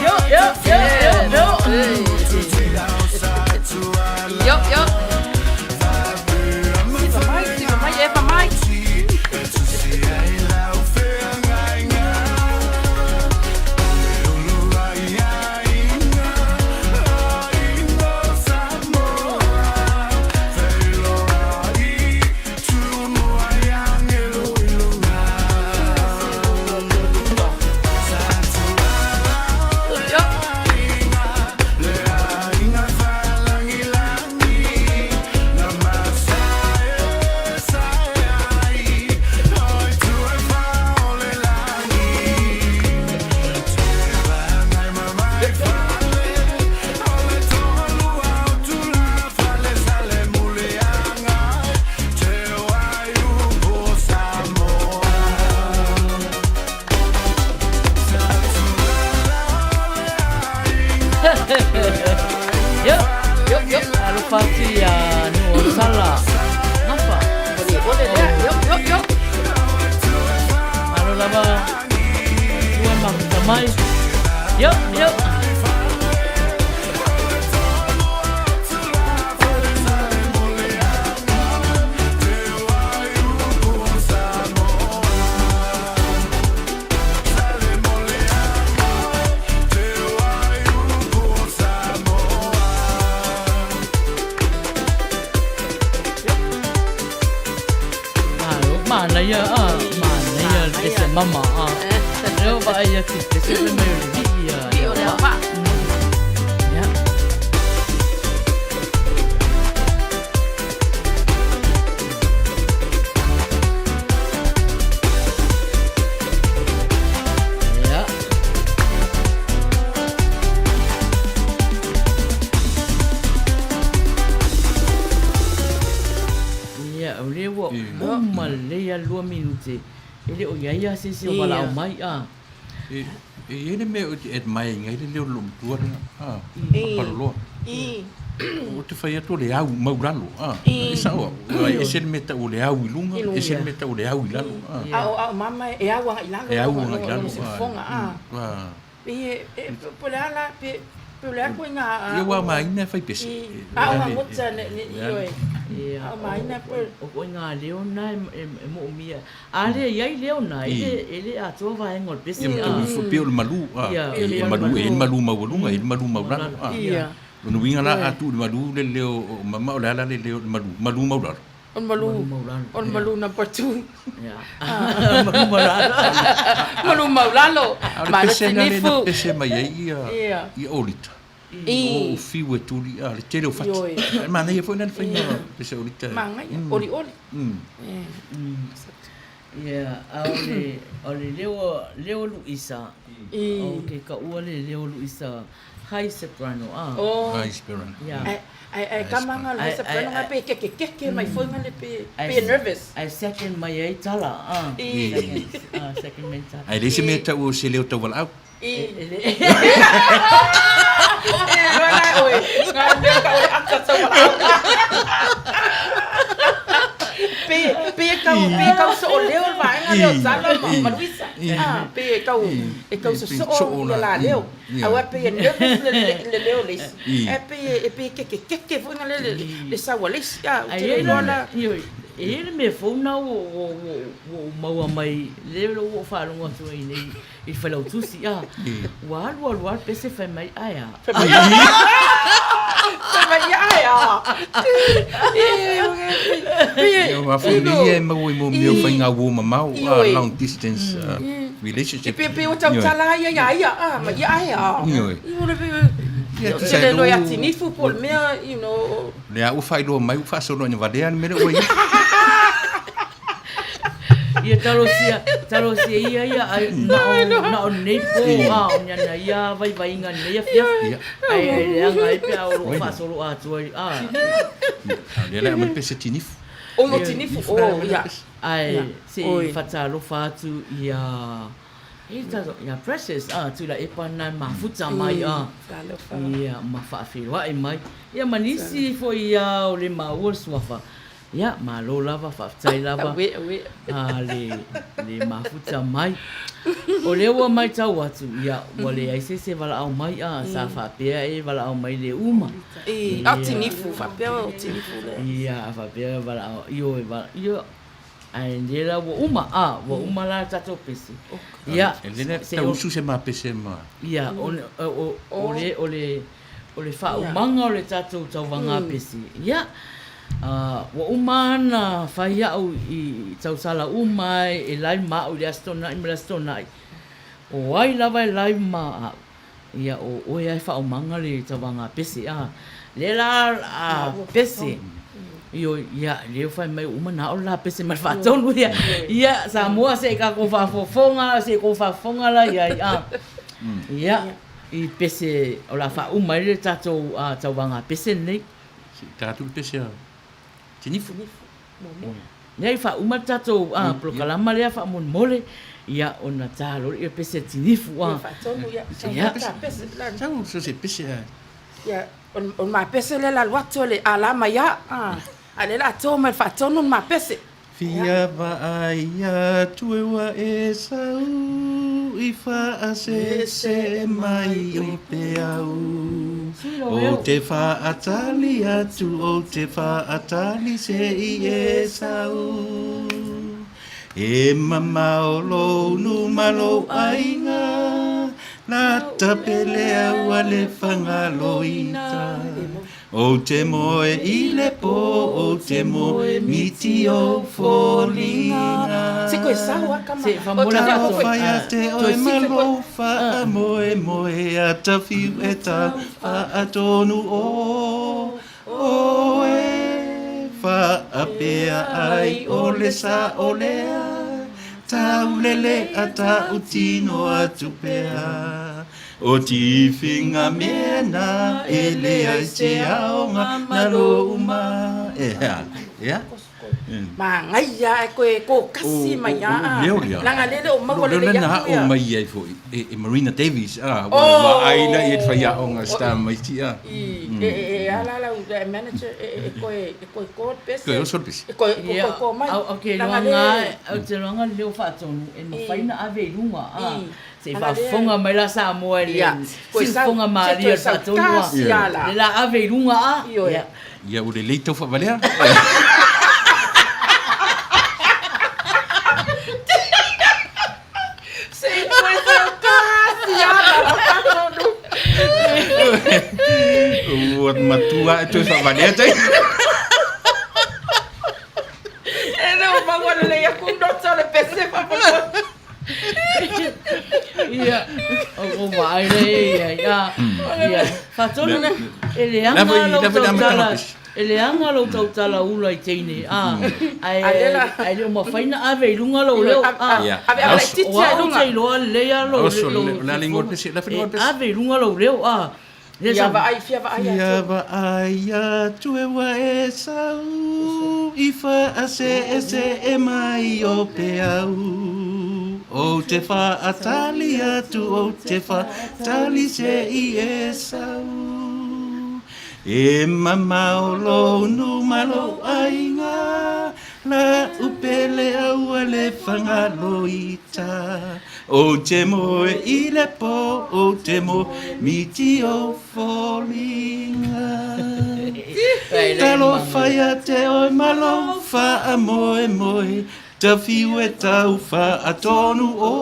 Yo, yo, yo, yo, yo. Yo, yo. Siva mai, siva mai, efa mai. Yo. Yo. Yo, yo. Alofa atu ia Nuuausala Gafa. Ole ole lea, yo yo yo. Malo lava tua mafuta mai. Yo yo. Malo, manaia a, manaia le pese mama a. Leo vaai atu i le pese fai mai o le vii a. Vii o le auvaa. Ia. Ia. Ia, o lea ua uma lelei lava le 2 minute, e le o i ai lava se isi o valaau mai. A. E i ai le mea ou te admire ina ai le leo o le loomatua lea, a, Paloloa. Ou te fai atu o le au maulalo, a, e sao au, e ese le mea tau o le au i luga, ese le mea tau o le au i lalo. A o mama e au agai i lalo, e au agai i lalo, a. E, e, po o le a la, pe, pe o le a koe ngā... Ia ua maina e fai pese. A o ngā ngota ne, ne, i oe. A o maina po... O koe ngā leo na e, e moomia. A lea i ai leo na, e le, e le atoa vaega o le pese. Ia, ma pei o le malu, a, e malu, e malu maualuga, e malu maulalo, a. Ia. Lona uiga la, a tuu i le malu le leo o mama, o le a la le leo o le malu, malu maulalo. O le malu, o le malu number 2. Malu maulalo. Malu maulalo. A o le pese lea na pese mai ai ia Olita. O fiu e tuli, a le tele o fati. E manaia foi lena faiga pese Olita. Manaia, olioli. Ia, a o le, o le leo, leo Luisa, o ke kaua le leo Luisa high soprano, a. High soprano. Ia. Ae ae kama nga le soprano nga pe keke keke mai foi nga le pe pe nervous. Ae second mai ai tala, a. Second, a second mai tala. Ae leai se mea tau o se leo tauwalaau. E wala oe, nga mea ka ole ata tauwalaau. Pe pe kau pe kau so o leo le vaega lea o Tala ma ma Luisa. Ah, pe e kau e kau sosoo ia la leo. Aua pei e nervous le le leo le isi. Ae pei e pei e kekekeke foi na le le sau a le isi. Ah, ou te le iloa la. Ioe, e i ai le mea fou na ua ua ua ou maua mai lea ua ou faalogo atu ai nei i le Failautusi, ah, ua alu alu lava le pese fai mai, ae a. Fai mai, fai mai, ae a. Ia, aua foi nei ia e maua i mea o faiga uo mamao, long distance relationship. Pe pe o tautala ia ia ia, ah, ma ia ae a. Ioe. Ia, te le loe atinifu po o le mea, you know. Lea ua faailoa mai ua faasolo ina valea le mea lea ua i ai. Ia talosia, talosia ia ia ai na o na o nei po a o nia na ia vaivaiga nei afiafi. Ai ai leaga ai pe a o loo faasolo atoa i a. A o lea la e aumai le pese tinifu. O lo tinifu, o ia. Ae se i fatalofa atu ia e tatou ia Precious a Tuilaepa na e mafuta mai a ia ma faafeiloai mai ia ma nisi foi ia o le maua le suafa Ia, malo lava, faafetai lava a le, le mafuta mai. O lea ua matau atu, ia, ua leai se isi e valaau mai, a, sa faapea e valaau mai le uma. I, a o tinifu, faapea o tinifu lea. Ia, a faapea e valaau, ioe, ia, ae lea la ua uma, a, ua uma la le tatou pese. Ia, E lele tau usu se ma pese ma. Ia, o, o, o le, o le, o le faaumaga o le tatou tauvaga pese, ia, Ua uma ana fai aʻu i tausala uma e live ma aʻu i le Aso Toonai ma le Aso Toonai. ʻO ai lava e live ma aʻu, ia ʻo ʻoe lava e faaumaga le tauvaga pese, a lea la a pese, ioe, ia, lea ua fai mai ua uma na aʻo le la pese ma le faatonu, ia, ia, Samoa se i kākou faafofoga, se i kou faafofoga la i ai, a, ia, i pese o le a faauma ai le tatou tauvaga pese lenei. Se i tatou le pese a Tinifu. Lea i faauma le tatou polokalama lea faamolemole, ia ona ta loa lea pese a Tinifu. Ia faatonu ia. Ia. Sau so se pese a. Ia, o le mapese lea le alu atu le ala mai a, a lea le a to mai le faatonu le mapese. Fia vaai atu e ua e sau i faasese mai o peau. O te faatali atu, o te faatali se i e sau. E mamao lou nu ma lou aiga, lata pele au a le Fagaloita. Ou te moe i le po, ou te moe miti o foliga. Se koe sau a kama. Se whamole Talofa ia te oe ma lou faamoemoe a tawhiu e tau faatonu o oe. Faapea ai o le sao lea, taulele a tautino atu pea. O tifiga mea na e leai se aoga na lou ma. Ea, ea. Manaia e koe kokasi mai a. Leo lea. Langa lele o maua Leo lele lea na ia ao mai ai foi e, e Marina Davies a Oh! ua ai la i whai aonga sta mai ti a. I e e e ala la u e manager e e koe e koe ko pese. Koe oso pese. E koe koe ko mai. Au, au ke Langa loanga, le- au te loanga leo faatonu, e mawhai na ave i lunga, a. Se i Ana le- faafofoga mai la Samoa i le Ia. Koe sau- siufoga se malie toe o le sau faatonu a. kasi ala. Le la ave i luga a. Ioe. Ia. Ia o le lei tau whawalea. Se i koe sau kasi ala la faatonu. Ua matua e toe whawalea tai. E le o maua lele ia ku nota le pese faapolo. Ia, o o vaai le ia, ia. Ia, faatonu e leaga La foi- lou la foi le amataga tautala, pese. e leaga lou tautala ula i teine, a. Ae, A lela. ae le o mafai na ave i luga lou leo, a. Ia. Ave ave laitiiti O ai au luga. te iloa lelei a lou Oso, lou le- le ala ingoa o le pese, la foi ingoa o le E pese. ave i luga lou leo, a. Le Ia sa- vaai fia vaai Ia atu. vaai atu e ua e sau i whaasese e mai o peau. O te whaatali atu, o te whaatali se i e sau. E mamao lou nu ma lou aiga, la upele au a le Fagaloita. O te moe i le po, o te moe miti o foliga. Talofa ia te oe ma lou faamoemoe, tawhiu e tau faatonu oe.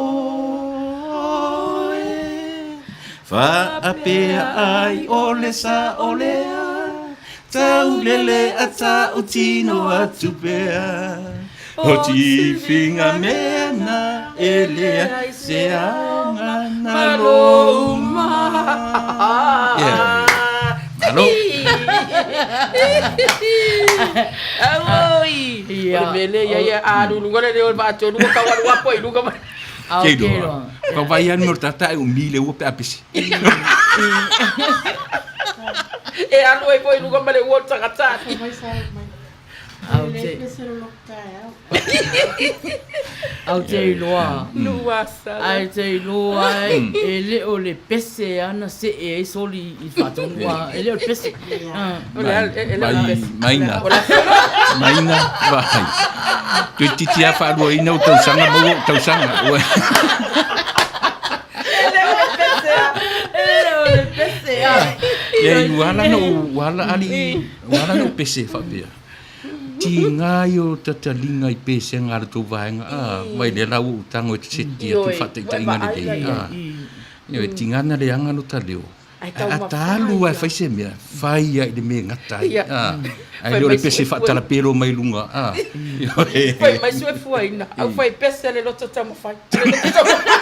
Faapea ai o le sao lea, taulele a tautino atu pea. O tifiga mea na e lea se aoga na lou ma. Yeah. Malo. Auoi. Ia. O le mele ia ia a luluga le leo o le faatonu ua tau alu apo i luga mai. Au Kei ke doa. loa. Ka vai anu o tata e o mile ua pe apese. E alu ai foi i luga ma le ua o le tagatali. Au te, au te iloa. Nu asa. Ai te iloa e, e le o le pese ana se e ai soli i faatonu a. E le o le pese. Ah. O le al- e e le o le Mai, pese. maina. O le Maina, vai. Tui titi a whaalua ina o tausanga, maua o tausanga. Ua. e le o le pese. E le o le pese a. Ia, i uala na o, uala ali, uala na o pese whaapea. Ti ngā i o tatalinga i pese ngā rato vaenga, a, mai le lau o tango e te seti atu Ioi, whataita inga le ua dei. vaai A, Ioe, ti ngana le anga no ta leo. Ai, tau A mawhai tālu ai ia. whai se mea, whai ia i le mea ngata ai. Ia. A, ai Whai leo le mai pese sue fua. whaatala pero mai lunga. A, ioe. Fai mai sue fuaina. Au fai pese le loto taumafai. Le loto taumafai.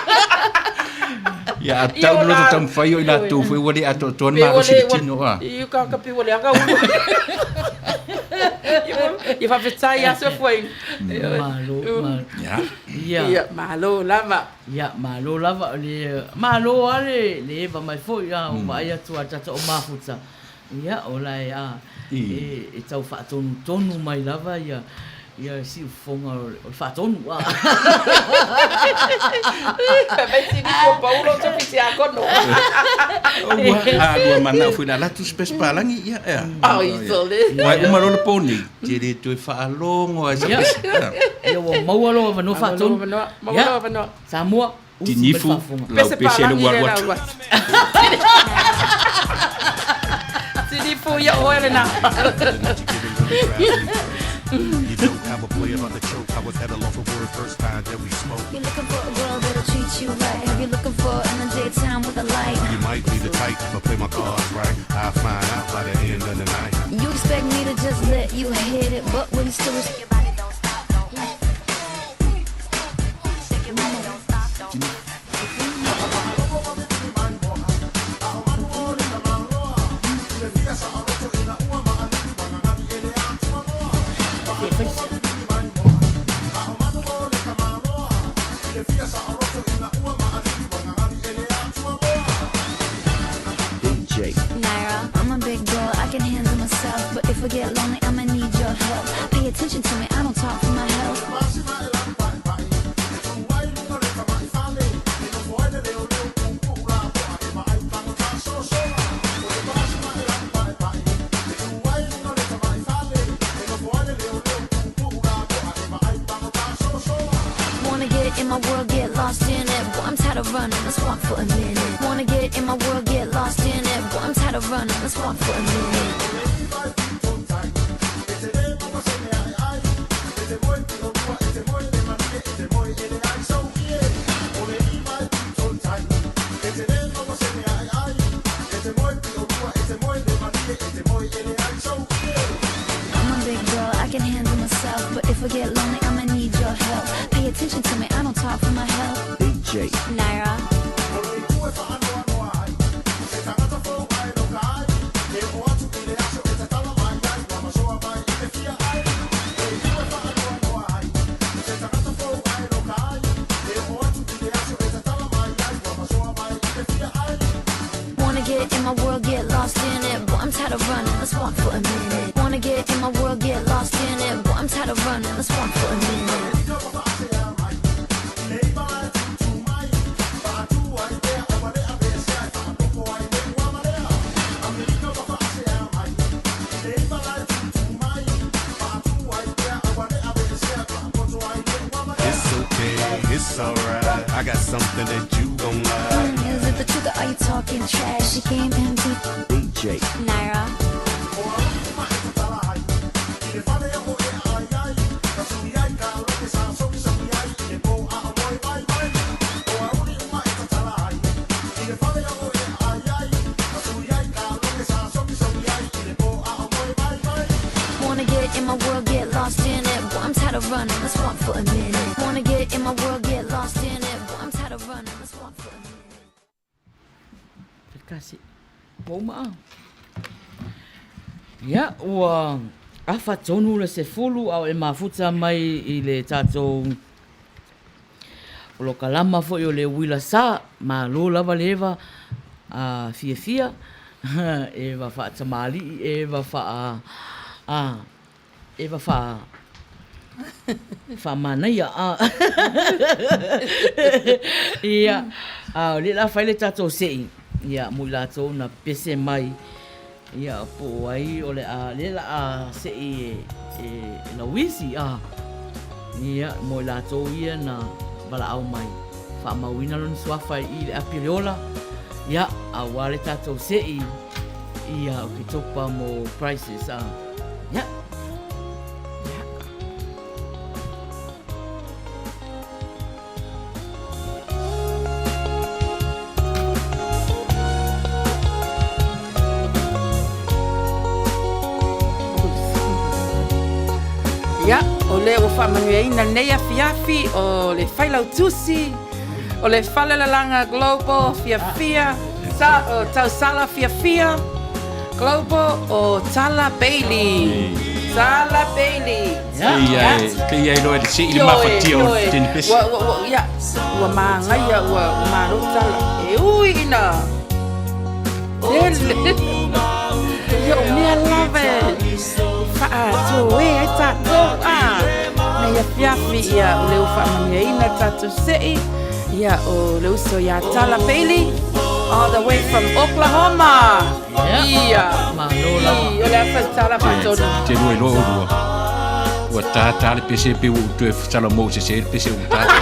Ia, a tau Ia, loto la- taumawhai o i la tau whai wale ato toan Pe maro ua si le le tino. A. I ka ka pe ua le anga ulu. Ia faafetai a sue fuaina. Malo, malo. Ia. Ia. Ia malo lava. Ia, malo lava le malo a le le eva mai foi a o vaai atu a tata o mafuta. Ia, o la e a e, e tau faatonu tonu mai lava ia Ia le siufofoga o le faatonu. Fai mai sinifu o Paulo o tofi tiakono. Ua a lua manao foi le alu atu se pese palagi ia ea. Ai sole. Ua uma loa le po nei, te le toe faalogo lava i se pese. Ia ua maua lou avanoa faatonu. Maua lou avanoa. Samoa, usi mai le Tinifu, faafofoga. lau pese le ua alu atu. Tinifu ia oe lena. You don't have a play about the choke. I was at a loss for words first time that we spoke. You're looking for a girl that'll treat you right. Have you looking for in the daytime with a light? You might be the type, but play my cards right. I'll find out by the end of the night. You expect me to just let you hit it, but when you still DJ. Naira, I'm a big girl, I can handle myself. But if I get lonely, I'ma need your help. Pay attention to me, I don't talk for my health. Wanna get in my world, get lost in it. Boy, I'm tired of running, let's walk for a minute. Wanna get in my world, get lost in it. Boy, I'm tired of running, let's walk for a minute. I'm a big girl, I can handle myself. But if I get lonely, I'ma need your help. Pay attention to me, I don't talk for my health. DJ. Naira. Wanna get in my world, get lost in it. Boy, I'm tired of running, let's walk for a minute. Wanna get in my world, get lost in it. Boy, I'm tired of running, let's walk for a minute. It's okay, it's alright. I got something that you gon' like. Is it the truth or are you talking trash? She came empty. DJ. Naira. Wanna get in my world, get lost in it. Boy, I'm tired of running, let's walk for a minute. Wanna get in my world, get lost in it. Boy, I'm tired of running, let's walk for a minute. Kasi. Ua uma a. Ia, ua afa tonu le 10 a o e mafuta mai i le tatou polokalama foi o le uila sa, malo lava le eva a fiafia, eva faatamalii, eva faa a eva faa faamanaia a ia a o lea o le a fai le tatou sei ia mo i latou na pese mai ia po o ai o le a lea o le a sei e e Lauisi a ia mo i latou ia na valaau mai faamauina lona suafa i le api o le ola ia aua le tatou sei ia Oketopa mo prizes a ia. Ia, o lea ua faamanuiaina lenei afiafi o le Failautusi, o le Falelalaga Global Fiafia, sa, o Tausala Fiafia Global o Tala Bailey. Tala Bailey. Pei e, pei e iloa i le sei le mafatia o le teni pese. Ua, ua, ua, ia, ua māgaia, ua, ua malo tala. E ui ina tele. Ia, o mea lava e faatoe ai tatou, a. lenei afiafi, ia, o lea ua faamanuiaina le tatou se'i, ia, o le uso ia Tala Bailey, all the way from Oklahoma. Ia. Malo lava. I, o le afa Tala faatonu. Te lua iloa o lua. Ua tātā le pese pe ua ou toe salamou sese le pese ua tātā.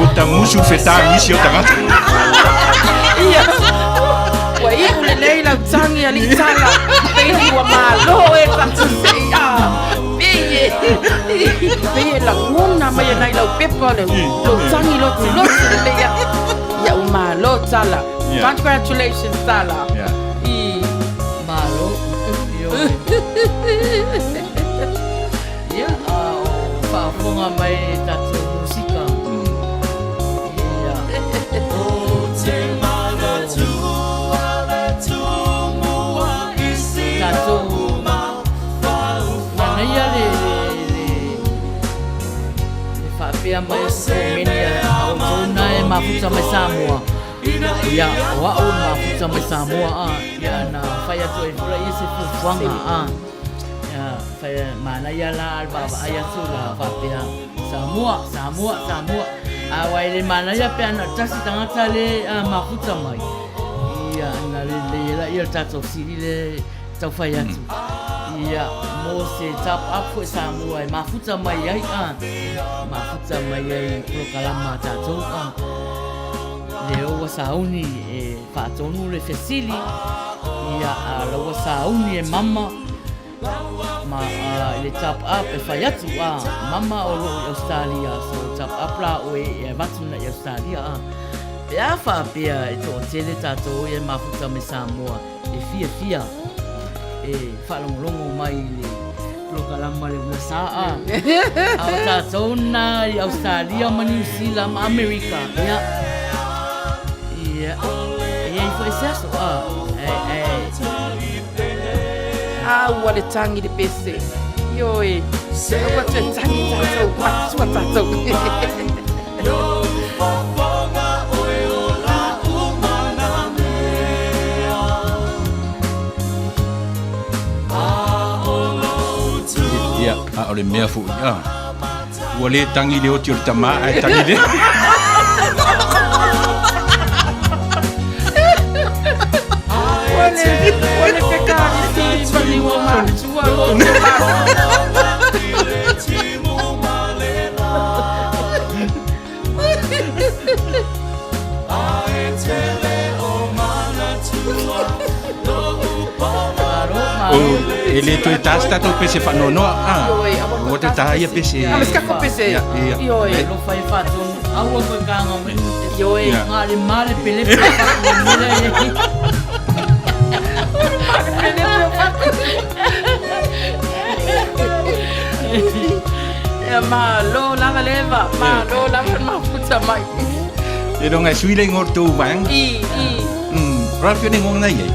Ua tamusu fetā nisi o tagata. Ia. Ua iu lelei lau tagi alii Tala. Bailey ua malo e tatou se'i. Ah, pei e, pei e lagona mai ana i lau pepa le lou tagi lotulotu lelei a. Ia ua malo Tala. Congratulations Tala. I. Malo. Ioe. Ia, a o faafofoga mai le tatou musika. Ia. Tatou manaia le le le le faapea mai o se komeni a outou na e mafuta mai Samoa. Ia, o au e mafuta mai Samoa a, ia na fai atu ai foi laia se fuafuaga a. Ia, fai manaia la le vaavaai atu la faapea Samoa, Samoa, Samoa. A aua e le manaia pe ana tasi tagata le mafuta mai. Ia, na lelei ai laia le tatou fesili le tau fai atu. Ia, mo se top up foi Samoa e mafuta mai ai a, mafuta mai ai i polokalama a tatou a. Lea ua sauni e faatonu le fesili, ia, a la ua sauni e mama ma a, i le top up e fai atu a, mama o loo i Australia, so top up la oe e avatu na i Australia a. Pe a faapea e toatele tatou ia e mafuta mai Samoa e fiafia e faalogologo mai i le polokalama le Uila Sa a. A o tatou na i Australia ma Niu Sila ma Amerika, ia, ia, e i ai foi se aso a, e, e. A ua le tagi le pese. Ioe. Aua toe tagi tatou, matua tatou. Ia, a o le mea foi, a, ua le tagi le oti o le tamā ae tagi le... Ua le, ua le fekalisi maliu o matua lo te E le toe tā se tatou pese faanoanoa. Ah, ua toe tā ia pese. Ah, mas kako pese. Ia, ia. Ioe. Lo fai faatonu, aua koe kanga mai. Ioe. Ia. Ngā le male pele pele mele e. Ia malo lava leva, malo lava mafuta mai. E longa e sui le ingoa o le tou vaega. I, i. Ralph le ingoa na i ai.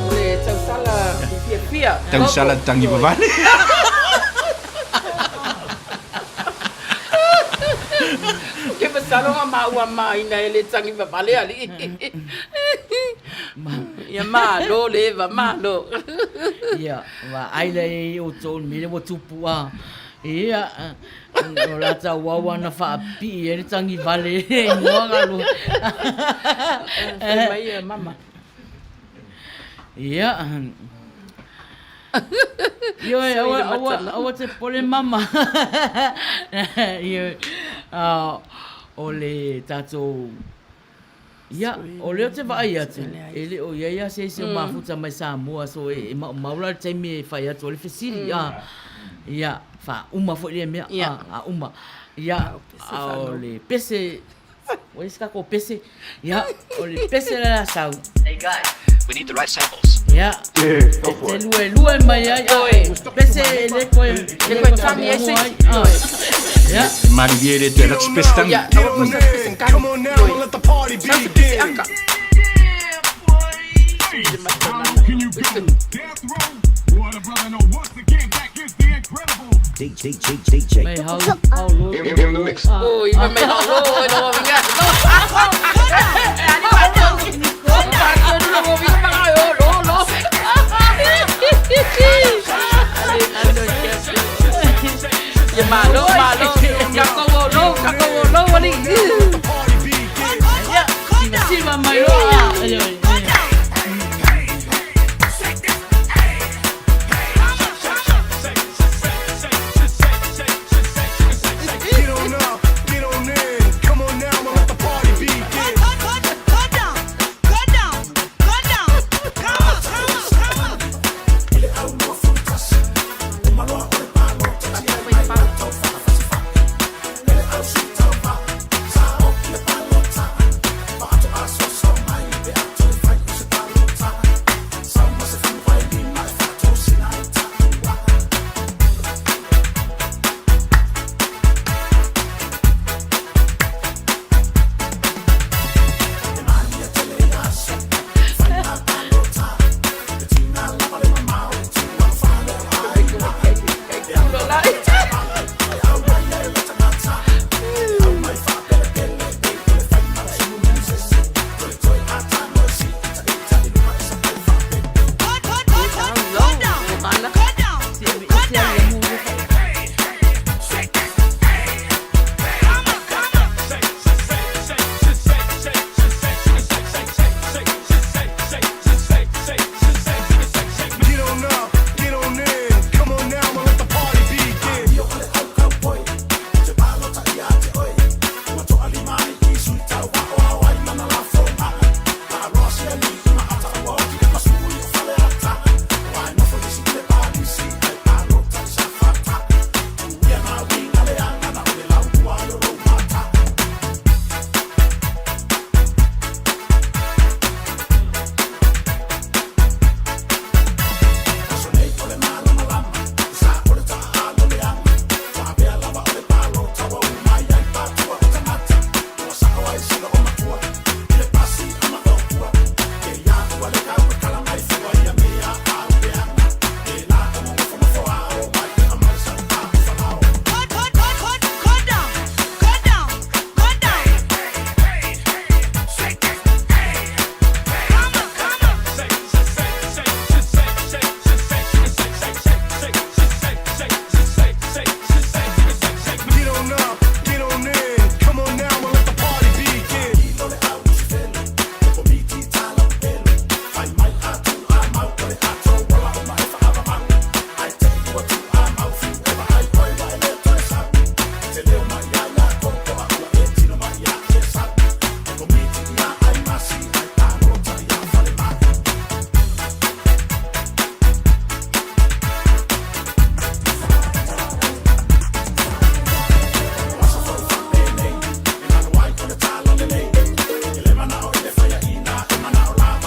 O le tausala fiafia. Tausala tangi vavane. Ke masalo nga maua maina e le tangi vavale alii. Ia malo leva, malo. Ia, vaai lea i outou i le mea lea ua tupu a. Ia, o la tauau ana faapipii ai le tagivale i ingoa galue. Fai mai ia mama. Ia. Ioe, aua, aua, aua te pole mama. Ioe, o le tatou Ia, o lea ou te vaai atu, e le o i ai lava se isi o mafuta mai Samoa, so e maumau la le taimi e fai atu ai le fesili, a, ia, faauma foi lea mea, a, faauma. Ia, a o le pese, ua i ai se tatou pese, ia, o le pese lea o le a sau. Hey guys, we need the right samples. Ia, e te luelue mai ai, a, pese e le koe, le koe tangi ai se isi, a, ia. Malilie le toe alu atu se pese tangi. Ia, aua koe sau se pese tangi. Ioe. Sau se pese aka. Mai hau, hau lo. In the mix. Oi, fai mai hau lo, oi, no, vinga. No. E ali faatonu. Faatonu lo, vinga, lo, lo, lo. mafuta mai loa. Get on up, get on in. Come on now and let the party begin. Get on up, get on in. Come on now and let the party begin. Get on up, get on in. Come on now and let the party begin. Get on up, get on in. Come on now and let the party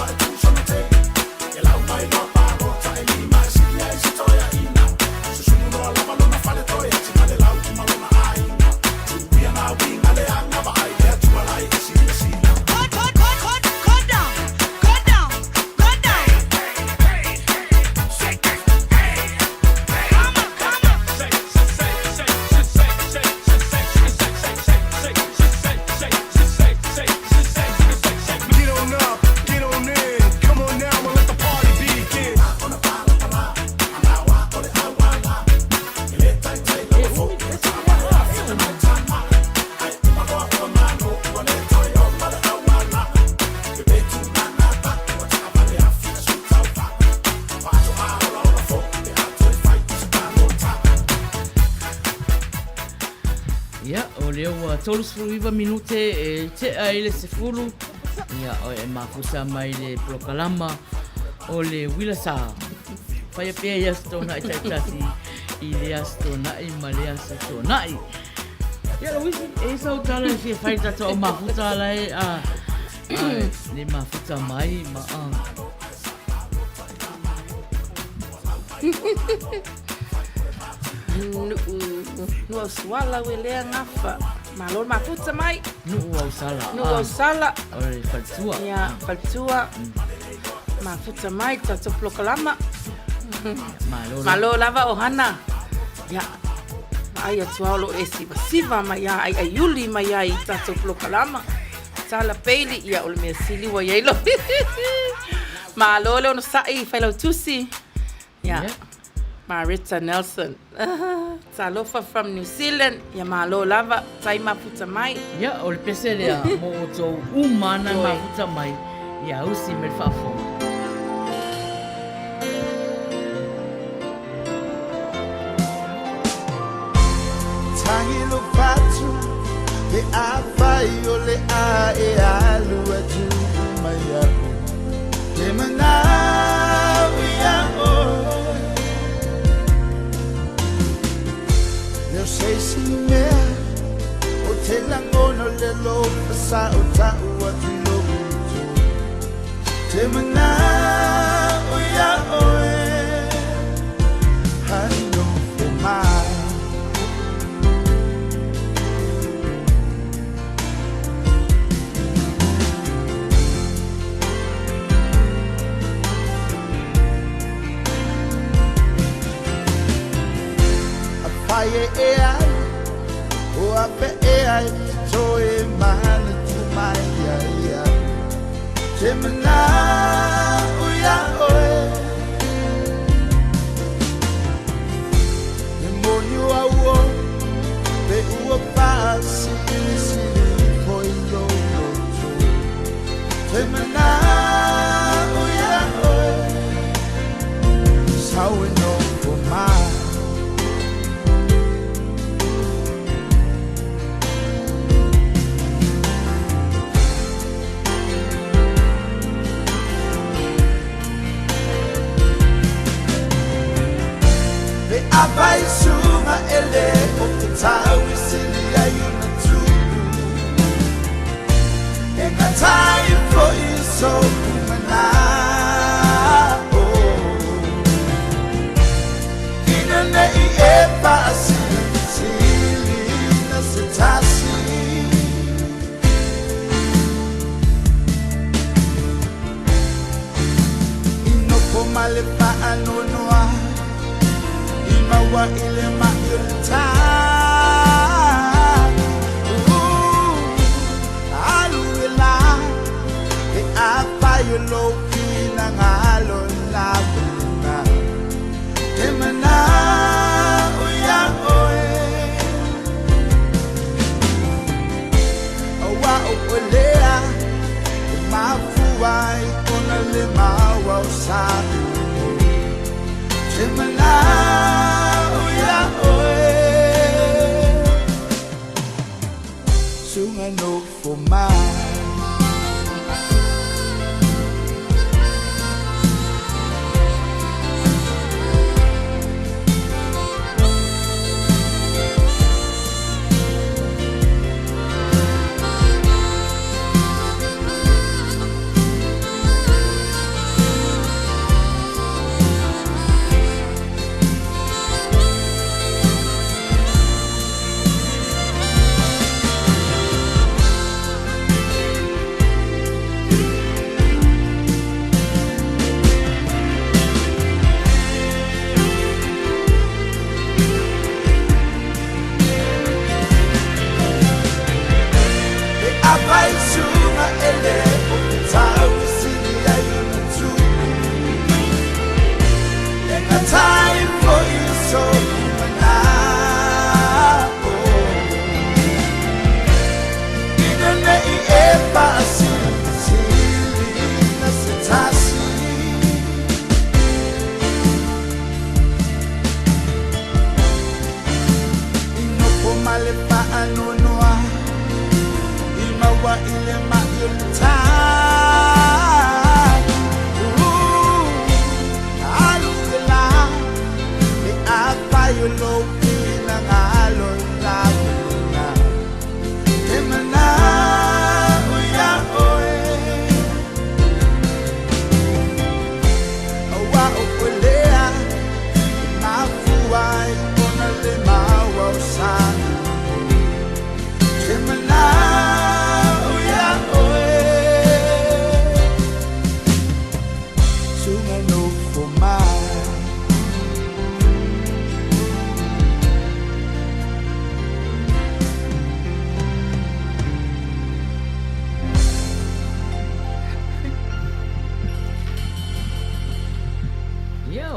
begin. Ia, o lea ua 39 minute e tea i le 10. Ia, o e mafuta mai le polokalama o le Uila Sa. Faia pea i Aso Toonai taitasi i le Aso Toonai ma le Aso Toonai. Ia, Louise, e sau tala e fia fai tatou au mafuta ala e a, a le mafuta mai ma a. Nu'u nu'u ausuala ue lea gafa. Malo le mafuta mai. Nu'u ausala. Nu'u ausala. O le faletua. Ia, faletua. Mafuta mai le tatou polokalama. Malo. Malo lava ohana. Ia, vaai atu lava o lo o e sivasiva mai lava, aiaiuli mai lava i tatou polokalama. Tala Bailey, ia o le mea sili ua i ai lou. Malo le onosai Failautusi. Ia. Maretta Nelson. Talofa from New Zealand. Ia malo lava, tai mafuta mai. Ia, o le pese lea mo outou uma na mafuta mai, ia usi me le faafofoga. Tagi lo fatu Pe afai o le a e alu atu mai aku Te manao ia oe Leo se isi mea O te lagona o le alofa sa o tau atu i lou uto Te manao ia oe Hanofo mai. Afai e e alu o ape ea e te toe manatu mai ia iaʻu Te manao ia oe E moni o au o pe ua faasilisili ifo i lou loto Te manao ia oe Sau e nofo mai. Pe afai suga e le o te tau i sili ai ona tupu E gata ai foi so'u mana'o Ina nei e faasilisili na se tasi I nofo ma le faanoanoa I maua i le mai o le tagi Alu e la pe afai o lou finagalo lava lena Te manao ia oe Aua o oe lea e mafua ai ona le maua o sa Te manao ia oe Suga nofo mai. Pe afai suga e le o te tau i sili ai ona tupu E gata ai foi so'u mana'o Ina nei e faasilisili na se tasi I nofo ma le faanoanoa I maua i le mai o le tagi.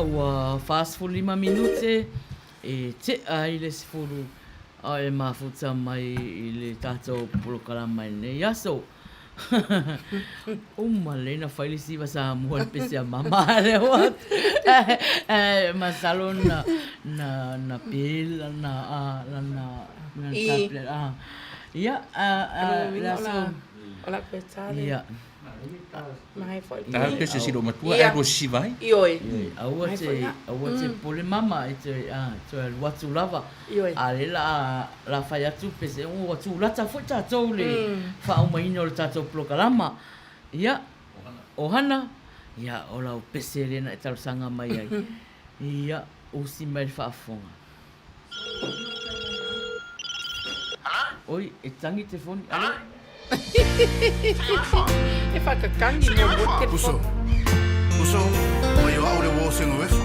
ua 45 minute e tea ai le 10 a e mafuta mai i le tatou polokalama i lenei aso. Uma lelei na fai le siva Samoa i le pese a mama lea ua ae masalo na na na pe lana lana lana tablet a ia a a le aso o la Petale ia Ta pese si lo matua e lua siva ai. Ioe. Aua te aua te popole mama e toe a toe alu atu lava. A lea la la fai atu pese ua tulata foi tatou le faaumaina o le tatou polokalama. Ia ohana ia o lau pese lea na e talosaga mai ai. Ia usi mai le faafofoga. Oi, e tangi te foni. Alo? E whakakangi mo mo te Uso. Uso, mai o au le wō senga wefa.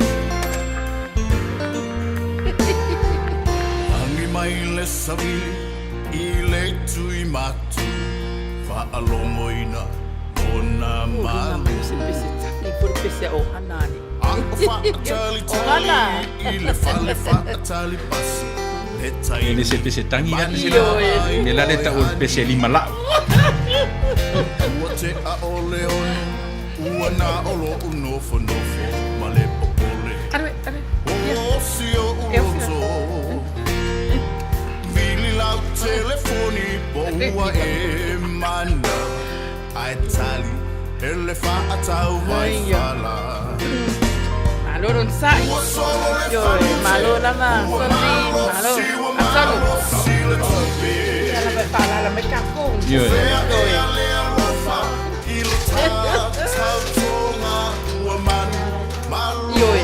Angi mai le savili i le tui matu whaalongoina ona malu. Se pese tangi po pese o hana ni. Whaatali tali i le fale whaatali pasi. Le tai E le se pese tangi la se la. Me la le tau o le pese lima lau. Ua te a o le ono, ua nā o lo unofo nofo ma le popole. Arwe, arwe. O si o uloto. Vili lau telefoni po ua e mana. Ai tali, ele whaatau vai whala. Malo ron sai. Yo, malo lama. Soli, malo. Asalo. Ia la pa la la me ka ko. Ioe. Ioe.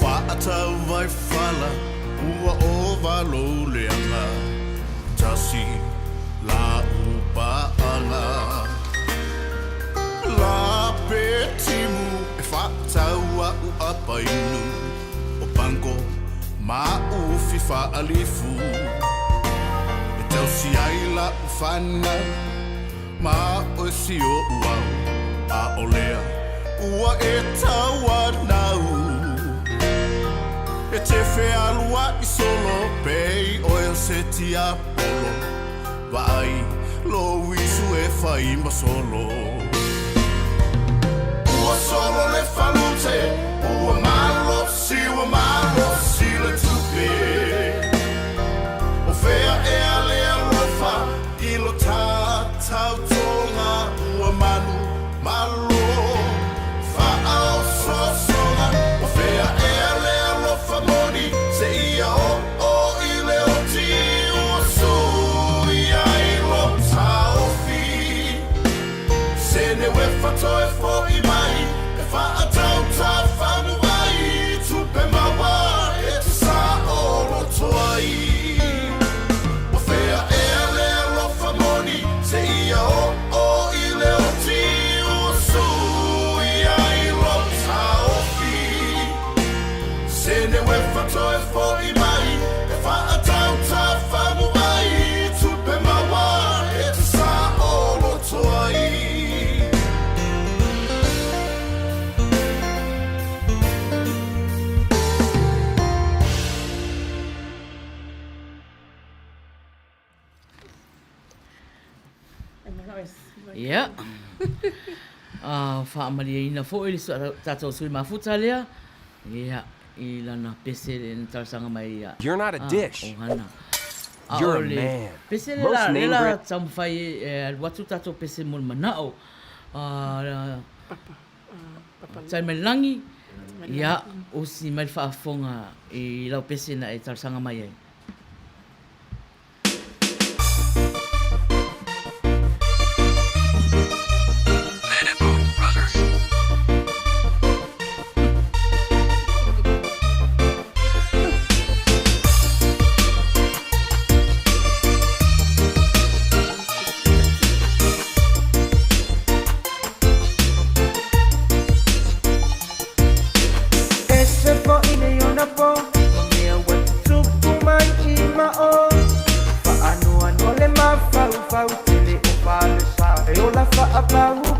Whaatau vai whala, ua o valo leanga, tasi la upaanga. La pe timu e whaatau a ua painu, o pango ma ufi whaalifu. E tausi ai la uwhana, ma o si o uau, a olea, ua e taua nau. E te whealua i solo pei o e se tia polo Vai lo isu e whai ma solo Ua solo le falute Ua malo si ua malo si le tupe O whea e ale alofa I lo tātau tonga ua manu malo Whaao sosoga O whea e ale alofa moni Se ia o o i le o ti ua sui ai lo taofi Se ne wefa toe fo i mai E whaatau tā whanu ai Tupe mawa e te sa o roto ai O whea e ale alofa moni Se ia o o i le o ti ua sui ai lo taofi Se ne wefa toe fo i mai E whaatau tā whanu ai Tupe mawa e te sa o roto ai Ia. Faamalieina foi le tatou sui mafuta lea. Ia, i lana pese le na talosaga mai ia. You're not a dish. Ohana. A You're o a le man. Pese le Most la, le name la brand- taumafai e alu atu tatou pese mo le manao. Taimailangi, ia, usi mai le faafofoga i lau pese na e talosaga mai ai.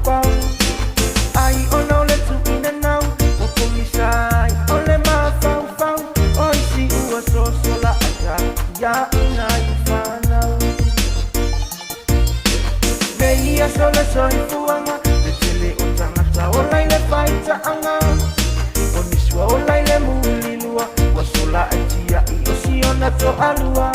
mafaufau. Ai ona o le tuuina nau ua pogisa ai o le mafaufau. O isi ua soso la'a tapiaʻiga i fanau. Nei aso le soifuaga, le tele o tagata ola i le faitaaga. O nisi ua ola i le mulilua, ua sola ai tiaʻi o siona toalua.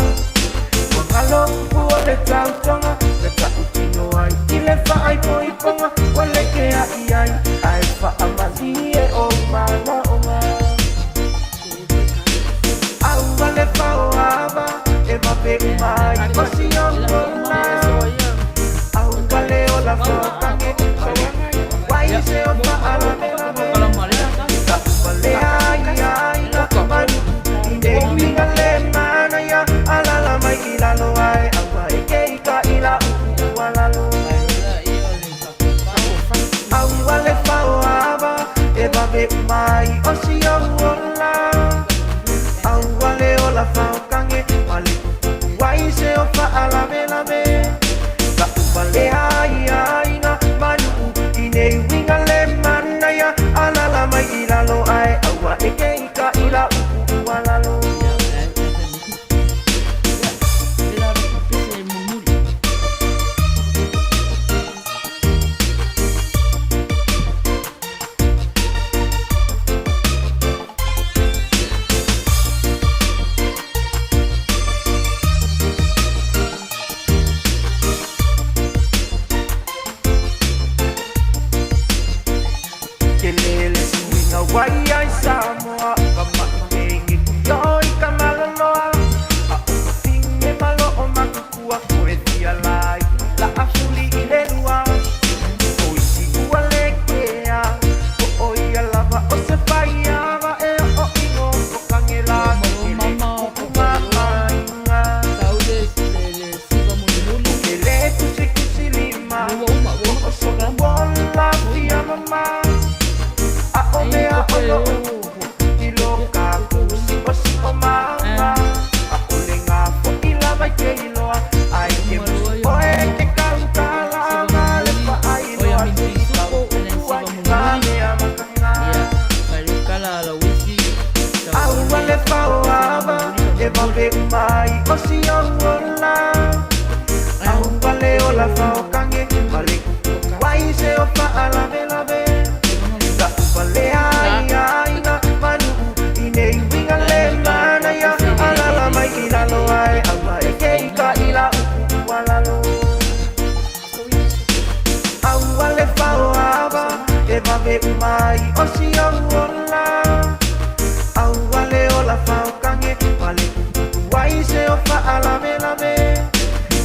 Ua galo upu o le tautoga, na taʻutino ai i le faaipoipoga. Ua le keaʻi ai, ae faamalie ou manaʻoga. Aua le faoava e vave uma ai o si ou ola. Aua le ola faotage ma le ai se o faalavelave. Taʻupalea ai aiga ma nuu i nei uiga le manaia. Alala mai i lalo ae aua e ke i ka ila uu ua lalo. Aua le faoava e vave uma ai o si ou ola. Aua le ola faotage ma le ai se o faalavelave. Taʻupalea ai aiga ma nuu i nei uiga le manaia. Alala mai i lalo ae aua e ke i ka ila uu ua lalo. Tele le suiga ua i ai Samoa, ka maʻi kege kio i ka maloloa. A o ka fige ma loo makukua, koe fia lai la afuli i le lua. O isi ua le kea, o o ia lava o se faiava e o ingo o kage la kele kuku maaiga. O ke le kusikusi lima, o soʻu ola fia mama. A o mea o loʻu i lo kākou siʻosiʻo maga. ʻAʻole ngā foʻi lava i ke iloa, ai ke musu ʻoe ke kaukala ma le paʻai loa atu i kau kuku ai ka mea makaga. Aua le faoava e vave uma ai o si ou ola. Aua le ola faotage ma le kuku ai se o faalavelave. Taʻupalea ai aiga ma nuu i nei uiga le manaia. Alala mai i lalo ae aua e ke i ka ila uu ua lalo. Aua le faoava e vave uma ai o si ou ola. Aua le ola faotage ma le kuku ai se o faalavelave.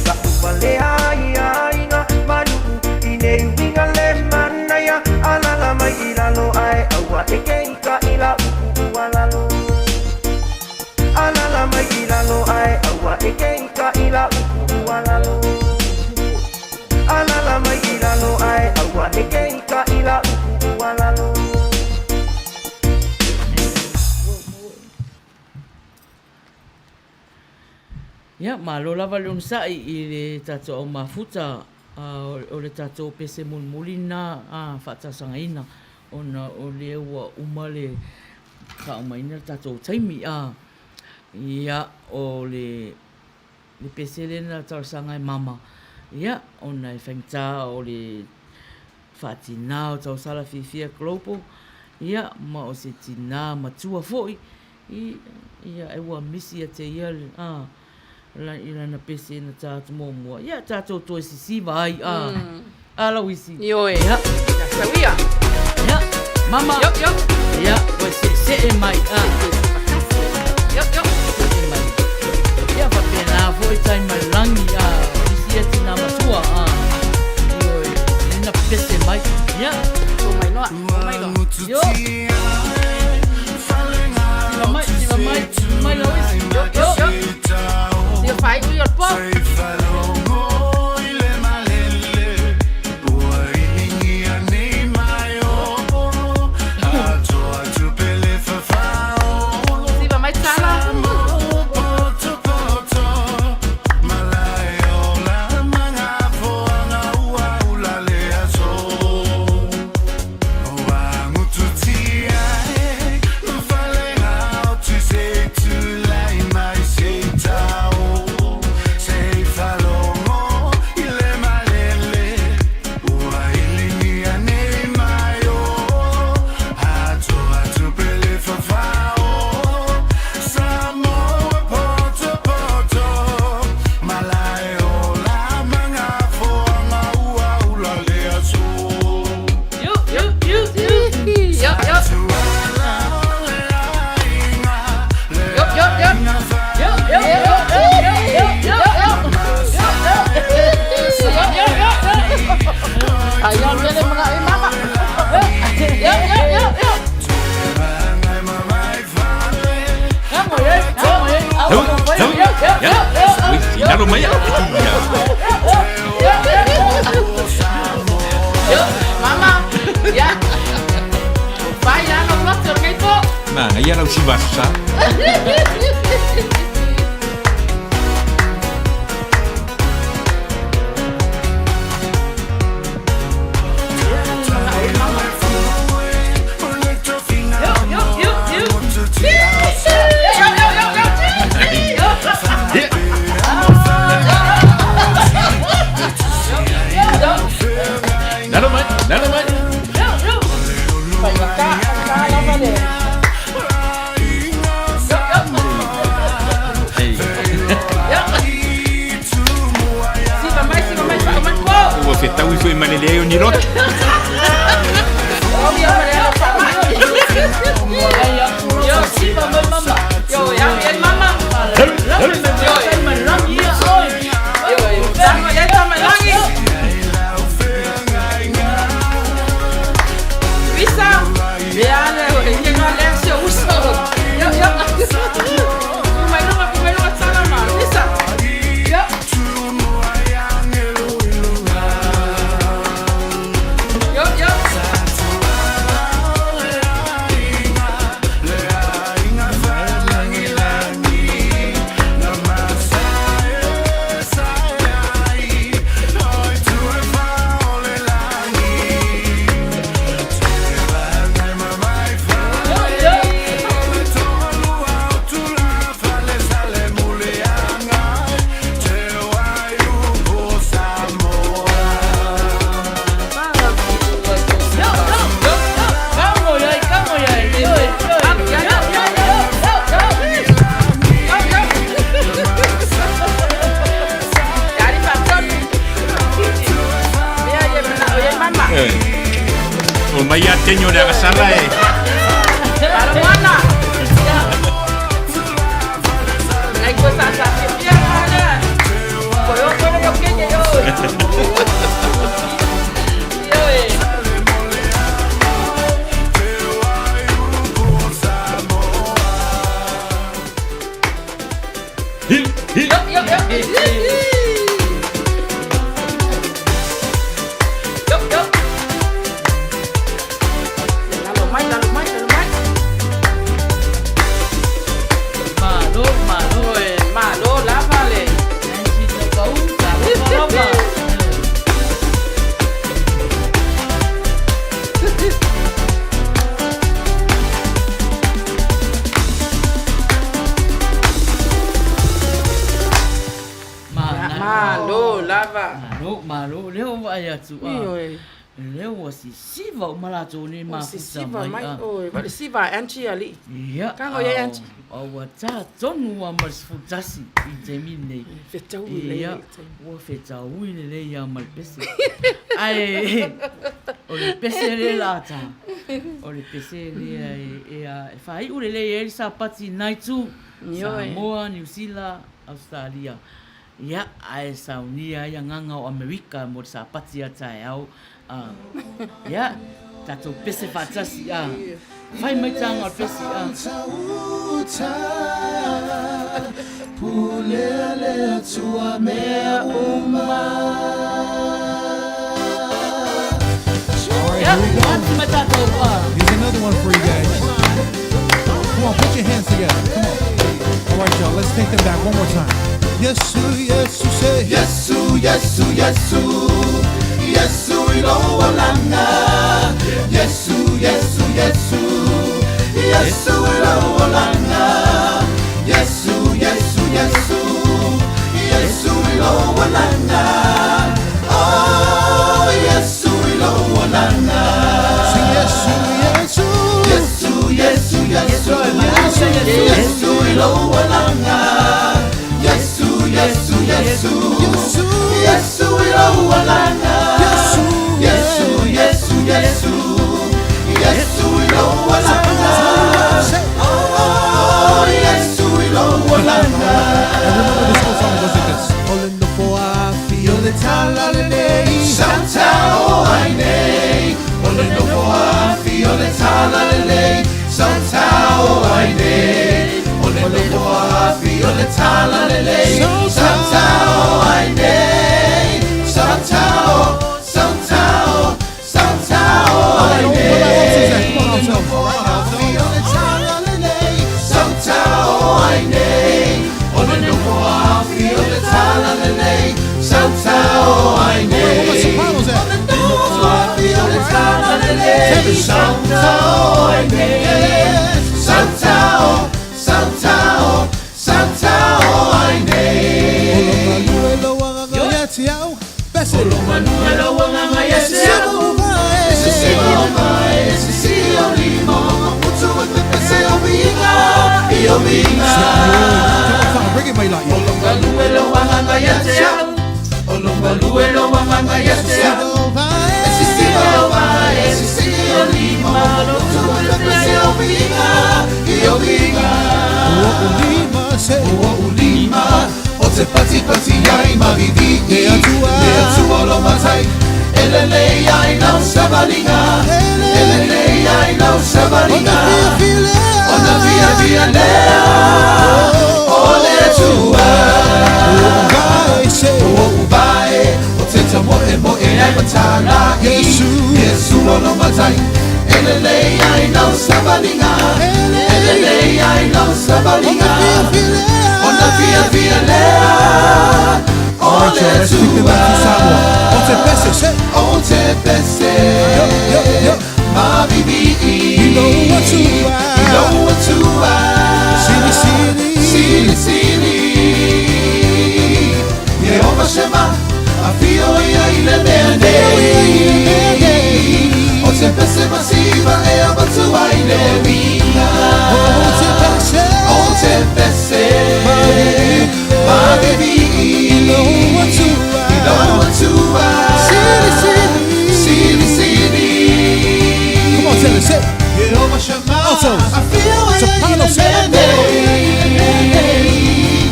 Taʻupalea ai aiga ma nuu i nei uiga le manaia. Alala mai i lalo ae aua e ke i ka ila uu ua lalo. Alala mai i lalo ae aua e ke i ka ila uu ua lalo. Alala mai i lalo ae aua e ke i ka ila uu ua lalo. Ia, malo lava le onosai i le tatou au mafuta, o le tatou pese mulimuli lena faatalosagaina ona o lea ua uma le faaaumaina le tatou taimi. Ia, o le pese lea na talosaga e mama, ia, ona e faigata o le faatinā o Tausala Fiafia Global, ia, ma o se tinā matua foi, i, ia, e ua misi ia te ia, a, la, i lana pese na tā atu muamua, ia, tātou toe sisiva ai, a, a Lauisi. Ioe. Ia. Ia sau ia. Ia, mama. Io, io. Ia, ua seesee mai, a. Io, io. Seesee mai. Ia, faapena foi Taimalagi, a, o isi ia tinā matua, a. Ioe, lena pese mai. Ia. Tō mai noa, tō mai loa. Io. Siva mai, siva mai, mai Lauisi. Io, io. Io fai ui o le po. Siva mai tala. Lalo mai. Yo, mama. Ya. Fai lalo lote o lenei po. Manaia lau siva aso sa. Lalo mai, lalo mai. Ua fetaui foi ma le leai o ni loto. O mai ia tenyo le agasala e. Malo lava. Malo, malo, lea ua vaai atu a. Ioe. Lea ua sisiva uma latou nei Ua mafuta sisiva mai, a. oi, va le siva a Angie alii. Ia, Kago iai Angie. a ua tā tonu lava ma le 11 i le taimi lenei. Fetaui lelei Ia, le taimi. ua fetaui lelei lava ma le pese. Ae o le pese lea la tā. O le pese lea e, e, a, e faaiu lelei ai le sapati nai tu. Ioe. Samoa, Niu Sila, Australia. Ia, ae saunia ai agaga o Amerika mo le sapati a taeao. A, ia, tatou pese faatasi a. Fai mai taga o le pese a. All right, here we go. Here's another one for you guys. Come on, put your hands together. Come on. All right, y'all, let's take them back one more time. Yesu, Yesu, say. Yesu, Yesu, Yesu, Yesu iloalanga. Yesu, Yesu, Yesu, Yesu iloalanga. Yesu, Yesu, Yesu, Yesu iloalanga. Oh, Yesu iloalanga. Sing Yesu, Yesu. Yesu, Yesu, Yesu, Yesu, Yesu iloalanga. Yesu, Yesu, Yesu, Yesu, Yesu iloalanga. Yesu, Yesu, Yesu, Yesu, Yesu iloalanga. Oh, Yesu iloalanga. And remember this whole song goes like this. Ole nofo afi, ole talalelei. Sautao ainei, ole nofo afi, ole talalelei. Sautao ainei, ole nofo afi, ole talalelei. Sautao Where my sopranos at? Bring it, my light. O te pati pati ai mavivi Le atua o lo matai Ele lei ai lau savalinga Ele lei ai lau savalinga Ona via via lea O le atua O uvae O te tamoe moe ai matala Yesu o lo matai Ele lei ai lau savalinga Ele lei ai lau savalinga Ona via via lea O Alright, le y'all, let's kick it back to Samoa. O te pese, say. O te pese Ma vivi I I lo atua Sili sili Sili sili Yehova Shema Afio ia i le mea nei O te pese masiva e abatua i le winga O te pese O te pese Ma vivi I lo atua I lo atua Sili sili Sili sili Come on, tell it, say. Yehova Shema Altos. Afio ia i Soprano, le say. mea nei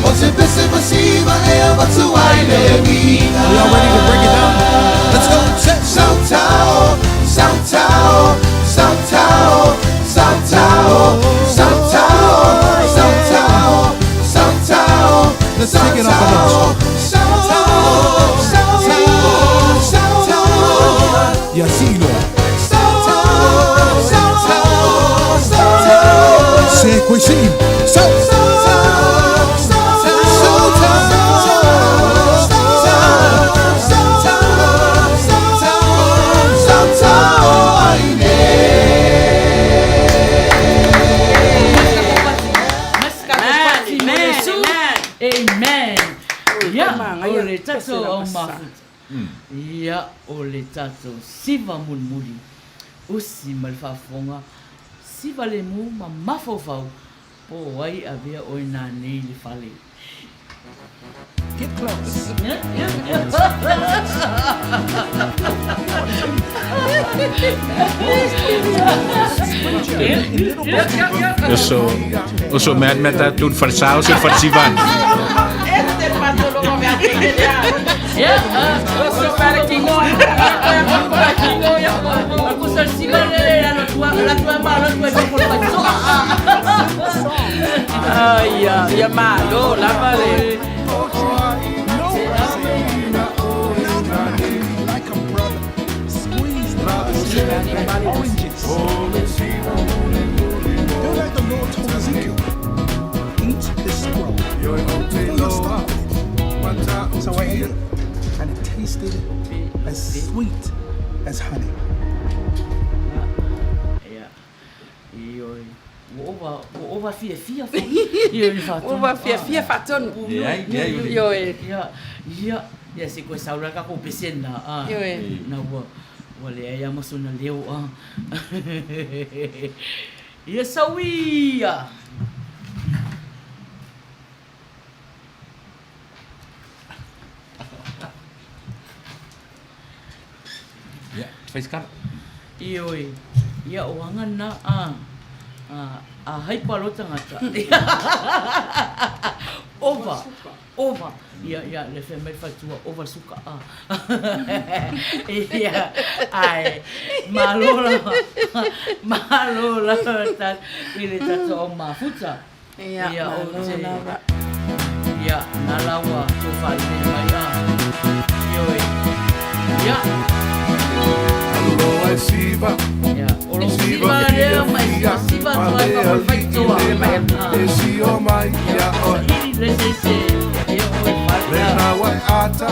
O te pese masiva e abatua i le winga We all ready to break it down? Let's go. Say. Sautao, sautao, sautao, sautao, sautao, sautao, sautao. Let's take it up a notch. Sautao, sautao, sautao. Yasilo. Sautao, sautao, sautao. Se kwesi. So. Sautao, sautao, sautao, sautao, sautao, sautao, aine. Amen. Ia, Tama, o ia, le tatou pese au la masa. mafuta. Ia, o le tatou siva mulimuli. Usi ma le faafofoga, siva le mu ma mafaufau, po o ai avea oe nanei le fale. Get close. Eu sou mad mad tudo farsao, sou farsivano. Este patolo me Eu sou para que não. Ai, ia malo, lá vale. Oranges. Do like the Lord told Ezekiel. Eat this scroll. Fill your stomach with it. So I ate it, and it tasted as sweet as honey. Ia. Ioe. Ua ova, ua ova fiafia foi. Ia le faatonu. Ua fiafia faatonu. Leai, leai, o le- Ioe. Ia, ia, ia se koe saula ka ko pese na. Ah. Ioe. Na ua ua leai a ma sona leo ah. Ia sauia. Ia, faz cara. Ioe. Ia o anga na a a a haipa lo tangata. Ova. Ova. Ia ia le fe mai fatua ova suka a. Ia ai malo la malo la ta i le tatou au mafuta. Ia, Ia o malo te lava. Ia na laua to faalelei mai a. Ioe. Ia. Aloha e siva. Ia. O lo siva lea mai e sio mai ia oe. Lena wai ata,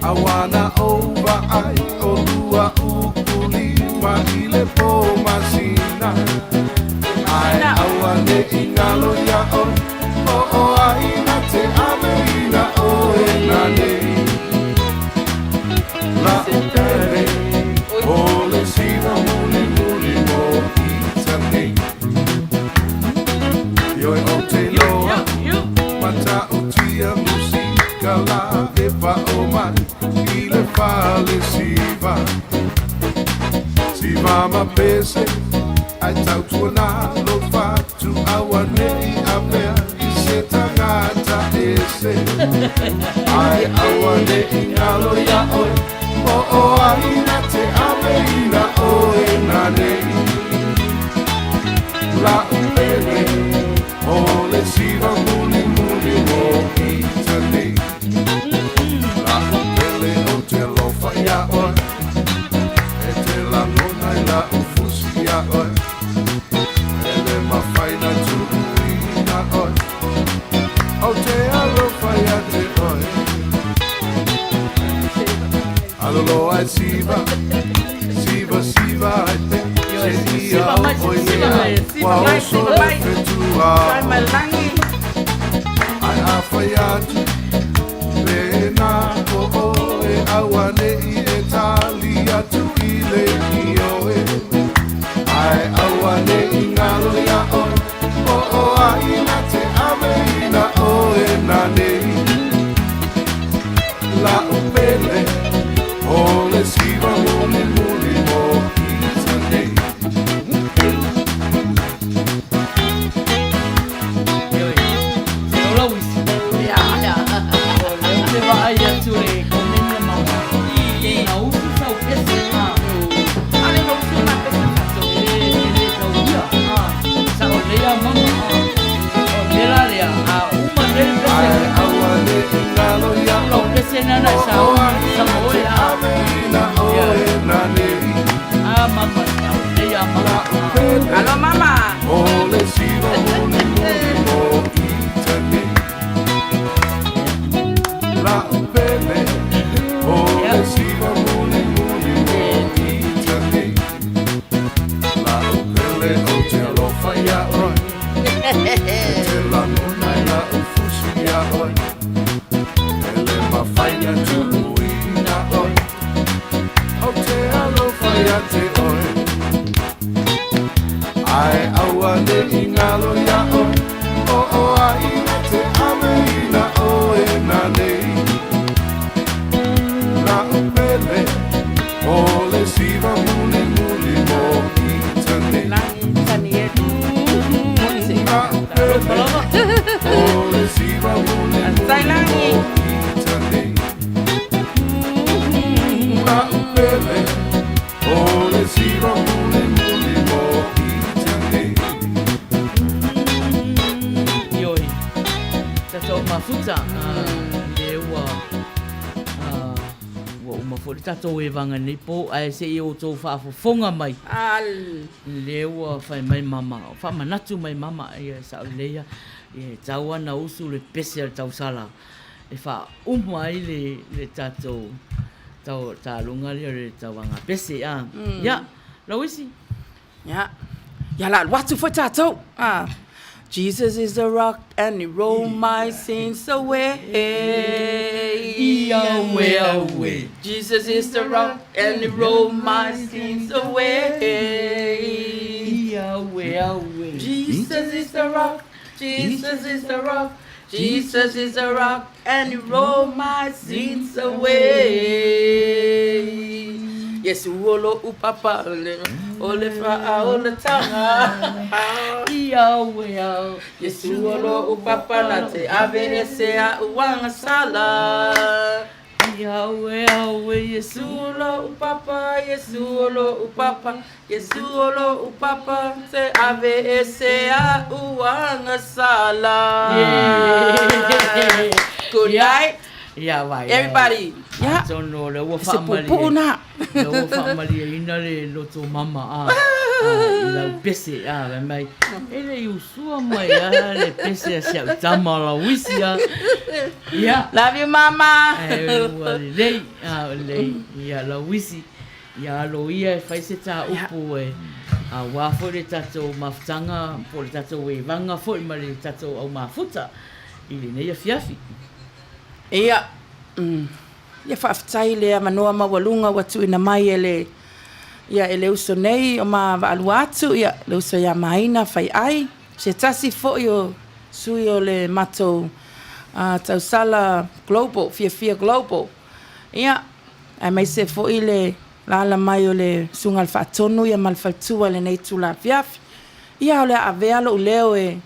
awana ova ai o lua ukuli ma i le po masina. Ai aua ne i ngalo ia oe, o o ai na te ave ina oe na nei. La upele, o le siva muli muli mo ita nei. Ioi o te loa, mata utia musika la e pa o mai, i le fale siva. Siva ma pese, ai tautua lo fatu aua nei a pea i se tangata ese. Ai aua nei ngalo ia oe, o o ai na te ave ina oe na nei. La upele, o le siva muli muli mo ita nei. La upele o te lofa ia oe, e te langona i la ufusi ia oe. E le mawhaina tuuina oe, o te alofa ia te oe. Alolo ai siva, siva siva ai te, se ia Siva mai, o oi siva lea, mai, siva wa mai, o siva so mai. fetua Tai malangi. Ai a whai atu, pēnā o oe aua nei e tali atu i le i oe. Ai aua nei ngalo ia oe, o o ai na te ave ina oe na nei. La upele, o le siva muli muli mo ita nei. Ioi. Se ola uisi. Ia. O lea ou te vaai atu le komeni a mama. E gausu sau pese. Ale gausu ma pese fato. E le tauia. Sa o lea mama. O le la lea. A uma nei le pese. Ai aua nei ngalo ia Lau oe, pese nana o sa o o ai sa na mo te e a. ave ina oe na nei. A mama. O lea La mama. upele, Alo mama. o le siva muli muli mo ita nei. La upele, o le siva muli muli mo ita nei. La upele o te alofa ia oe, e te langona i la ufusi ia oe. E le mawhaina tuuina oe, o te alofa ia te oe. Ai aua nei ngalo ia oe, o o ai na te ave ina oe na nei. La upele, o le siva muli muli mo ita nei. Langi tani e. La upele, o le siva muli Tai muli langi. mo ita nei. La upele, o le siva muli muli mo ita nei. Ioi. Tatou mafuta. Le ua ua uma foi le tatou evaga nei po ae seʻi outou faafofoga mai. Al. Le ua fai mai mama, faamanatu mai mama ia saʻoleleia ia e tau ana usu le pese a le tausala e faauma ai le le tatou tau taluga lea o le tauaga pese a. Ia, Lauisi. Ya. Ya la alu atu foi tatou. Ah. Jesus is the rock and he rolled my sins away. Ia aue. Jesus is the rock and he rolled my sins away. Ia aue aue. Jesus is the rock. Jesus is the rock. Jesus is the rock and he rolled my sins away. Yes, uolo upapa ole ole fa ole tanga. Ia aue au. Yesu olo upapa na te ave ese a uanga sala. Ia aue aue Yesu. Yesu olo upapa, Yesu olo upapa, Yesu olo upapa te ave ese a uanga sala. Yeah. Good night, Ia vai. everybody. Ia. Atonu o lea ua Se faamalie. puupuu na. Lea ua faamalieina le loto mama a, a, i lau pese a, fai mai, e le i usua mai a le pese a si au tama Lauisi a. Ia. Love you mama. Ae ua lelei, a, lelei. Ia Lauisi, ia alo ia e fai se tāupu e auā foi le tatou mafutaga po o le tatou evaga foi ma le tatou au mafuta i lenei afiafi. Ia, ia faafetai i le avanoa maualuga ua tuuina mai e le, ia, e le uso nei o ma vaalua atu, ia, le uso ia Maina Faiai, se tasi foi o sui o le matou tausala Global, Fiafia Global, ia, aemaise foi le alaala mai o le Susuga i le Faatonu ia ma le faletua i lenei itula afiafi. Ia, o le a avea lou leo e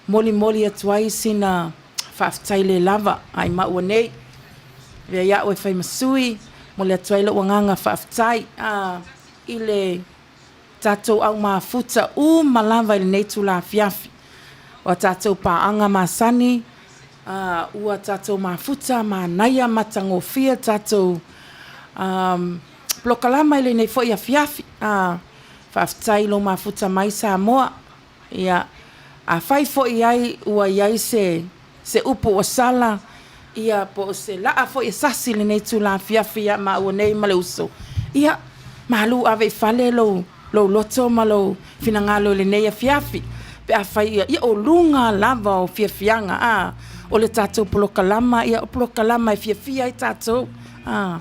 molimoli atu ai sina faafetai le lava a i maua nei. Avea ai a'u e fai ma sui, momoli atu ai lo'u agaga faafetai a i le tatou au mafuta uma lava i lenei itula afiafi. O a tatou paaga masani, a ua tatou mafuta manaia matagofie tatou polokalama i lenei foi afiafi. A faafetai i lou mafuta mai Samoa. Ia, afai foi i ai ua i ai se, se upu ua sala, ia, po o se laa foi e sasi i lenei itula afiafi ia maua nei ma le uso, ia, malu ave i fale lou, lou loto ma lou finagalo i lenei afiafi, pe afai ia, ia o luga lava o fiafiaga, a, o le tatou polokalama, ia o polokalama e fiafia ai tatou, a.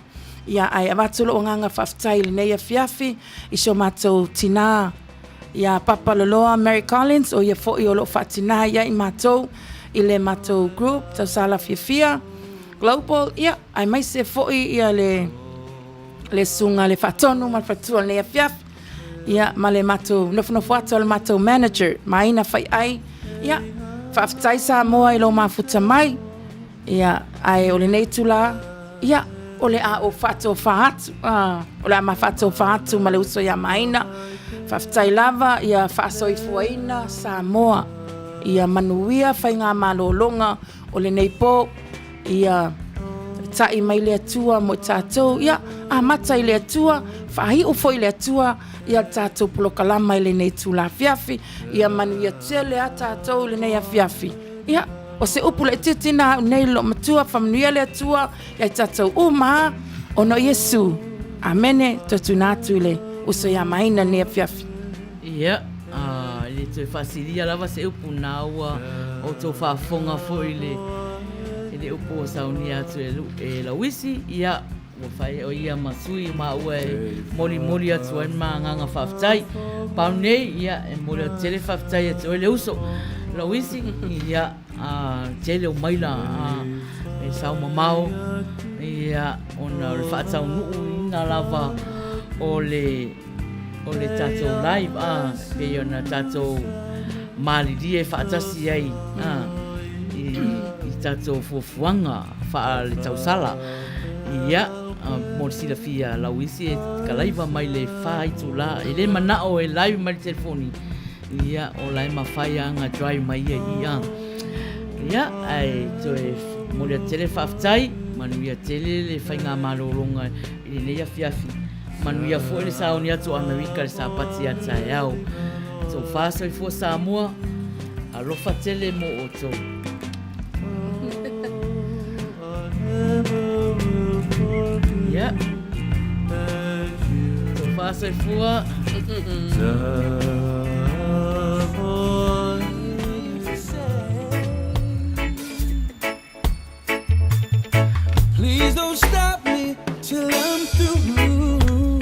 Ia, ae avatu lou agaga faafetai i lenei afiafi i si o matou tinā, Ia Papa Loloa Mary Collins, o ia foi o lo o faatina ia i matou i le matou group Tausala Fiafia Global, ia, aemaise foi ia le le susuga le Faatonu ma le Faletua o lenei afiafi, ia, ma le matou nofonofo atu a le matou manager, Maina Faiai. Ia, faafetai Samoa i lou mafuta mai. Ia, ae o lenei itula, ia, o le a ou faatofa atu, a, o le a ma faatofa atu ma le uso ia Maina. Faafetai lava, ia faasoifuaina Samoa. Ia manuia faigamalologa o lenei po. Ia ta'i mai le Atua mo i tatou. Ia, amata i le Atua, faaiu foi i le Atua ia le tatou polokalama i lenei itula afiafi. Ia manuia tele a tatou i lenei afiafi. Ia, o se upu laitiiti na au nei loomatua, faamanuia le Atua ia i tatou uma a, ona o Iesu. Amene. Toe tuina atu i le uso ia Maina lenei afiafi. Ia, a, e le toe faasilia lava se upu na ua outou faafofoga foi i le, i le upu ua saunia atu e, e Lauisi, ia, Ua fai o ia ma sui o maua e molimoli atu ai ma agaga faafetai. Pau nei, ia, e momoli atu tele faafetai ia te oe le uso, Louisi, ia, a, tele o maila a, e sao mamao, ia, ona o le faataunuuina lava o le, o le tatou live, a, pei ona tatou malilie faatasi ai, a, i, i tatou fuafuaga faale-tausala. Ia, mo le silafia, Lauisi e kalaiva mai le fa itula, e le manao e live mai le telefoni, ia, o la e mafai lava ona drive mai ia i i, a. Ia, ae toe momoli atu tele faafetai, manuia tele le faigamalologa i lenei afiafi. Manuia foi le saoni atu o Amerika i le Sapati a taeao. Tofa soifua Samoa, alofa tele mo outou. Ia. Tofa soifua. Please don't stop me till I'm through.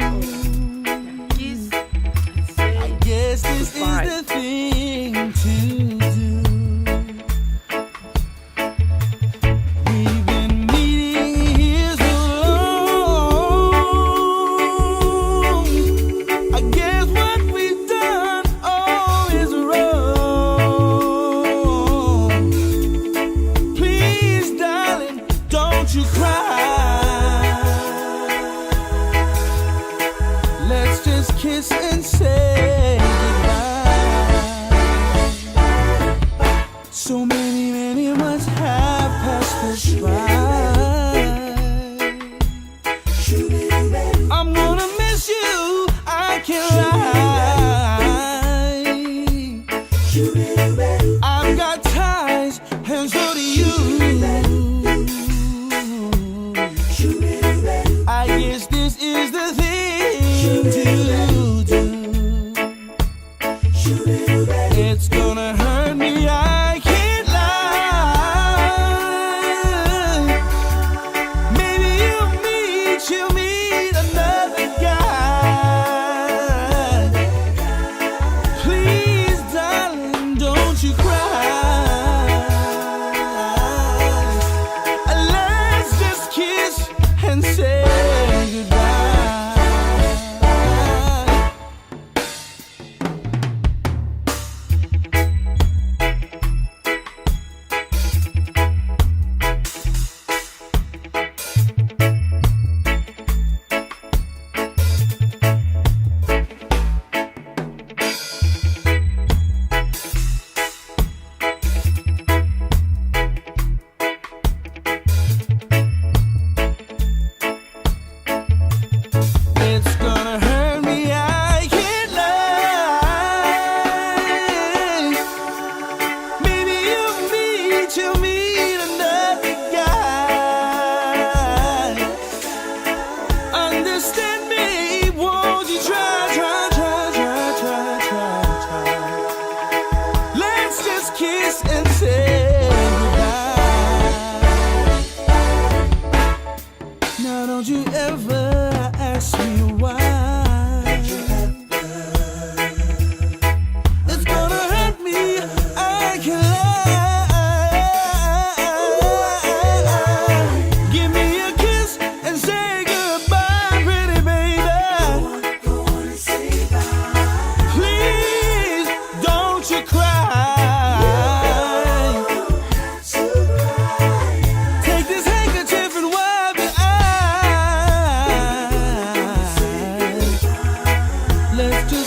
I guess this is the thing to do. We've been meeting here so long. I guess what we've done all is wrong. Please, darling, don't you cry. Let's just kiss and say goodbye.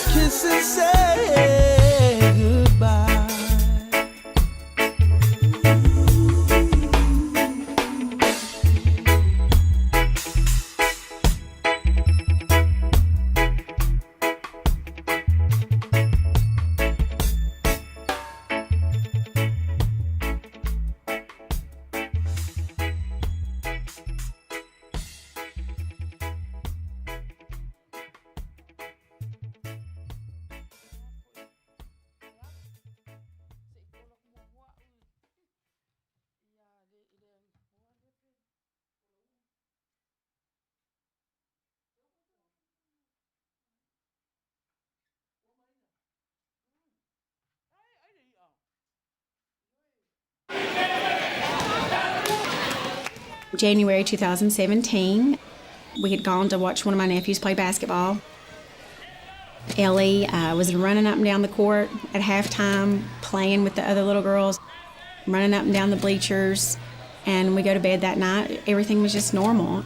Let's kiss and say goodbye. January 2017, we had gone to watch one of my nephews play basketball. Ellie was running up and down the court at halftime, playing with the other little girls, running up and down the bleachers. And we go to bed that night. Everything was just normal.